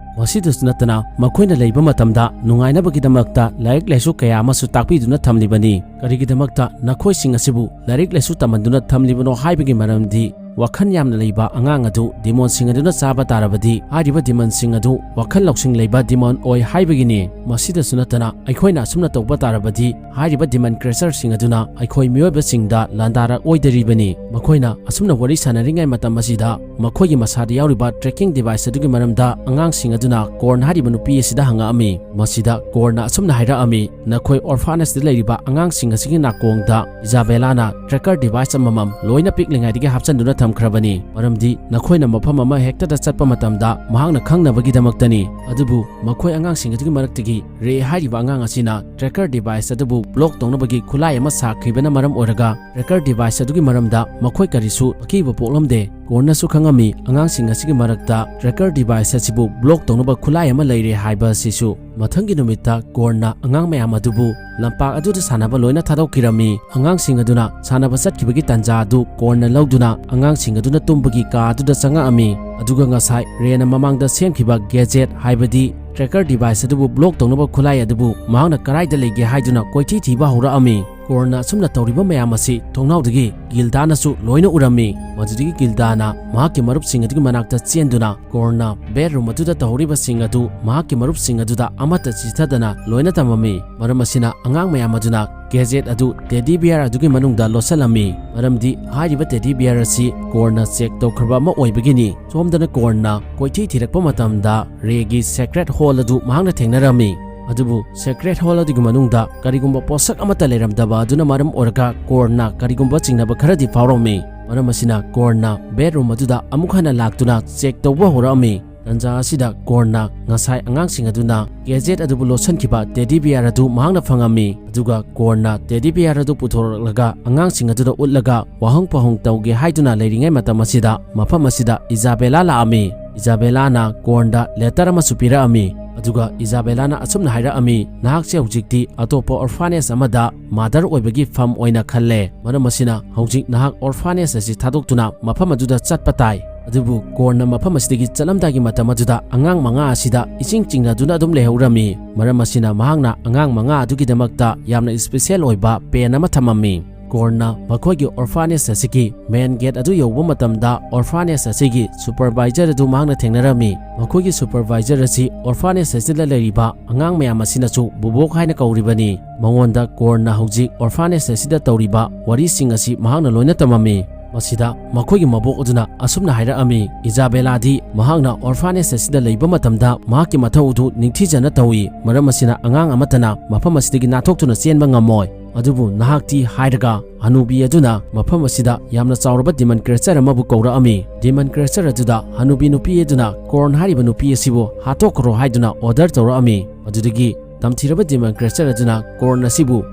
ꯃꯁꯤꯗꯁꯨ ꯅꯠꯇꯅ ꯃꯈꯣꯏꯅ ꯂꯩꯕ ꯃꯇꯝꯗ ꯅꯨꯡꯉꯥꯏꯅꯕꯒꯤꯗꯃꯛꯇ ꯂꯥꯏꯔꯤꯛ ꯂꯥꯏꯁꯨ ꯀꯌꯥ ꯑꯃꯁꯨ ꯇꯥꯛꯄꯤꯗꯨꯅ ꯊꯝꯂꯤꯕꯅꯤ꯫ ꯀꯔꯤꯒꯤꯗꯃꯛꯇ ꯅꯈꯣꯏꯁꯤꯡ ꯑꯁꯤꯕꯨ ꯂꯥꯏꯔꯤꯛ ꯂꯥꯏꯁꯨ ꯇꯝꯍꯟꯗꯨꯅ ꯊꯝꯂꯤꯕꯅꯣ ꯍꯥꯏꯕꯒꯤ ꯃꯔꯝꯗꯤ ꯋꯥꯈꯜ ꯌꯥꯝꯅ ꯂꯩꯕ ꯑꯉꯥꯡ ꯑꯗꯨ ꯗꯤꯃꯣꯟꯁꯤꯡ ꯑꯗꯨꯅ ꯆꯥꯕ ꯇꯥꯔꯕꯗꯤ, ꯍꯥꯏꯔꯤꯕ ꯗꯤꯃꯟꯁꯤꯡ ꯑꯗꯨ ꯋꯥꯈꯜ ꯂꯧꯁꯤꯡ ꯂꯩꯕ ꯗꯤꯃꯣꯟ ꯑꯣꯏ ꯍꯥꯏꯕꯒꯤꯅꯤ꯫ ꯃꯁꯤꯗꯁꯨ ꯅꯠꯇꯅ, ꯑꯩꯈꯣꯏꯅ ꯑꯁꯨꯝꯅ ꯇꯧꯕ ꯇꯥꯔꯕꯗꯤ, ꯍꯥꯏꯔꯤꯕ ꯗꯤꯃꯟ ꯀ꯭ꯔꯦꯆꯔꯁꯤꯡ ꯑꯗꯨꯅ ꯑꯩꯈꯣꯏ ꯃꯤꯑꯣꯏꯕꯁꯤꯡꯗ ꯂꯥꯟꯗꯥꯔꯛꯑꯣꯏꯗꯔꯤꯕꯅꯤ꯫ ꯃꯈꯣꯏꯅ ꯑꯁꯨꯝꯅ ꯋꯥꯔꯤ ꯁꯥꯟꯅꯔꯤꯉꯩ ꯃꯇꯝ ꯑꯁꯤꯗ, ꯃꯈꯣꯏꯒꯤ ꯃꯁꯥꯗ ꯌꯥꯎꯔꯤꯕ ꯇ꯭ꯔꯦꯀꯤꯡ ꯗꯤꯚꯥꯏꯁ ꯑꯗꯨꯒꯤ ꯃꯔꯝꯗ ꯑꯉꯥꯡꯁꯤꯡ ꯑꯗꯨꯅ ꯀꯣꯔꯟ ꯍꯥꯏꯔꯤꯕ ꯅꯨꯄꯤ ꯑꯁꯤꯗ ꯍꯪꯉꯛꯑꯝꯃꯤ꯫ ꯃꯁꯤꯗ ꯀꯣꯔꯟꯅ ꯑꯁꯨꯝꯅ ꯍꯥꯏꯔꯛꯑꯝꯃꯤ, "ꯅꯈꯣꯏ ꯑꯣꯔꯐꯥꯅꯦꯖꯇ ꯂꯩꯔꯤꯕ ꯑꯉꯥꯡꯁꯤꯡ ꯑꯁꯤꯒꯤ ꯅꯥꯀꯣꯡꯗ ꯏꯖꯥꯕꯦꯂꯥꯅ ꯇ꯭ꯔꯦꯀꯔ ꯗꯤꯚꯥꯏꯁ ꯑꯃꯃꯝ ꯂꯣꯏꯅ ꯄꯤꯛꯂꯤꯉꯩꯗꯒꯤ ꯍꯥꯞꯆꯤꯟꯗꯨꯅ ꯊꯝꯈ꯭ꯔꯕꯅꯤ, ꯃꯔꯝꯗꯤ ꯅꯈꯣꯏꯅ ꯃꯐꯝ ꯑꯃ ꯍꯦꯛꯇꯗ ꯆꯠꯄ ꯃꯇꯝꯗ ꯃꯍꯥꯛꯅ ꯈꯪꯅꯕꯒꯤꯗꯃꯛꯇꯅꯤ꯫ ꯑꯗꯨꯕꯨ ꯃꯈꯣꯏ ꯑꯉꯥꯡꯁꯤꯡ ꯑꯗꯨꯒꯤ ꯃꯔꯛꯇꯒꯤ ꯔꯦ ꯍꯥꯏꯔꯤꯕ ꯑꯉꯥꯡ ꯑꯁꯤꯅ ꯇ꯭ꯔꯦꯀꯔ ꯗꯤꯚꯥꯏꯁ ꯑꯗꯨꯕꯨ ꯕ꯭ꯂꯣꯛ ꯇꯧꯅꯕꯒꯤ ꯈꯨꯠꯂꯥꯏ ꯑꯃ ꯁꯥꯈꯤꯕꯅ ꯃꯔꯝ ꯑꯣꯏꯔꯒ, ꯇ꯭ꯔꯦꯀꯔ ꯗꯤꯚꯥꯏꯁ ꯑꯗꯨꯒꯤ ꯃꯔꯝꯗ ꯃꯈꯣꯏ ꯀꯔꯤꯁꯨ ꯑꯀꯤꯕ ꯄꯣꯛꯂꯝꯗꯦ꯫ ꯀꯣꯔꯟꯅꯁꯨ ꯈꯪꯉꯝꯃꯤ, ꯑꯉꯥꯡꯁꯤꯡ ꯑꯁꯤꯒꯤ ꯃꯔꯛꯇ ꯇ꯭ꯔꯦꯀꯔ ꯗꯤꯚꯥꯏꯁ ꯑꯁꯤꯕꯨ ꯕ꯭ꯂꯣꯛ ꯇꯧꯅꯕ ꯈꯨꯠꯂꯥꯏ ꯑꯃ ꯂꯩꯔꯦ ꯍꯥꯏꯕ ꯑꯁꯤꯁꯨ꯫ ꯃꯊꯪꯒꯤ ꯅꯨꯃꯤꯠꯇ ꯀꯣꯔꯟꯅ ꯑꯉꯥꯡ ꯃꯌꯥꯝ ꯑꯗꯨꯕꯨ ꯂꯝꯄꯥꯛ ꯑꯗꯨꯗ ꯁꯥꯟꯅꯕ ꯂꯣꯏꯅ ꯊꯥꯗꯣꯛꯈꯤꯔꯝꯃꯤ꯫ ꯑꯉꯥꯡꯁꯤꯡ ꯑꯗꯨꯅ ꯁꯥꯟꯅꯕ ꯆꯠꯈꯤꯕꯒꯤ ꯇꯥꯟꯖꯥ ꯑꯗꯨ ꯀꯣꯔꯟꯅ ꯂꯧꯗꯨꯅ ꯑꯉꯥꯡꯁꯤꯡ ꯑꯗꯨꯅ ꯇꯨꯝꯕꯒꯤ ꯀꯥ ꯑꯗꯨꯗ ꯆꯪꯉꯛꯑꯝꯃꯤ꯫ ꯑꯗꯨꯒ ꯉꯁꯥꯏ ꯔꯦꯅ ꯃꯃꯥꯡꯗ ꯁꯦꯝꯈꯤꯕ ꯒꯦꯖꯦꯠ, ꯍꯥꯏꯕꯗꯤ ꯇ꯭ꯔꯦꯀꯔ ꯗꯤꯚꯥꯏꯁ ꯑꯗꯨꯕꯨ ꯕ꯭ꯂꯣꯛ ꯇꯧꯅꯕ ꯈꯨꯠꯂꯥꯏ ꯑꯗꯨꯕꯨ ꯃꯍꯥꯛꯅ ꯀꯗꯥꯏꯗ ꯂꯩꯒꯦ ꯍꯥꯏꯗꯨꯅ ꯀꯣꯏꯊꯤ ꯊꯤꯕ ꯍꯧꯔꯛꯑꯝꯃꯤ꯫ ꯀꯣꯔꯟꯅ ꯑꯁꯨꯝꯅ ꯇꯧꯔꯤꯕ ꯃꯌꯥꯝ ꯑꯁꯤ ꯊꯣꯡꯅꯥꯎꯗꯒꯤ ꯒꯤꯜꯗꯥꯅꯁꯨ ꯂꯣꯏꯅ ꯎꯔꯝꯃꯤ꯫ ꯃꯗꯨꯗꯒꯤ ꯒꯤꯜꯗꯥꯅ ꯃꯍꯥꯛꯀꯤ ꯃꯔꯨꯞꯁꯤꯡ ꯑꯗꯨꯒꯤ ꯃꯅꯥꯛꯇ ꯆꯦꯟꯗꯨꯅ ꯀꯣꯔꯟꯅ ꯕꯦꯗꯔꯨꯝ ꯑꯗꯨꯗ ꯇꯧꯍꯧꯔꯤꯕꯁꯤꯡ ꯑꯗꯨ ꯃꯍꯥꯛꯀꯤ ꯃꯔꯨꯞꯁꯤꯡ ꯑꯗꯨꯗ ꯑꯃꯠꯇ ꯆꯤꯊꯗꯅ ꯂꯣꯏꯅ ꯇꯝꯃꯝꯃꯤ꯫ ꯃꯔꯝ ꯑꯁꯤꯅ ꯑꯉꯥꯡ ꯃꯌꯥꯝ ꯑꯗꯨꯅ ꯒꯦꯖꯦꯠ ꯑꯗꯨ ꯇꯦꯗꯤ ꯕꯤꯌꯔ ꯑꯗꯨꯒꯤ ꯃꯅꯨꯡꯗ ꯂꯣꯠꯁꯤꯜꯂꯝꯃꯤ, ꯃꯔꯝꯗꯤ ꯍꯥꯏꯔꯤꯕ ꯇꯦꯗꯤ ꯕꯤꯌꯔ ꯑꯁꯤ ꯀꯣꯔꯟꯅ ꯆꯦꯛ ꯇꯧꯈ꯭ꯔꯕ ꯑꯃ ꯑꯣꯏꯕꯒꯤꯅꯤ꯫ ꯁꯣꯝꯗꯅ ꯀꯣꯔꯟꯅ ꯀꯣꯏꯊꯤ ꯊꯤꯔꯛꯄ ꯃꯇꯝꯗ ꯔꯦꯒꯤ ꯁꯦꯀ꯭ꯔꯦꯠ ꯍꯣꯜ ꯑꯗꯨ ꯃꯍꯥꯛꯅ ꯊꯦꯡꯅꯔꯝꯃꯤ꯫ ꯑꯗꯨꯕꯨ ꯁꯦꯀ꯭ꯔꯦꯠ ꯍꯣꯜ ꯑꯗꯨꯒꯤ ꯃꯅꯨꯡꯗ ꯀꯔꯤꯒꯨꯝꯕ ꯄꯣꯠꯁꯛ ꯑꯃꯠꯇ ꯂꯩꯔꯝꯗꯕ ꯑꯗꯨꯅ ꯃꯔꯝ ꯑꯣꯏꯔꯒ ꯀꯣꯔꯟꯅ ꯀꯔꯤꯒꯨꯝꯕ ꯆꯤꯡꯅꯕ ꯈꯔꯗꯤ ꯐꯥꯎꯔꯝꯃꯤ꯫ ꯃꯔꯝ ꯑꯁꯤꯅ ꯀꯣꯔꯟꯅ ꯕꯦꯗꯔꯨꯝ ꯑꯗꯨꯗ ꯑꯃꯨꯛ ꯍꯟꯅ ꯂꯥꯛꯇꯨꯅ ꯆꯦꯛ ꯇꯧꯕ ꯍꯧꯔꯛꯑꯝꯃꯤ꯫ ꯇꯥꯟꯖꯥ ꯑꯁꯤꯗ ꯀꯣꯔꯟꯅ ꯉꯁꯥꯏ ꯑꯉꯥꯡꯁꯤꯡ ꯑꯗꯨꯅ ꯒꯦꯖꯦꯠ ꯑꯗꯨꯕꯨ ꯂꯣꯠꯁꯤꯟꯈꯤꯕ ꯇꯦꯗꯤ ꯕꯤꯌꯥꯔ ꯑꯗꯨ ꯃꯍꯥꯛꯅ ꯐꯪꯉꯝꯃꯤ꯫ ꯑꯗꯨꯒ ꯀꯣꯔꯟꯅ ꯇꯦꯗꯤ ꯕꯤꯌꯥꯔ ꯑꯗꯨ ꯄꯨꯊꯣꯔꯛꯂꯒ ꯑꯉꯥꯡꯁꯤꯡ ꯑꯗꯨꯗ ꯎꯠꯂꯒ ꯋꯥꯍꯪ ꯄꯥꯎꯍꯪ ꯇꯧꯒꯦ ꯍꯥꯏꯗꯨꯅ ꯂꯩꯔꯤꯉꯩ ꯃꯇꯝ ꯑꯁꯤꯗ ꯃꯐꯝ ꯑꯁꯤꯗ ꯏꯖꯥꯕꯦꯂꯥ ꯂꯥꯛꯑꯝꯃꯤ꯫ ꯏꯖꯥꯕꯦꯂꯥꯅ ꯀꯣꯔꯟꯗ ꯂꯦꯇꯔ ꯑꯃꯁꯨ ꯄꯤꯔꯛꯑꯝꯃꯤ꯫ ꯑꯗꯨꯒ ꯏꯖꯥꯕꯦꯂꯥꯅ ꯑꯁꯨꯝꯅ ꯍꯥꯏꯔꯛꯑꯝꯃꯤ, "ꯅꯍꯥꯛꯁꯦ ꯍꯧꯖꯤꯛꯇꯤ ꯑꯇꯣꯞꯄ ꯑꯣꯔꯐꯥꯅꯦꯖ ꯑꯃꯗ ꯃꯥꯗꯔ ꯑꯣꯏꯕꯒꯤ ꯐꯝ ꯑꯣꯏꯅ ꯈꯜꯂꯦ꯫ ꯃꯔꯝ ꯑꯁꯤꯅ ꯍꯧꯖꯤꯛ ꯅꯍꯥꯛ ꯑꯣꯔꯐꯥꯅꯦꯖ ꯑꯁꯤ ꯊꯥꯗꯣꯛꯇꯨꯅ ꯃꯐꯝ ꯑꯗꯨꯗ ꯆꯠꯄ ꯇꯥꯏ꯫" ꯑꯗꯨꯕꯨ ꯀꯣꯔꯟꯅ ꯃꯐꯝ ꯑꯁꯤꯗꯒꯤ ꯆꯠꯂꯝꯗꯥꯏꯒꯤ ꯃꯇꯝ ꯑꯗꯨꯗ ꯑꯉꯥꯡ ꯃꯉꯥ ꯑꯁꯤꯗ ꯏꯆꯤꯡ ꯆꯤꯡꯅꯗꯨꯅ ꯑꯗꯨꯝ ꯂꯩꯍꯧꯔꯝꯃꯤ꯫ ꯃꯔꯝ ꯑꯁꯤꯅ ꯃꯍꯥꯛꯅ ꯑꯉꯥꯡ ꯃꯉꯥ ꯑꯗꯨꯒꯤꯗꯃꯛꯇ ꯌꯥꯝꯅ ꯏꯁꯄꯤꯁꯦꯜ ꯑꯣꯏꯕ ꯄꯦꯟ ꯑꯃ ꯊꯝꯃꯝꯃꯤ꯫ ꯀꯣꯔꯟꯅ ꯃꯈꯣꯏꯒꯤ orphanage ꯑꯁꯤꯒꯤ main gate ꯑꯗꯨ ꯌꯧꯕ ꯃꯇꯝꯗ orphanage ꯑꯁꯤꯒꯤ supervisor ꯑꯗꯨ ꯃꯍꯥꯛꯅ ꯊꯦꯡꯅꯔꯝꯃꯤ꯫ ꯃꯈꯣꯏꯒꯤ supervisor ꯑꯁꯤ orphanage ꯑꯁꯤꯗ ꯂꯩꯔꯤꯕ ꯑꯉꯥꯡ ꯃꯌꯥꯝ ꯑꯁꯤꯅꯁꯨ ꯕꯨꯕꯣꯛ ꯍꯥꯏꯅ ꯀꯧꯔꯤꯕꯅꯤ꯫ ꯃꯉꯣꯟꯗ ꯀꯣꯔꯟꯅ ꯍꯧꯖꯤꯛ orphanage ꯑꯁꯤꯗ ꯇꯧꯔꯤꯕ ꯋꯥꯔꯤꯁꯤꯡ ꯑꯁꯤ ꯃꯍꯥꯛꯅ ꯂꯣꯏꯅ ꯇꯝꯃꯝꯃꯤ꯫ ꯃꯁꯤꯗ ꯃꯈꯣꯏꯒꯤ ꯃꯕꯣꯛ ꯑꯗꯨꯅ ꯑꯁꯨꯝꯅ ꯍꯥꯏꯔꯛꯑꯝꯃꯤ, "ꯏꯖꯥꯕꯦꯂꯥꯗꯤ ꯃꯍꯥꯛꯅ orphanage ꯑꯁꯤꯗ ꯂꯩꯕ ꯃꯇꯝꯗ ꯃꯍꯥꯛꯀꯤ ꯃꯊꯧ ꯑꯗꯨ ꯅꯤꯡꯊꯤꯖꯅ ꯇꯧꯏ, ꯃꯔꯝ ꯑꯁꯤꯅ ꯑꯉꯥꯡ ꯑꯃꯠꯇꯅ ꯃꯐꯝ ꯑꯁꯤꯗꯒꯤ ꯅꯥꯟꯊꯣꯛꯇꯨꯅ ꯆꯦꯟꯕ ꯉꯝꯃꯣꯏ꯫ ꯑꯗꯨꯕꯨ ꯅꯍꯥꯛꯇꯤ?" ꯍꯥꯏꯔꯒ ꯍꯅꯨꯕꯤ ꯑꯗꯨꯅ ꯃꯐꯝ ꯑꯁꯤꯗ ꯌꯥꯝꯅ ꯆꯥꯎꯔꯕ demon creature ꯑꯃꯕꯨ ꯀꯧꯔꯛꯑꯝꯃꯤ꯫ Demon creature ꯑꯗꯨꯗ ꯍꯅꯨꯕꯤ ꯅꯨꯄꯤ ꯑꯗꯨꯅ ꯀꯣꯔꯟ ꯍꯥꯏꯔꯤꯕ ꯅꯨꯄꯤ ꯑꯁꯤꯕꯨ ꯍꯥꯠꯇꯣꯛꯈ꯭ꯔꯣ ꯍꯥꯏꯗꯨꯅ order ꯇꯧꯔꯛꯑꯝꯃꯤ꯫ ꯑꯗꯨꯗꯒꯤ ꯇꯝꯊꯤꯔꯕ demon creature ꯑꯗꯨꯅ ꯀꯣꯔꯟ ꯑꯁꯤꯕꯨ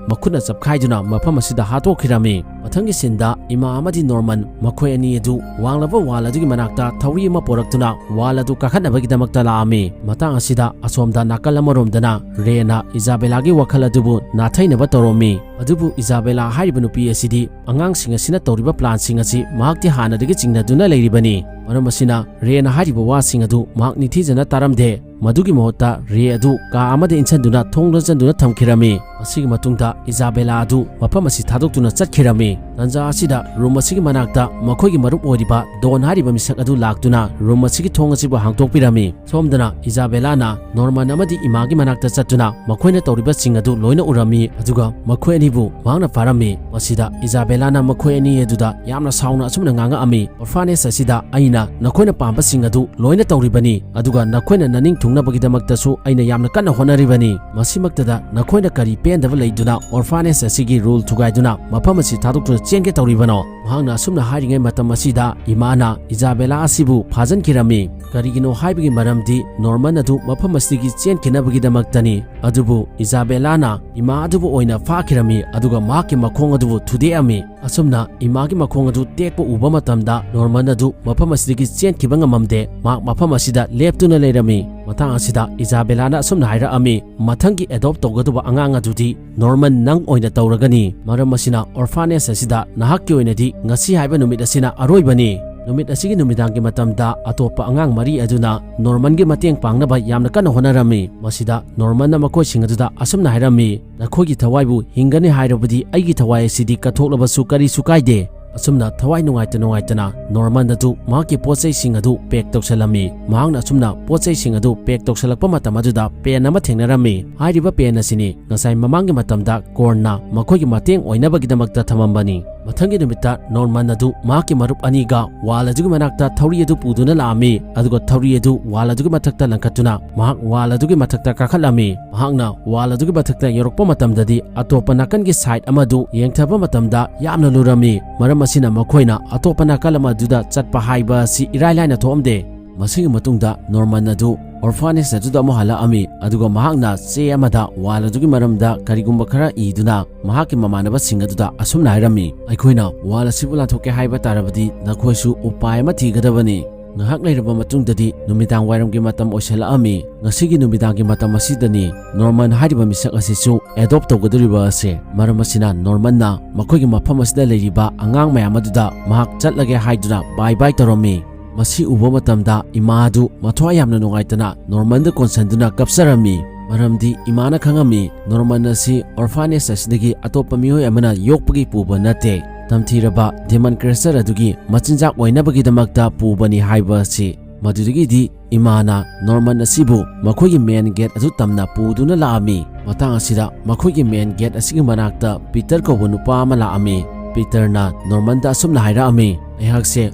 ꯃꯈꯨꯠꯅ ꯆꯞꯈꯥꯏꯗꯨꯅ ꯃꯐꯝ ꯑꯁꯤꯗ ꯍꯥꯠꯇꯣꯛꯈꯤꯔꯝꯃꯤ꯫ ꯃꯊꯪꯒꯤ ꯁꯤꯟꯗ ꯏꯃꯥ ꯑꯃꯗꯤ ꯅꯣꯔꯃꯟ ꯃꯈꯣꯏ ꯑꯅꯤ ꯑꯗꯨ ꯋꯥꯡꯂꯕ wall ꯑꯗꯨꯒꯤ ꯃꯅꯥꯛꯇ ꯊꯧꯔꯤ ꯑꯃ ꯄꯣꯔꯛꯇꯨꯅ wall ꯑꯗꯨ ꯀꯥꯈꯠꯅꯕꯒꯤꯗꯃꯛꯇ ꯂꯥꯛꯑꯝꯃꯤ꯫ ꯃꯇꯥꯡ ꯑꯁꯤꯗ ꯑꯁꯣꯝꯗ ꯅꯥꯀꯜ ꯑꯃꯔꯣꯝꯗꯅ ꯔꯦꯅ ꯏꯖꯥꯕꯦꯂꯥꯒꯤ ꯋꯥꯈꯜ ꯑꯗꯨꯕꯨ ꯅꯥꯊꯩꯅꯕ ꯇꯧꯔꯝꯃꯤ꯫ ꯑꯗꯨꯕꯨ ꯏꯖꯥꯕꯦꯂꯥ ꯍꯥꯏꯔꯤꯕ ꯅꯨꯄꯤ ꯑꯁꯤꯗꯤ ꯑꯉꯥꯡꯁꯤꯡ ꯑꯁꯤꯅ ꯇꯧꯔꯤꯕ planꯁꯤꯡ ꯑꯁꯤ ꯃꯍꯥꯛꯇꯤ ꯍꯥꯟꯅꯗꯒꯤ ꯆꯤꯡꯅꯗꯨꯅ ꯂꯩꯔꯤꯕꯅꯤ꯫ ꯃꯔꯝ ꯑꯁꯤꯅ ꯔꯦꯅ ꯍꯥꯏꯔꯤꯕ ꯋꯥꯁꯤꯡ ꯑꯗꯨ ꯃꯍꯥꯛ ꯅꯤꯡꯊꯤꯖꯅ ꯇꯥꯔꯝꯗꯦ꯫ ꯃꯗꯨꯒꯤ ꯃꯍꯨꯠꯇ ꯔꯦ ꯑꯗꯨ ꯀꯥ ꯑꯃꯗ ꯏꯟꯁꯤꯟꯗꯨꯅ ꯊꯣꯡ ꯂꯣꯟꯁꯤꯟꯗꯨꯅ ꯊꯝꯈꯤꯔꯝꯃꯤ꯫ ꯃꯁꯤꯒꯤ ꯃꯇꯨꯡꯗ ꯏꯖꯥꯕꯦꯂꯥ ꯑꯗꯨ ꯃꯐꯝ ꯑꯁꯤ ꯊꯥꯗꯣꯛꯇꯨꯅ ꯆꯠꯈꯤꯔꯝꯃꯤ꯫ ꯇꯥꯟꯖꯥ ꯑꯁꯤꯗ room ꯑꯁꯤꯒꯤ ꯃꯅꯥꯛꯇ ꯃꯈꯣꯏꯒꯤ ꯃꯔꯨꯞ ꯑꯣꯏꯔꯤꯕ ꯗꯣꯟ ꯍꯥꯏꯔꯤꯕ ꯃꯤꯁꯛ ꯑꯗꯨ ꯂꯥꯛꯇꯨꯅ room ꯑꯁꯤꯒꯤ ꯊꯣꯡ ꯑꯁꯤꯕꯨ ꯍꯥꯡꯗꯣꯛꯄꯤꯔꯝꯃꯤ꯫ ꯁꯣꯝꯗꯅ ꯏꯖꯥꯕꯦꯂꯥꯅ ꯅꯣꯔꯃꯟ ꯑꯃꯗꯤ ꯏꯃꯥꯒꯤ ꯃꯅꯥꯛꯇ ꯆꯠꯇꯨꯅ ꯃꯈꯣꯏꯅ ꯇꯧꯔꯤꯕꯁꯤꯡ ꯑꯗꯨ ꯂꯣꯏꯅ ꯎꯔꯝꯃꯤ, ꯑꯗꯨꯒ ꯃꯈꯣꯏ ꯑꯅꯤꯕꯨ ꯃꯍꯥꯛꯅ ꯐꯥꯔꯝꯃꯤ꯫ ꯃꯁꯤꯗ ꯏꯖꯥꯕꯦꯂꯥꯅ ꯃꯈꯣꯏ ꯑꯅꯤ ꯑꯗꯨꯗ ꯌꯥꯝꯅ ꯁꯥꯎꯅ ꯑꯁꯨꯝꯅ ꯉꯥꯡꯉꯛꯑꯝꯃꯤ, "Orphanage ꯑꯁꯤꯗ ꯑꯩꯅ ꯅꯈꯣꯏꯅ ꯄꯥꯝꯕꯁꯤꯡ ꯑꯗꯨ ꯂꯣꯏꯅ ꯇꯧꯔꯤꯕꯅꯤ, ꯑꯗꯨꯒ ꯅꯈꯣꯏꯅ ꯅꯅꯤꯡ ꯊꯨꯡꯅꯕꯒꯤꯗꯃꯛꯇꯁꯨ ꯑꯩꯅ ꯌꯥꯝꯅ ꯀꯟꯅ ꯍꯣꯠꯅꯔꯤꯕꯅꯤ꯫ ꯃꯁꯤꯃꯛꯇꯗ ꯅꯈꯣꯏꯅ ꯀꯔꯤ ꯄꯦꯟꯗꯕ ꯂꯩꯗꯨꯅ orphanage ꯑꯁꯤꯒꯤ rule ꯊꯨꯒꯥꯏꯗꯨꯅ ꯃꯐꯝ ꯑꯁꯤ ꯊꯥꯗꯣꯛꯇꯨꯅ ꯆꯦꯟꯒꯦ ꯇꯧꯔꯤꯕꯅꯣ?" ꯃꯍꯥꯛꯅ ꯑꯁꯨꯝꯅ ꯍꯥꯏꯔꯤꯉꯩ ꯃꯇꯝ ꯑꯁꯤꯗ ꯏꯃꯥꯅ ꯏꯖꯥꯕꯦꯂꯥ ꯑꯁꯤꯕꯨ ꯐꯥꯖꯤꯟꯈꯤꯔꯝꯃꯤ꯫ ꯀꯔꯤꯒꯤꯅꯣ ꯍꯥꯏꯕꯒꯤ ꯃꯔꯝꯗꯤ ꯅꯣꯔꯃꯟ ꯑꯗꯨ ꯃꯐꯝ ꯑꯁꯤꯗꯒꯤ ꯆꯦꯟꯈꯤꯅꯕꯒꯤꯗꯃꯛꯇꯅꯤ꯫ ꯑꯗꯨꯕꯨ ꯏꯖꯥꯕꯦꯂꯥꯅ ꯏꯃꯥ ꯑꯗꯨꯕꯨ ꯑꯣꯏꯅ ꯐꯥꯈꯤꯔꯝꯃꯤ, ꯑꯗꯨꯒ ꯃꯍꯥꯛꯀꯤ ꯃꯈꯣꯡ ꯑꯗꯨꯕꯨ ꯊꯨꯗꯦꯛꯑꯝꯃꯤ꯫ ꯑꯁꯨꯝꯅ ꯏꯃꯥꯒꯤ ꯃꯈꯣꯡ ꯑꯗꯨ ꯇꯦꯛꯄ ꯎꯕ ꯃꯇꯝꯗ ꯅꯣꯔꯃꯟ ꯑꯗꯨ ꯃꯐꯝ ꯑꯁꯤꯗꯒꯤ ꯆꯦꯟꯈꯤꯕ ꯉꯝꯃꯝꯗꯦ꯫ ꯃꯍꯥꯛ ꯃꯐꯝ ꯑꯁꯤꯗ ꯂꯦꯞꯇꯨꯅ ꯂꯩꯔꯝꯃꯤ꯫ ꯃꯇꯥꯡ ꯑꯁꯤꯗ ꯏꯖꯥꯕꯦꯂꯥꯅ ꯑꯁꯨꯝꯅ ꯍꯥꯏꯔꯛꯑꯝꯃꯤ, "ꯃꯊꯪꯒꯤ adopt ꯇꯧꯒꯗꯕ ꯑꯉꯥꯡ ꯑꯗꯨꯗꯤ ꯅꯣꯔꯃꯟ ꯅꯪ ꯑꯣꯏꯅ ꯇꯧꯔꯒꯅꯤ꯫ ꯃꯔꯝ ꯑꯁꯤꯅ orphanage ꯑꯁꯤꯗ ꯅꯍꯥꯛꯀꯤ ꯑꯣꯏꯅꯗꯤ ꯉꯁꯤ ꯍꯥꯏꯕ ꯅꯨꯃꯤꯠ ꯑꯁꯤꯅ ꯑꯔꯣꯏꯕꯅꯤ꯫ ꯅꯨꯃꯤꯠ ꯑꯁꯤꯒꯤ ꯅꯨꯃꯤꯗꯥꯡꯒꯤ ꯃꯇꯝꯗ ꯑꯇꯣꯞꯄ ꯑꯉꯥꯡ ꯃꯔꯤ ꯑꯗꯨꯅ ꯅꯣꯔꯃꯟꯒꯤ ꯃꯇꯦꯡ ꯄꯥꯡꯅꯕ ꯌꯥꯝꯅ ꯀꯟꯅ ꯍꯣꯠꯅꯔꯝꯃꯤ꯫ ꯃꯁꯤꯗ ꯅꯣꯔꯃꯟꯅ ꯃꯈꯣꯏꯁꯤꯡ ꯑꯗꯨꯗ ꯑꯁꯨꯝꯅ ꯍꯥꯏꯔꯝꯃꯤ, "ꯅꯈꯣꯏꯒꯤ ꯊꯋꯥꯏꯕꯨ ꯍꯤꯡꯒꯅꯤ ꯍꯥꯏꯔꯕꯗꯤ ꯑꯩꯒꯤ ꯊꯋꯥꯏ ꯑꯁꯤꯗꯤ ꯀꯠꯊꯣꯛꯂꯕꯁꯨ ꯀꯔꯤꯁꯨ ꯀꯥꯏꯗꯦ"꯫ ꯑꯁꯨꯝꯅ ꯊꯋꯥꯏ ꯅꯨꯡꯉꯥꯏꯇ ꯅꯨꯡꯉꯥꯏꯇꯅ ꯅꯣꯔꯃꯟ ꯑꯗꯨ ꯃꯍꯥꯛꯀꯤ ꯄꯣꯠ ꯆꯩꯁꯤꯡ ꯑꯗꯨ ꯄꯦꯛ ꯇꯧꯁꯜꯂꯝꯃꯤ꯫ ꯃꯍꯥꯛꯅ ꯑꯁꯨꯝꯅ ꯄꯣꯠ ꯆꯩꯁꯤꯡ ꯑꯗꯨ ꯄꯦꯛ ꯇꯧꯁꯜꯂꯛꯄ ꯃꯇꯝ ꯑꯗꯨꯗ ꯄꯦꯟ ꯑꯃ ꯊꯦꯡꯅꯔꯝꯃꯤ꯫ ꯍꯥꯏꯔꯤꯕ ꯄꯦꯟ ꯑꯁꯤꯅꯤ ꯉꯁꯥꯏ ꯃꯃꯥꯡꯒꯤ ꯃꯇꯝꯗ ꯀꯣꯔꯟꯅ ꯃꯈꯣꯏꯒꯤ ꯃꯇꯦꯡ ꯑꯣꯏꯅꯕꯒꯤꯗꯃꯛꯇ ꯊꯝꯃꯝꯕꯅꯤ꯫ ꯃꯊꯪꯒꯤ ꯅꯨꯃꯤꯠꯇ ꯅꯣꯔꯃꯟ ꯑꯗꯨ ꯃꯍꯥꯛꯀꯤ ꯃꯔꯨꯞ ꯑꯅꯤꯒ ꯋꯥꯜ ꯑꯗꯨꯒꯤ ꯃꯅꯥꯛꯇ ꯊꯧꯔꯤ ꯑꯗꯨ ꯄꯨꯗꯨꯅ ꯂꯥꯛꯑꯝꯃꯤ, ꯑꯗꯨꯒ ꯊꯧꯔꯤ ꯑꯗꯨ ꯋꯥꯜ ꯑꯗꯨꯒꯤ ꯃꯊꯛꯇ ꯂꯪꯈꯠꯇꯨꯅ ꯃꯍꯥꯛ ꯋꯥꯜ ꯑꯗꯨꯒꯤ ꯃꯊꯛꯇ ꯀꯥꯈꯠꯂꯝꯃꯤ꯫ ꯃꯍꯥꯛꯅ ꯋꯥꯜ ꯑꯗꯨꯒꯤ ꯃꯊꯛꯇ ꯌꯧꯔꯛꯄ ꯃꯇꯝꯗꯗꯤ ꯑꯇꯣꯞꯄ ꯅꯥꯀꯟꯒꯤ ꯁꯥꯏꯠ ꯑꯃꯗꯨ ꯌꯦꯡꯊꯕ ꯃꯇꯝꯗ ꯌꯥꯝꯅ ꯂꯨꯔꯝꯃꯤ꯫ ꯃꯔꯝ ꯑꯁꯤꯅ ꯃꯈꯣꯏꯅ ꯑꯇꯣꯞꯄ ꯅꯥꯀꯜ ꯑꯃ ꯑꯗꯨꯗ ꯆꯠꯄ ꯍꯥꯏꯕ ꯑꯁꯤ ꯏꯔꯥꯏ ꯂꯥꯏꯅ ꯊꯣꯛꯑꯝꯗꯦ꯫ ꯃꯁꯤꯒꯤ ꯃꯇꯨꯡꯗ ꯅꯣꯔꯃꯟ ꯑꯗꯨ ꯑꯣꯔꯐꯥꯅꯦꯖ ꯑꯗꯨꯗ ꯑꯃꯨꯛ ꯍꯜꯂꯛꯑꯝꯃꯤ, ꯑꯗꯨꯒ ꯃꯍꯥꯛꯅ ꯆꯦ ꯑꯃꯗ ꯋꯥꯜ ꯑꯗꯨꯒꯤ ꯃꯔꯝꯗ ꯀꯔꯤꯒꯨꯝꯕ ꯈꯔ ꯏꯗꯨꯅ ꯃꯍꯥꯛꯀꯤ ꯃꯃꯥꯟꯅꯕꯁꯤꯡ ꯑꯗꯨꯗ ꯑꯁꯨꯝꯅ ꯍꯥꯏꯔꯝꯃꯤ, "ꯑꯩꯈꯣꯏꯅ ꯋꯥꯜ ꯑꯁꯤꯕꯨ ꯂꯥꯟꯊꯣꯛꯀꯦ ꯍꯥꯏꯕ ꯇꯥꯔꯕꯗꯤ ꯅꯈꯣꯏꯁꯨ ꯎꯄꯥꯏ ꯑꯃ ꯊꯤꯒꯗꯕꯅꯤ"꯫ ꯉꯥꯏꯍꯥꯛ ꯂꯩꯔꯕ ꯃꯇꯨꯡꯗꯗꯤ ꯅꯨꯃꯤꯗꯥꯡ ꯋꯥꯏꯔꯝꯒꯤ ꯃꯇꯝ ꯑꯣꯏꯁꯜꯂꯛꯑꯝꯃꯤ꯫ ꯉꯁꯤꯒꯤ ꯅꯨꯃꯤꯗꯥꯡꯒꯤ ꯃꯇꯝ ꯑꯁꯤꯗꯅꯤ ꯅꯣꯔꯃꯟ ꯍꯥꯏꯔꯤꯕ ꯃꯤꯁꯛ ꯑꯁꯤꯁꯨ ꯑꯦꯗꯣꯞ ꯇꯧꯒꯗꯧꯔꯤꯕ ꯑꯁꯦ꯫ ꯃꯔꯝ ꯑꯁꯤꯅ ꯅꯣꯔꯃꯟꯅ ꯃꯈꯣꯏꯒꯤ ꯃꯐꯝ ꯑꯁꯤꯗ ꯂꯩꯔꯤꯕ ꯑꯉꯥꯡ ꯃꯌꯥꯝ ꯑꯗꯨꯗ ꯃꯍꯥꯛ ꯆꯠꯂꯒꯦ ꯍꯥꯏꯗꯨꯅ ꯕꯥꯏ ꯕꯥꯏ ꯇꯧꯔꯝꯃꯤ꯫ ꯃꯁꯤ ꯎꯕ ꯃꯇꯝꯗ ꯏꯃꯥ ꯑꯗꯨ ꯃꯊ꯭ꯋꯥꯏ ꯌꯥꯝꯅ ꯅꯨꯡꯉꯥꯏꯇꯅ ꯅꯣꯔꯃꯟꯗ ꯀꯣꯟꯁꯟꯗꯨꯅ ꯀꯞꯆꯔꯝꯃꯤ꯫ ꯃꯔꯝꯗꯤ ꯏꯃꯥꯅ ꯈꯪꯉꯝꯃꯤ, ꯅꯣꯔꯃꯟ ꯑꯁꯤ ꯑꯣꯔꯐꯥꯅꯦꯖ ꯑꯁꯤꯗꯒꯤ ꯑꯇꯣꯞꯄ ꯃꯤꯑꯣꯏ ꯑꯃꯅ ꯌꯣꯛꯄꯒꯤ ꯄꯨꯕ ꯅꯠꯇꯦ꯫ ꯇꯝꯊꯤꯔꯕ ꯗꯤꯃꯟ ꯀ꯭ꯔꯦꯆꯔ ꯑꯗꯨꯒꯤ ꯃꯆꯤꯟꯖꯥꯛ ꯑꯣꯏꯅꯕꯒꯤꯗꯃꯛꯇ ꯄꯨꯕꯅꯤ ꯍꯥꯏꯕ ꯑꯁꯤ꯫ ꯃꯗꯨꯗꯒꯤꯗꯤ ꯏꯃꯥꯅ ꯅꯣꯔꯃꯟ ꯑꯁꯤꯕꯨ ꯃꯈꯣꯏꯒꯤ ꯃꯦꯟ ꯒꯦꯠ ꯑꯗꯨ ꯇꯝꯅ ꯄꯨꯗꯨꯅ ꯂꯥꯛꯑꯝꯃꯤ꯫ ꯃꯇꯥꯡ ꯑꯁꯤꯗ ꯃꯈꯣꯏꯒꯤ ꯃꯦꯟ ꯒꯦꯠ ꯑꯁꯤꯒꯤ ꯃꯅꯥꯛꯇ ꯄꯤꯇꯔ ꯀꯧꯕ ꯅꯨꯄꯥ ꯑꯃ ꯂꯥꯛꯑꯝꯃꯤ꯫ ꯄꯤꯇꯔꯅ ꯅꯣꯔꯃꯟꯗ ꯑꯁꯨꯝꯅ ꯍꯥꯏꯔꯛꯑꯝꯃꯤ, "ꯑꯩꯍꯥꯛꯁꯦ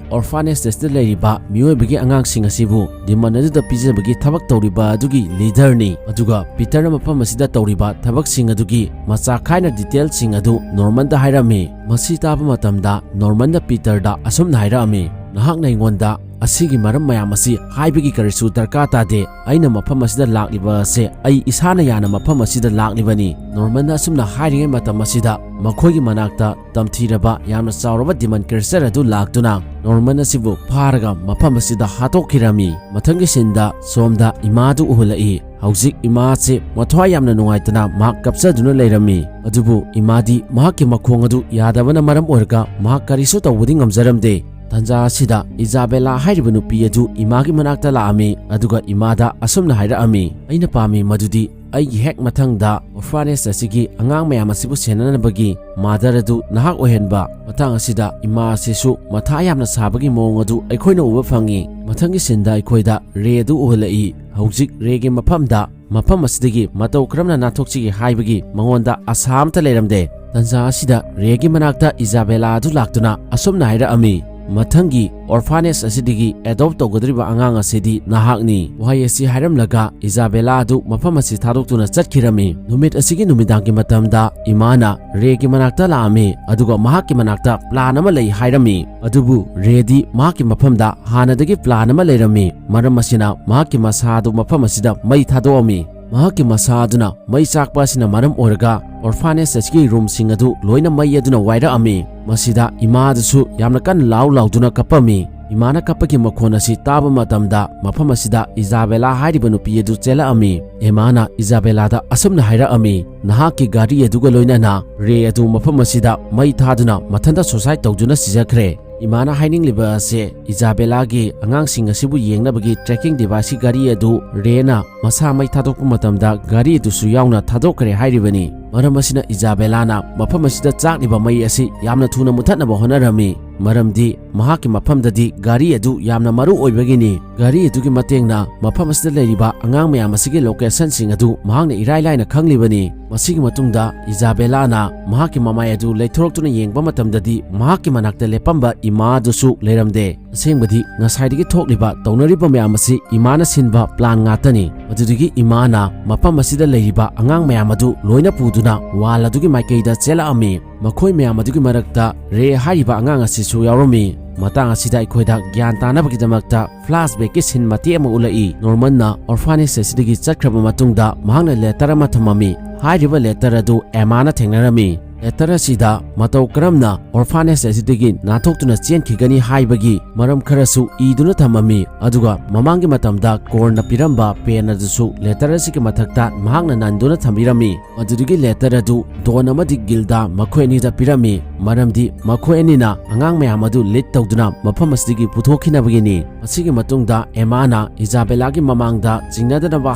ꯑꯣꯔꯐꯥꯅꯦꯖ ꯑꯁꯤꯗ ꯂꯩꯔꯤꯕ ꯃꯤꯑꯣꯏꯕꯒꯤ ꯑꯉꯥꯡꯁꯤꯡ ꯑꯁꯤꯕꯨ ꯗꯤꯃꯟ ꯑꯗꯨꯗ ꯄꯤꯖꯕꯒꯤ ꯊꯕꯛ ꯇꯧꯔꯤꯕ ꯑꯗꯨꯒꯤ ꯂꯤꯗꯔꯅꯤ"꯫ ꯑꯗꯨꯒ ꯄꯤꯇꯔꯅ ꯃꯐꯝ ꯑꯁꯤꯗ ꯇꯧꯔꯤꯕ ꯊꯕꯛꯁꯤꯡ ꯑꯗꯨꯒꯤ ꯃꯆꯥ ꯈꯥꯏꯅ ꯗꯤꯇꯦꯜꯁꯤꯡ ꯑꯗꯨ ꯅꯣꯔꯃꯟꯗ ꯍꯥꯏꯔꯝꯃꯤ꯫ ꯃꯁꯤ ꯇꯥꯕ ꯃꯇꯝꯗ ꯅꯣꯔꯃꯟꯅ ꯄꯤꯇꯔꯗ ꯑꯁꯨꯝꯅ ꯍꯥꯏꯔꯛꯑꯝꯃꯤ, "ꯅꯍꯥꯛꯅ ꯑꯩꯉꯣꯟꯗ ꯑꯁꯤꯒꯤ ꯃꯔꯝ ꯃꯌꯥꯝ ꯑꯁꯤ ꯍꯥꯏꯕꯒꯤ ꯀꯔꯤꯁꯨ ꯗꯔꯀꯥꯔ ꯇꯥꯗꯦ꯫ ꯑꯩꯅ ꯃꯐꯝ ꯑꯁꯤꯗ ꯂꯥꯛꯂꯤꯕ ꯑꯁꯦ ꯑꯩ ꯏꯁꯥꯅ ꯌꯥꯅ ꯃꯐꯝ ꯑꯁꯤꯗ ꯂꯥꯛꯂꯤꯕꯅꯤ"꯫ ꯅꯣꯔꯃꯟꯅ ꯑꯁꯨꯝꯅ ꯍꯥꯏꯔꯤꯉꯩ ꯃꯇꯝ ꯑꯁꯤꯗ ꯃꯈꯣꯏꯒꯤ ꯃꯅꯥꯛꯇ ꯇꯝꯊꯤꯔꯕ ꯌꯥꯝꯅ ꯆꯥꯎꯔꯕ ꯗꯤꯃꯟ ꯀ꯭ꯔꯦꯆꯔ ꯑꯗꯨ ꯂꯥꯛꯇꯨꯅ ꯅꯣꯔꯃꯟ ꯑꯁꯤꯕꯨ ꯐꯥꯔꯒ ꯃꯐꯝ ꯑꯁꯤꯗ ꯍꯥꯠꯇꯣꯛꯈꯤꯔꯝꯃꯤ꯫ ꯃꯊꯪꯒꯤ ꯁꯤꯟꯗ ꯁꯣꯝꯗ ꯏꯃꯥ ꯑꯗꯨ ꯎꯍꯜꯂꯛꯏ꯫ ꯍꯧꯖꯤꯛ ꯏꯃꯥ ꯑꯁꯤ ꯃꯊ꯭ꯋꯥꯏ ꯌꯥꯝꯅ ꯅꯨꯡꯉꯥꯏꯇꯅ ꯃꯍꯥꯛ ꯀꯞꯆꯗꯨꯅ ꯂꯩꯔꯝꯃꯤ꯫ ꯑꯗꯨꯕꯨ ꯏꯃꯥꯗꯤ ꯃꯍꯥꯛꯀꯤ ꯃꯈꯣꯡ ꯑꯗꯨ ꯌꯥꯗꯕꯅ ꯃꯔꯝ ꯑꯣꯏꯔꯒ ꯃꯍꯥꯛ ꯀꯔꯤꯁꯨ ꯇꯧꯕꯗꯤ ꯉꯝꯖꯔꯝꯗꯦ꯫ ꯇꯟꯖꯥ ꯑꯁꯤꯗ ꯏꯖꯥꯕꯦꯂꯥ ꯍꯥꯏꯔꯤꯕ ꯅꯨꯄꯤ ꯑꯗꯨ ꯏꯃꯥꯒꯤ ꯃꯅꯥꯛꯇ ꯂꯥꯛꯑꯝꯃꯤ, ꯑꯗꯨꯒ ꯏꯃꯥꯗ ꯑꯁꯨꯝꯅ ꯍꯥꯏꯔꯛꯑꯝꯃꯤ, "ꯑꯩꯅ ꯄꯥꯝꯃꯤ ꯃꯗꯨꯗꯤ ꯑꯩꯒꯤ ꯍꯦꯛ ꯃꯊꯪꯗ orphanage ꯑꯁꯤꯒꯤ ꯑꯉꯥꯡ ꯃꯌꯥꯝ ꯑꯁꯤꯕꯨ ꯁꯦꯟꯅꯅꯕꯒꯤ mother ꯑꯗꯨ ꯅꯍꯥꯛ ꯑꯣꯏꯍꯟꯕ꯫" ꯃꯇꯥꯡ ꯑꯁꯤꯗ ꯏꯃꯥ ꯑꯁꯤꯁꯨ ꯃꯊꯥ ꯌꯥꯝꯅ ꯁꯥꯕꯒꯤ ꯃꯑꯣꯡ ꯑꯗꯨ ꯑꯩꯈꯣꯏꯅ ꯎꯕ ꯐꯪꯉꯤ꯫ ꯃꯊꯪꯒꯤ sceneꯗ ꯑꯩꯈꯣꯏꯗ ꯔꯦ ꯑꯗꯨ ꯎꯍꯜꯂꯛꯏ꯫ ꯍꯧꯖꯤꯛ ꯔꯦꯒꯤ ꯃꯐꯝꯗ ꯃꯐꯝ ꯑꯁꯤꯗꯒꯤ ꯃꯇꯧ ꯀꯔꯝꯅ ꯅꯥꯟꯊꯣꯛꯁꯤꯒꯦ ꯍꯥꯏꯕꯒꯤ ꯃꯉꯣꯟꯗ ꯑꯁꯥ ꯑꯃꯠꯇ ꯂꯩꯔꯝꯗꯦ꯫ ꯇꯟꯖꯥ ꯑꯁꯤꯗ ꯔꯦꯒꯤ ꯃꯅꯥꯛꯇ ꯏꯖꯥꯕꯦꯂꯥ ꯑꯗꯨ ꯂꯥꯛꯇꯨꯅ ꯑꯁꯨꯝꯅ ꯍꯥꯏꯔꯛꯑꯝꯃꯤ, "ꯃꯊꯪꯒꯤ orphanage ꯑꯁꯤꯗꯒꯤ adopt ꯇꯧꯒꯗꯧꯔꯤꯕ ꯑꯉꯥꯡ ꯑꯁꯤꯗꯤ ꯅꯍꯥꯛꯅꯤ꯫" ꯋꯥꯍꯩ ꯑꯁꯤ ꯍꯥꯏꯔꯝꯂꯒ ꯏꯖꯥꯕꯦꯂꯥ ꯑꯗꯨ ꯃꯐꯝ ꯑꯁꯤ ꯊꯥꯗꯣꯛꯇꯨꯅ ꯆꯠꯈꯤꯔꯝꯃꯤ꯫ ꯅꯨꯃꯤꯠ ꯑꯁꯤꯒꯤ ꯅꯨꯃꯤꯗꯥꯡꯒꯤ ꯃꯇꯝꯗ ꯏꯃꯥꯅ ꯔꯦꯒꯤ ꯃꯅꯥꯛꯇ ꯂꯥꯛꯑꯝꯃꯤ, ꯑꯗꯨꯒ ꯃꯍꯥꯛꯀꯤ ꯃꯅꯥꯛꯇ plan ꯑꯃ ꯂꯩ ꯍꯥꯏꯔꯝꯃꯤ꯫ ꯑꯗꯨꯕꯨ ꯔꯦꯗꯤ ꯃꯍꯥꯛꯀꯤ ꯃꯐꯝꯗ ꯍꯥꯟꯅꯗꯒꯤ plan ꯑꯃ ꯂꯩꯔꯝꯃꯤ꯫ ꯃꯔꯝ ꯑꯁꯤꯅ ꯃꯍꯥꯛꯀꯤ ꯃꯁꯥ ꯑꯗꯨ ꯃꯐꯝ ꯑꯁꯤꯗ ꯃꯩ ꯊꯥꯗꯣꯛꯑꯝꯃꯤ꯫ ꯃꯍꯥꯛꯀꯤ ꯃꯁꯥ ꯑꯗꯨꯅ ꯃꯩ ꯆꯥꯛꯄ ꯑꯁꯤꯅ ꯃꯔꯝ ꯑꯣꯏꯔꯒ orphanage ꯑꯁꯤꯒꯤ roomꯁꯤꯡ ꯑꯗꯨ ꯂꯣꯏꯅ ꯃꯩ ꯑꯗꯨꯅ ꯋꯥꯏꯔꯛꯑꯝꯃꯤ꯫ ꯃꯁꯤꯗ ꯏꯃꯥ ꯑꯗꯨꯁꯨ ꯌꯥꯝꯅ ꯀꯟꯅ ꯂꯥꯎ ꯂꯥꯎꯗꯨꯅ ꯀꯞꯄꯝꯃꯤ꯫ ꯏꯃꯥꯅ ꯀꯞꯄꯒꯤ ꯃꯈꯣꯟ ꯑꯁꯤ ꯇꯥꯕ ꯃꯇꯝꯗ ꯃꯐꯝ ꯑꯁꯤꯗ ꯏꯖꯥꯕꯦꯂꯥ ꯍꯥꯏꯔꯤꯕ ꯅꯨꯄꯤ ꯑꯗꯨ ꯆꯦꯜꯂꯛꯑꯝꯃꯤ꯫ ꯏꯃꯥꯅ ꯏꯖꯥꯕꯦꯂꯥꯗ ꯑꯁꯨꯝꯅ ꯍꯥꯏꯔꯛꯑꯝꯃꯤ, "ꯅꯍꯥꯛꯀꯤ ꯒꯥꯔꯤ ꯑꯗꯨꯒ ꯂꯣꯏꯅꯅ ꯔꯦ ꯑꯗꯨ ꯃꯐꯝ ꯑꯁꯤꯗ ꯃꯩ ꯊꯥꯗꯨꯅ ꯃꯊꯟꯇ suicide ꯇꯧꯗꯨꯅ ꯁꯤꯖꯈ꯭ꯔꯦ꯫" ꯏꯃꯥꯅ ꯍꯥꯏꯅꯤꯡꯂꯤꯕ ꯑꯁꯦ, ꯏꯖꯥꯕꯦꯂꯥꯒꯤ ꯑꯉꯥꯡꯁꯤꯡ ꯑꯁꯤꯕꯨ ꯌꯦꯡꯅꯕꯒꯤ tracking deviceꯀꯤ ꯒꯥꯔꯤ ꯑꯗꯨ ꯔꯦꯅ ꯃꯁꯥ ꯃꯩ ꯊꯥꯗꯣꯛꯄ ꯃꯇꯝꯗ ꯒꯥꯔꯤ ꯑꯗꯨꯁꯨ ꯌꯥꯎꯅ ꯊꯥꯗꯣꯛꯈ꯭ꯔꯦ ꯍꯥꯏꯔꯤꯕꯅꯤ꯫ ꯃꯔꯝ ꯑꯁꯤꯅ ꯏꯖꯥꯕꯦꯂꯥꯅ ꯃꯐꯝ ꯑꯁꯤꯗ ꯆꯥꯛꯂꯤꯕ ꯃꯩ ꯑꯁꯤ ꯌꯥꯝꯅ ꯊꯨꯅ ꯃꯨꯊꯠꯅꯕ ꯍꯣꯠꯅꯔꯝꯃꯤ, ꯃꯔꯝꯗꯤ ꯃꯍꯥꯛꯀꯤ ꯃꯐꯝꯗꯗꯤ ꯒꯥꯔꯤ ꯑꯗꯨ ꯌꯥꯝꯅ ꯃꯔꯨ ꯑꯣꯏꯕꯒꯤꯅꯤ꯫ ꯒꯥꯔꯤ ꯑꯗꯨꯒꯤ ꯃꯇꯦꯡꯅ ꯃꯐꯝ ꯑꯁꯤꯗ ꯂꯩꯔꯤꯕ ꯑꯉꯥꯡ ꯃꯌꯥꯝ ꯑꯁꯤꯒꯤ locationꯁꯤꯡ ꯑꯗꯨ ꯃꯍꯥꯛꯅ ꯏꯔꯥꯏ ꯂꯥꯏꯅ ꯈꯪꯂꯤꯕꯅꯤ꯫ ꯃꯁꯤꯒꯤ ꯃꯇꯨꯡꯗ ꯏꯖꯥꯕꯦꯂꯥꯅ ꯃꯍꯥꯛꯀꯤ ꯃꯃꯥꯏ ꯑꯗꯨ ꯂꯩꯊꯣꯔꯛꯇꯨꯅ ꯌꯦꯡꯕ ꯃꯇꯝꯗꯗꯤ ꯃꯍꯥꯛꯀꯤ ꯃꯅꯥꯛꯇ ꯂꯦꯞꯄꯝꯕ ꯏꯃꯥ ꯑꯗꯨꯁꯨ ꯂꯩꯔꯝꯗꯦ꯫ ꯑꯁꯦꯡꯕꯗꯤ ꯉꯁꯥꯏꯗꯒꯤ ꯊꯣꯛꯂꯤꯕ ꯇꯧꯅꯔꯤꯕ ꯃꯌꯥꯝ ꯑꯁꯤ ꯏꯃꯥꯅ ꯁꯤꯟꯕ plan ꯉꯥꯛꯇꯅꯤ꯫ ꯃꯗꯨꯗꯒꯤ ꯏꯃꯥꯅ ꯃꯐꯝ ꯑꯁꯤꯗ ꯂꯩꯔꯤꯕ ꯑꯉꯥꯡ ꯃꯌꯥꯝ ꯑꯗꯨ ꯂꯣꯏꯅ ꯄꯨꯗꯨꯅ wall ꯑꯗꯨꯒꯤ ꯃꯥꯏꯀꯩꯗ ꯆꯦꯜꯂꯛꯑꯝꯃꯤ꯫ ꯃꯈꯣꯏ ꯃꯌꯥꯝ ꯑꯗꯨꯒꯤ ꯃꯔꯛꯇ ꯔꯦ ꯍꯥꯏꯔꯤꯕ ꯑꯉꯥꯡ ꯑꯁꯤꯁꯨ ꯌꯥꯎꯔꯝꯃꯤ꯫ ꯃꯇꯥꯡ ꯑꯁꯤꯗ ꯑꯩꯈꯣꯏꯗ ꯒ꯭ꯌꯥꯟ ꯇꯥꯅꯕꯒꯤꯗꯃꯛꯇ flashbackꯀꯤ scene ꯃꯇꯦꯛ ꯑꯃ ꯎꯠꯂꯛꯏ꯫ Normanꯅ orphanage ꯑꯁꯤꯗꯒꯤ ꯆꯠꯈ꯭ꯔꯕ ꯃꯇꯨꯡꯗ ꯃꯍꯥꯛꯅ letter ꯑꯃ ꯊꯝꯃꯝꯃꯤ꯫ ꯍꯥꯏꯔꯤꯕ letter ꯑꯗꯨ Emmaꯅ ꯊꯦꯡꯅꯔꯝꯃꯤ꯫ ꯂꯦꯇꯔ ꯑꯁꯤꯗ ꯃꯇꯧ ꯀꯔꯝꯅ ꯑꯣꯔꯐꯥꯅꯦꯖ ꯑꯁꯤꯗꯒꯤ ꯅꯥꯟꯊꯣꯛꯇꯨꯅ ꯆꯦꯟꯈꯤꯒꯅꯤ ꯍꯥꯏꯕꯒꯤ ꯃꯔꯝ ꯈꯔꯁꯨ ꯏꯗꯨꯅ ꯊꯝꯃꯝꯃꯤ꯫ ꯑꯗꯨꯒ ꯃꯃꯥꯡꯒꯤ ꯃꯇꯝꯗ ꯀꯣꯔꯟꯅ ꯄꯤꯔꯝꯕ ꯄꯦꯟ ꯑꯗꯨꯁꯨ ꯂꯦꯇꯔ ꯑꯁꯤꯒꯤ ꯃꯊꯛꯇ ꯃꯍꯥꯛꯅ ꯅꯟꯗꯨꯅ ꯊꯝꯕꯤꯔꯝꯃꯤ꯫ ꯃꯗꯨꯗꯒꯤ ꯂꯦꯇꯔ ꯑꯗꯨ ꯗꯣꯟ ꯑꯃꯗꯤ ꯒꯤꯜꯗꯥ ꯃꯈꯣꯏ ꯑꯅꯤꯗ ꯄꯤꯔꯝꯃꯤ, ꯃꯔꯝꯗꯤ ꯃꯈꯣꯏ ꯑꯅꯤꯅ ꯑꯉꯥꯡ ꯃꯌꯥꯝ ꯑꯗꯨ ꯂꯤꯗ ꯇꯧꯗꯨꯅ ꯃꯐꯝ ꯑꯁꯤꯗꯒꯤ ꯄꯨꯊꯣꯛꯈꯤꯅꯕꯒꯤꯅꯤ꯫ ꯃꯁꯤꯒꯤ ꯃꯇꯨꯡꯗ ꯑꯦꯃꯥꯅ ꯏꯖꯥꯕꯦꯂꯥꯒꯤ ꯃꯃꯥꯡꯗ ꯆꯤꯡꯅꯗꯅꯕ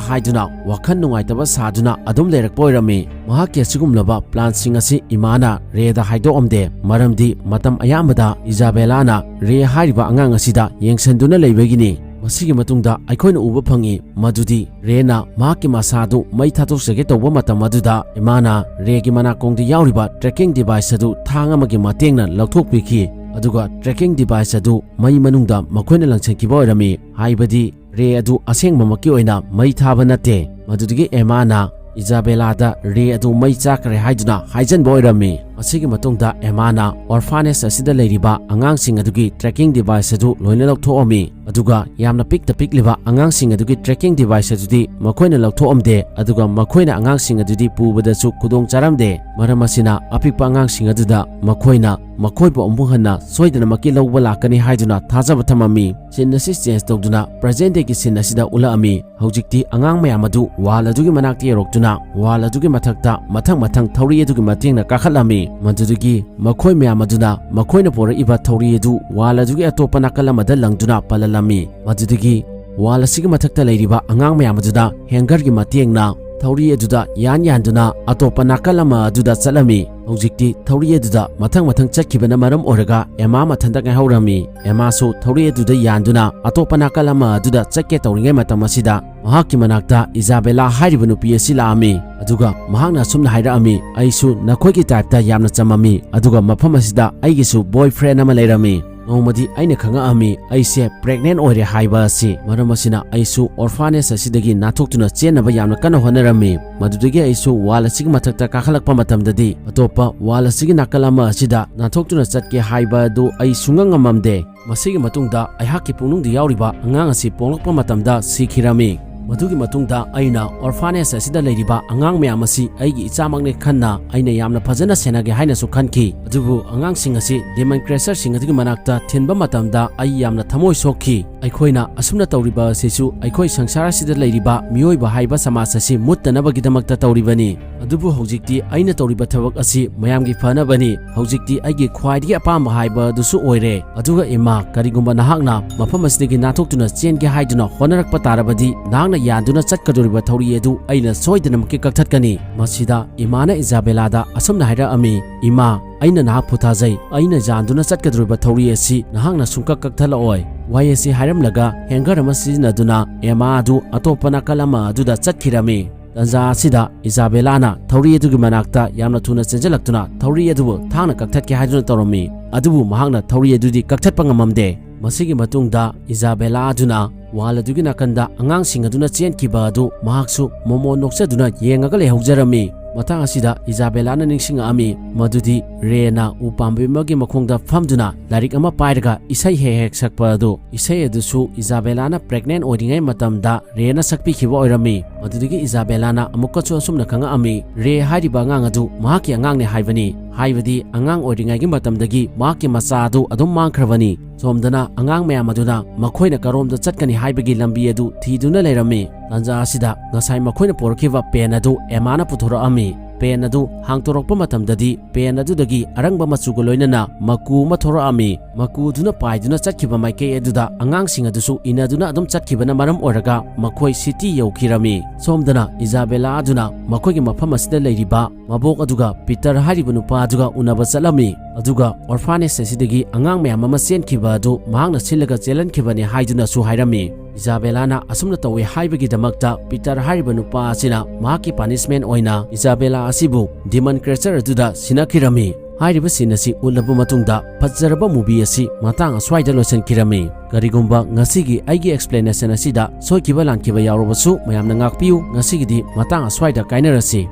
ꯍꯥꯏꯗꯨꯅ ꯋꯥꯈꯜ ꯅꯨꯡꯉꯥꯏꯇꯕ ꯁꯥꯗꯨꯅ ꯑꯗꯨꯝ ꯂꯩꯔꯛꯄ ꯑꯣꯏꯔꯝꯃꯤ꯫ ꯃꯍꯥꯛꯀꯤ ꯑꯁꯤꯒꯨꯝꯂꯕ ꯄ꯭ꯂꯥꯟꯁꯤꯡ ꯑꯁꯤ ꯏꯃꯥꯅ ꯔꯦꯗ ꯍꯥꯏꯗꯣꯛꯑꯝꯗꯦ, ꯃꯔꯝꯗꯤ ꯃꯇꯝ ꯑꯌꯥꯝꯕꯗ ꯏꯖꯥꯕꯦꯂꯥꯅ ꯔꯦ ꯍꯥꯏꯔꯤꯕ ꯑꯉꯥꯡ ꯑꯁꯤꯗ ꯌꯦꯡꯁꯤꯟꯗꯨꯅ ꯂꯩꯕꯒꯤꯅꯤ꯫ ꯃꯁꯤꯒꯤ ꯃꯇꯨꯡꯗ ꯑꯩꯈꯣꯏꯅ ꯎꯕ ꯐꯪꯏ ꯃꯗꯨꯗꯤ ꯔꯦꯅ ꯃꯍꯥꯛꯀꯤ ꯃꯁꯥꯗꯨ ꯃꯩ ꯊꯥꯗꯣꯛꯆꯒꯦ ꯇꯧꯕ ꯃꯇꯝ ꯑꯗꯨꯗ ꯏꯃꯥꯅ ꯔꯦꯒꯤ ꯃꯅꯥꯀꯣꯡꯗ ꯌꯥꯎꯔꯤꯕ ꯇ꯭ꯔꯦꯀꯤꯡ ꯗꯤꯚꯥꯏꯁ ꯑꯗꯨ ꯊꯥꯡ ꯑꯃꯒꯤ ꯃꯇꯦꯡꯅ ꯂꯧꯊꯣꯛꯄꯤꯈꯤ꯫ ꯑꯗꯨꯒ ꯇ꯭ꯔꯦꯀꯤꯡ ꯗꯤꯚꯥꯏꯁ ꯑꯗꯨ ꯃꯩ ꯃꯅꯨꯡꯗ ꯃꯈꯣꯏꯅ ꯂꯪꯁꯤꯟꯈꯤꯕ ꯑꯣꯏꯔꯝꯃꯤ, ꯍꯥꯏꯕꯗꯤ ꯔꯦ ꯑꯗꯨ ꯑꯁꯦꯡꯕꯃꯛꯀꯤ ꯑꯣꯏꯅ ꯃꯩ ꯊꯥꯕ ꯅꯠꯇꯦ꯫ ꯃꯗꯨꯗꯒꯤ ꯑꯦꯃꯥꯅ ꯏꯖꯥꯕꯦꯂꯥꯗ ꯔꯦ ꯑꯗꯨ ꯃꯩ ꯆꯥꯛꯈ꯭ꯔꯦ ꯍꯥꯏꯗꯨꯅ ꯍꯥꯏꯖꯟꯕ ꯑꯣꯏꯔꯝꯃꯤ꯫ ꯃꯁꯤꯒꯤ ꯃꯇꯨꯡꯗ ꯑꯦꯃꯥꯅ ꯑꯣꯔꯐꯥꯅꯦꯖ ꯑꯁꯤꯗ ꯂꯩꯔꯤꯕ ꯑꯉꯥꯡꯁꯤꯡ ꯑꯗꯨꯒꯤ ꯇ꯭ꯔꯦꯀꯤꯡ ꯗꯤꯚꯥꯏꯁ ꯑꯗꯨ ꯂꯣꯏꯅ ꯂꯧꯊꯣꯛꯑꯝꯃꯤ꯫ ꯑꯗꯨꯒ ꯌꯥꯝꯅ ꯄꯤꯛꯇ ꯄꯤꯛꯂꯤꯕ ꯑꯉꯥꯡꯁꯤꯡ ꯑꯗꯨꯒꯤ ꯇ꯭ꯔꯦꯀꯤꯡ ꯗꯤꯚꯥꯏꯁ ꯑꯗꯨꯗꯤ ꯃꯈꯣꯏꯅ ꯂꯧꯊꯣꯛꯑꯝꯗꯦ, ꯑꯗꯨꯒ ꯃꯈꯣꯏꯅ ꯑꯉꯥꯡꯁꯤꯡ ꯑꯗꯨꯗꯤ ꯄꯨꯕꯗꯁꯨ ꯈꯨꯗꯣꯡ ꯆꯥꯔꯝꯗꯦ꯫ ꯃꯔꯝ ꯑꯁꯤꯅ ꯑꯄꯤꯛꯄ ꯑꯉꯥꯡꯁꯤꯡ ꯑꯗꯨꯗ ꯃꯈꯣꯏꯅ ꯃꯈꯣꯏꯕꯨ ꯑꯃꯨꯛ ꯍꯟꯅ ꯁꯣꯏꯗꯅꯃꯛꯀꯤ ꯂꯧꯕ ꯂꯥꯛꯀꯅꯤ ꯍꯥꯏꯗꯨꯅ ꯊꯥꯖꯕ ꯊꯝꯃꯝꯃꯤ꯫ ꯁꯤꯟ ꯑꯁꯤ ꯆꯦꯟꯖ ꯇꯧꯗꯨꯅ ꯄ꯭ꯔꯖꯦꯟ ꯗꯦꯒꯤ ꯁꯤꯟ ꯑꯁꯤꯗ ꯎꯠꯂꯛꯑꯝꯃꯤ꯫ ꯍꯧꯖꯤꯛꯇꯤ ꯑꯉꯥꯡ ꯃꯌꯥꯝ ꯑꯗꯨ ꯋꯥꯜ ꯑꯗꯨꯒꯤ ꯃꯅꯥꯛꯇ ꯌꯧꯔꯛꯇꯨꯅ ꯋꯥꯜ ꯑꯗꯨꯒꯤ ꯃꯊꯛꯇ ꯃꯊꯪ ꯃꯊꯪ ꯊꯧꯔꯤ ꯑꯗꯨꯒꯤ ꯃꯇꯦꯡꯅ ꯀꯥꯈꯠꯂꯝꯃꯤ꯫ ꯃꯗꯨꯗꯒꯤ ꯃꯈꯣꯏ ꯃꯌꯥꯝ ꯑꯗꯨꯅ ꯃꯈꯣꯏꯅ ꯄꯨꯔꯛꯏꯕ ꯊꯧꯔꯤ ꯑꯗꯨ ꯋꯥꯜ ꯑꯗꯨꯒꯤ ꯑꯇꯣꯞꯄ ꯅꯥꯀꯜ ꯑꯃꯗ ꯂꯪꯗꯨꯅ ꯄꯜꯍꯜꯂꯝꯃꯤ꯫ ꯃꯗꯨꯗꯒꯤ ꯋꯥꯜ ꯑꯁꯤꯒꯤ ꯃꯊꯛꯇ ꯂꯩꯔꯤꯕ ꯑꯉꯥꯡ ꯃꯌꯥꯝ ꯑꯗꯨꯅ ꯍꯦꯡꯒꯔꯒꯤ ꯃꯇꯦꯡꯅ ꯊꯧꯔꯤ ꯑꯗꯨꯗ ꯌꯥꯟ ꯌꯥꯟꯗꯨꯅ ꯑꯇꯣꯞꯄ ꯅꯥꯀꯜ ꯑꯃ ꯑꯗꯨꯗ ꯆꯠꯂꯝꯃꯤ꯫ ꯍꯧꯖꯤꯛꯇꯤ ꯊꯧꯔꯤ ꯑꯗꯨꯗ ꯃꯊꯪ ꯃꯊꯪ ꯆꯠꯈꯤꯕꯅ ꯃꯔꯝ ꯑꯣꯏꯔꯒ ꯑꯦꯃꯥ ꯃꯊꯟꯇ ꯉꯥꯏꯍꯧꯔꯝꯃꯤ꯫ ꯑꯦꯃꯥꯁꯨ ꯊꯧꯔꯤ ꯑꯗꯨꯗ ꯌꯥꯟꯗꯨꯅ ꯑꯇꯣꯞꯄ ꯅꯥꯀꯜ ꯑꯃ ꯑꯗꯨꯗ ꯆꯠꯀꯦ ꯇꯧꯔꯤꯉꯩ ꯃꯇꯝ ꯑꯁꯤꯗ ꯃꯍꯥꯛꯀꯤ ꯃꯅꯥꯛꯇ ꯏꯖꯥꯕꯦꯂꯥ ꯍꯥꯏꯔꯤꯕ ꯅꯨꯄꯤ ꯑꯁꯤ ꯂꯥꯛꯑꯝꯃꯤ꯫ ꯑꯗꯨꯒ ꯃꯍꯥꯛꯅ ꯑꯁꯨꯝꯅ ꯍꯥꯏꯔꯛꯑꯝꯃꯤ, "ꯑꯩꯁꯨ ꯅꯈꯣꯏꯒꯤ ꯇꯥꯏꯞꯇ ꯌꯥꯝꯅ ꯆꯝꯃꯝꯃꯤ, ꯑꯗꯨꯒ ꯃꯐꯝ ꯑꯁꯤꯗ ꯑꯩꯒꯤꯁꯨ ꯕꯣꯏ ꯐ꯭ꯔꯦꯟ ꯑꯃ ꯂꯩꯔꯝꯃꯤ꯫ ꯅꯣꯡꯃꯗꯤ ꯑꯩꯅ ꯈꯪꯉꯛꯑꯝꯃꯤ ꯑꯩꯁꯦ ꯄ꯭ꯔꯦꯒꯅꯦꯟ ꯑꯣꯏꯔꯦ ꯍꯥꯏꯕ ꯑꯁꯤ꯫ ꯃꯔꯝ ꯑꯁꯤꯅ ꯑꯩꯁꯨ ꯑꯣꯔꯐꯥꯅꯦꯖ ꯑꯁꯤꯗꯒꯤ ꯅꯥꯟꯊꯣꯛꯇꯨꯅ ꯆꯦꯟꯅꯕ ꯌꯥꯝꯅ ꯀꯟꯅ ꯍꯣꯠꯅꯔꯝꯃꯤ꯫ ꯃꯗꯨꯗꯒꯤ ꯑꯩꯁꯨ ꯋꯥꯜ ꯑꯁꯤꯒꯤ ꯃꯊꯛꯇ ꯀꯥꯈꯠꯂꯛꯄ ꯃꯇꯝꯗꯗꯤ ꯑꯇꯣꯞꯄ ꯋꯥꯜ ꯑꯁꯤꯒꯤ ꯅꯥꯀꯜ ꯑꯃ ꯑꯁꯤꯗ ꯅꯥꯟꯊꯣꯛꯇꯨꯅ ꯆꯠꯀꯦ ꯍꯥꯏꯕ ꯑꯗꯨ ꯑꯩ ꯁꯨꯡꯉꯝ ꯉꯝꯃꯝꯗꯦ꯫ ꯃꯁꯤꯒꯤ ꯃꯇꯨꯡꯗ ꯑꯩꯍꯥꯛꯀꯤ ꯄꯨꯛꯅꯨꯡꯗ ꯌꯥꯎꯔꯤꯕ ꯑꯉꯥꯡ ꯑꯁꯤ ꯄꯣꯛꯂꯛꯄ ꯃꯇꯝꯗ ꯁꯤꯈꯤꯔꯝꯃꯤ"꯫ ꯃꯗꯨꯒꯤ ꯃꯇꯨꯡꯗ ꯑꯩꯅ orphanage ꯑꯁꯤꯗ ꯂꯩꯔꯤꯕ ꯑꯉꯥꯡ ꯃꯌꯥꯝ ꯑꯁꯤ ꯑꯩꯒꯤ ꯏꯆꯥꯃꯛꯅꯦ ꯈꯟꯅ ꯑꯩꯅ ꯌꯥꯝꯅ ꯐꯖꯅ ꯁꯦꯟꯅꯒꯦ ꯍꯥꯏꯅꯁꯨ ꯈꯟꯈꯤ꯫ ꯑꯗꯨꯕꯨ ꯑꯉꯥꯡꯁꯤꯡ ꯑꯁꯤ demon creatureꯁꯤꯡ ꯑꯗꯨꯒꯤ ꯃꯅꯥꯛꯇ ꯊꯤꯟꯕ ꯃꯇꯝꯗ ꯑꯩ ꯌꯥꯝꯅ ꯊꯃꯣꯏ ꯁꯣꯛꯈꯤ꯫ ꯑꯩꯈꯣꯏꯅ ꯑꯁꯨꯝꯅ ꯇꯧꯔꯤꯕ ꯑꯁꯤꯁꯨ ꯑꯩꯈꯣꯏ ꯁꯪꯁꯥꯔ ꯑꯁꯤꯗ ꯂꯩꯔꯤꯕ ꯃꯤꯑꯣꯏꯕ ꯍꯥꯏꯕ ꯁꯃꯥꯖ ꯑꯁꯤ ꯃꯨꯠꯇꯅꯕꯒꯤꯗꯃꯛꯇ ꯇꯧꯔꯤꯕꯅꯤ꯫ ꯑꯗꯨꯕꯨ ꯍꯧꯖꯤꯛꯇꯤ ꯑꯩꯅ ꯇꯧꯔꯤꯕ ꯊꯕꯛ ꯑꯁꯤ ꯃꯌꯥꯝꯒꯤ ꯐꯅꯕꯅꯤ꯫ ꯍꯧꯖꯤꯛꯇꯤ ꯑꯩꯒꯤ ꯈ꯭ꯋꯥꯏꯗꯒꯤ ꯑꯄꯥꯝꯕ ꯍꯥꯏꯕ ꯑꯗꯨꯁꯨ ꯑꯣꯏꯔꯦ꯫ ꯑꯗꯨꯒ ꯏꯃꯥ, ꯀꯔꯤꯒꯨꯝꯕ ꯅꯍꯥꯛꯅ ꯃꯐꯝ ꯑꯁꯤꯗꯒꯤ ꯅꯥꯟꯊꯣꯛꯇꯨꯅ ꯆꯦꯟꯒꯦ ꯍꯥꯏꯗꯨꯅ ꯍꯣꯠꯅꯔꯛꯄ ꯇꯥꯔꯕꯗꯤ, ꯅꯍꯥꯛꯅ ꯌꯥꯟꯗꯨꯅ ꯆꯠꯀꯗꯧꯔꯤꯕ ꯊꯧꯔꯤ ꯑꯗꯨ ꯑꯩꯅ ꯁꯣꯏꯗꯅꯃꯛꯀꯤ ꯀꯛꯊꯠꯀꯅꯤ꯫ ꯃꯁꯤꯗ ꯏꯃꯥꯅ ꯏꯖꯥꯕꯦꯂꯥꯗ ꯑꯁꯨꯝꯅ ꯍꯥꯏꯔꯛꯑꯝꯃꯤ, "ꯏꯃꯥ, ꯑꯩꯅ ꯅꯍꯥꯛꯄꯨ ꯊꯥꯖꯩ꯫ ꯑꯩꯅ ꯌꯥꯟꯗꯨꯅ ꯆꯠꯀꯗꯧꯔꯤꯕ ꯊꯧꯔꯤ ꯑꯁꯤ ꯅꯍꯥꯛꯅ ꯁꯨꯡꯀꯛ ꯀꯛꯊꯠꯂꯛꯑꯣꯏ"꯫ ꯋꯥꯍꯩ ꯑꯁꯤ ꯍꯥꯏꯔꯝꯂꯒ ꯍꯦꯡꯒꯔ ꯑꯃ ꯁꯤꯖꯤꯟꯅꯗꯨꯅ ꯑꯦꯃꯥ ꯑꯗꯨ ꯑꯇꯣꯞꯄ ꯅꯥꯀꯜ ꯑꯃ ꯑꯗꯨꯗ ꯆꯠꯈꯤꯔꯝꯃꯤ꯫ ꯇꯟꯖꯥ ꯑꯁꯤꯗ ꯏꯖꯥꯕꯦꯂꯥꯅ ꯊꯧꯔꯤ ꯑꯗꯨꯒꯤ ꯃꯅꯥꯛꯇ ꯌꯥꯝꯅ ꯊꯨꯅ ꯆꯦꯟꯖꯜꯂꯛꯇꯨꯅ ꯊꯧꯔꯤ ꯑꯗꯨꯕꯨ ꯊꯥꯡꯅ ꯀꯛꯊꯠꯀꯦ ꯍꯥꯏꯗꯨꯅ ꯇꯧꯔꯝꯃꯤ꯫ ꯑꯗꯨꯕꯨ ꯃꯍꯥꯛꯅ ꯊꯧꯔꯤ ꯑꯗꯨꯗꯤ ꯀꯛꯊꯠꯄ ꯉꯝꯃꯝꯗꯦ꯫ ꯃꯁꯤꯒꯤ ꯃꯇꯨꯡꯗ ꯏꯖꯥꯕꯦꯂꯥ ꯑꯗꯨꯅ wall ꯑꯗꯨꯒꯤ ꯅꯥꯀꯟꯗ ꯑꯉꯥꯡꯁꯤꯡ ꯑꯗꯨꯅ ꯆꯦꯟꯈꯤꯕ ꯑꯗꯨ ꯃꯍꯥꯛꯁꯨ ꯃꯣꯃꯣꯟ ꯅꯣꯛꯆꯗꯨꯅ ꯌꯦꯡꯉꯒ ꯂꯩꯍꯧꯖꯔꯝꯃꯤ꯫ ꯃꯇꯥꯡ ꯑꯁꯤꯗ ꯏꯖꯥꯕꯦꯂꯥꯅ ꯅꯤꯡꯁꯤꯡꯉꯛꯑꯝꯃꯤ ꯃꯗꯨꯗꯤ ꯔꯦꯅ ꯎ ꯄꯥꯝꯕꯤ ꯑꯃꯒꯤ ꯃꯈꯣꯡꯗ ꯐꯝꯗꯨꯅ ꯂꯥꯏꯔꯤꯛ ꯑꯃ ꯄꯥꯏꯔꯒ ꯏꯁꯩ ꯍꯦꯛ ꯍꯦꯛ ꯁꯛꯄ ꯑꯗꯨ꯫ ꯏꯁꯩ ꯑꯗꯨꯁꯨ ꯏꯖꯥꯕꯦꯂꯥꯅ pregnant ꯑꯣꯏꯔꯤꯉꯩ ꯃꯇꯝꯗ ꯔꯦꯅ ꯁꯛꯄꯤꯈꯤꯕ ꯑꯣꯏꯔꯝꯃꯤ꯫ ꯃꯗꯨꯗꯒꯤ ꯏꯖꯥꯕꯦꯂꯥꯅ ꯑꯃꯨꯛꯀꯁꯨ ꯑꯁꯨꯝꯅ ꯈꯪꯉꯛꯑꯝꯃꯤ, ꯔꯦ ꯍꯥꯏꯔꯤꯕ ꯑꯉꯥꯡ ꯑꯗꯨ ꯃꯍꯥꯛꯀꯤ ꯑꯉꯥꯡꯅꯦ ꯍꯥꯏꯕꯅꯤ꯫ ꯍꯥꯏꯕꯗꯤ ꯑꯉꯥꯡ ꯑꯣꯏꯔꯤꯉꯩꯒꯤ ꯃꯇꯝꯗꯒꯤ ꯃꯍꯥꯛꯀꯤ ꯃꯆꯥ ꯑꯗꯨ ꯑꯗꯨꯝ ꯃꯥꯡꯈ꯭ꯔꯕꯅꯤ꯫ ꯁꯣꯝꯗꯅ ꯑꯉꯥꯡ ꯃꯌꯥꯝ ꯑꯗꯨꯅ ꯃꯈꯣꯏꯅ ꯀꯔꯣꯝꯗ ꯆꯠꯀꯅꯤ ꯍꯥꯏꯕꯒꯤ ꯂꯝꯕꯤ ꯑꯗꯨ ꯊꯤꯗꯨꯅ ꯂꯩꯔꯝꯃꯤ꯫ ꯇꯥꯟꯖꯥ ꯑꯁꯤꯗ ꯉꯁꯥꯏ ꯃꯈꯣꯏꯅ ꯄꯨꯔꯛꯈꯤꯕ pen ꯑꯗꯨ ꯑꯦꯃꯥꯅ ꯄꯨꯊꯣꯔꯛꯑꯝꯃꯤ꯫ Pen ꯑꯗꯨ ꯍꯥꯡꯇꯣꯔꯛꯄ ꯃꯇꯝꯗꯗꯤ pen ꯑꯗꯨꯗꯒꯤ ꯑꯔꯪꯕ ꯃꯆꯨꯒ ꯂꯣꯏꯅꯅ ꯃꯀꯨ ꯑꯃ ꯊꯣꯔꯛꯑꯝꯃꯤ꯫ ꯃꯀꯨ ꯑꯗꯨꯅ ꯄꯥꯏꯗꯨꯅ ꯆꯠꯈꯤꯕ ꯃꯥꯏꯀꯩ ꯑꯗꯨꯗ ꯑꯉꯥꯡꯁꯤꯡ ꯑꯗꯨꯁꯨ ꯏꯟꯅꯗꯨꯅ ꯑꯗꯨꯝ ꯆꯠꯈꯤꯕꯅ ꯃꯔꯝ ꯑꯣꯏꯔꯒ ꯃꯈꯣꯏ city ꯌꯧꯈꯤꯔꯝꯃꯤ꯫ ꯁꯣꯝꯗꯅ ꯏꯖꯥꯕꯦꯂꯥ ꯑꯗꯨꯅ ꯃꯈꯣꯏꯒꯤ ꯃꯐꯝ ꯑꯁꯤꯗ ꯂꯩꯔꯤꯕ ꯃꯕꯣꯛ ꯑꯗꯨꯒ ꯄꯤꯇꯔ ꯍꯥꯏꯔꯤꯕ ꯅꯨꯄꯥ ꯑꯗꯨꯒ ꯎꯅꯕ ꯆꯠꯂꯝꯃꯤ꯫ ꯑꯗꯨꯒ orphanage ꯑꯁꯤꯗꯒꯤ ꯑꯉꯥꯡ ꯃꯌꯥꯝ ꯑꯃ ꯆꯦꯟꯈꯤꯕ ꯑꯗꯨ ꯃꯍꯥꯛꯅ ꯁꯤꯜꯂꯒ ꯆꯦꯜꯍꯟꯈꯤꯕꯅꯤ ꯍꯥꯏꯗꯨꯅꯁꯨ ꯍꯥꯏꯔꯝꯃꯤ꯫ ꯏꯖꯥꯕꯦꯂꯥꯅ ꯑꯁꯨꯝꯅ ꯇꯧꯏ ꯍꯥꯏꯕꯒꯤꯗꯃꯛꯇ ꯄꯤꯇꯔ ꯍꯥꯏꯔꯤꯕ ꯅꯨꯄꯥ ꯑꯁꯤꯅ ꯃꯍꯥꯛꯀꯤ punishment ꯑꯣꯏꯅ ꯏꯖꯥꯕꯦꯂꯥ ꯑꯁꯤꯕꯨ demon creature ꯑꯗꯨꯗ ꯁꯤꯟꯅꯈꯤꯔꯝꯃꯤ꯫ ꯍꯥꯏꯔꯤꯕ scene ꯑꯁꯤ ꯎꯠꯂꯕ ꯃꯇꯨꯡꯗ ꯐꯖꯔꯕ movie ꯑꯁꯤ ꯃꯇꯥꯡ ꯑꯁ꯭ꯋꯥꯏꯗ ꯂꯣꯏꯁꯤꯟꯈꯤꯔꯝꯃꯤ꯫ ꯀꯔꯤꯒꯨꯝꯕ ꯉꯁꯤꯒꯤ ꯑꯩꯒꯤ explanation ꯑꯁꯤꯗ ꯁꯣꯏꯈꯤꯕ ꯂꯥꯟꯈꯤꯕ ꯌꯥꯎꯔꯕꯁꯨ ꯃꯌꯥꯝꯅ ꯉꯥꯛꯄꯤꯌꯨ꯫ ꯉꯁꯤꯒꯤꯗꯤ ꯃꯇꯥꯡ ꯑꯁ꯭ꯋꯥꯏꯗ ꯀꯥꯏꯅꯔꯁꯤ꯫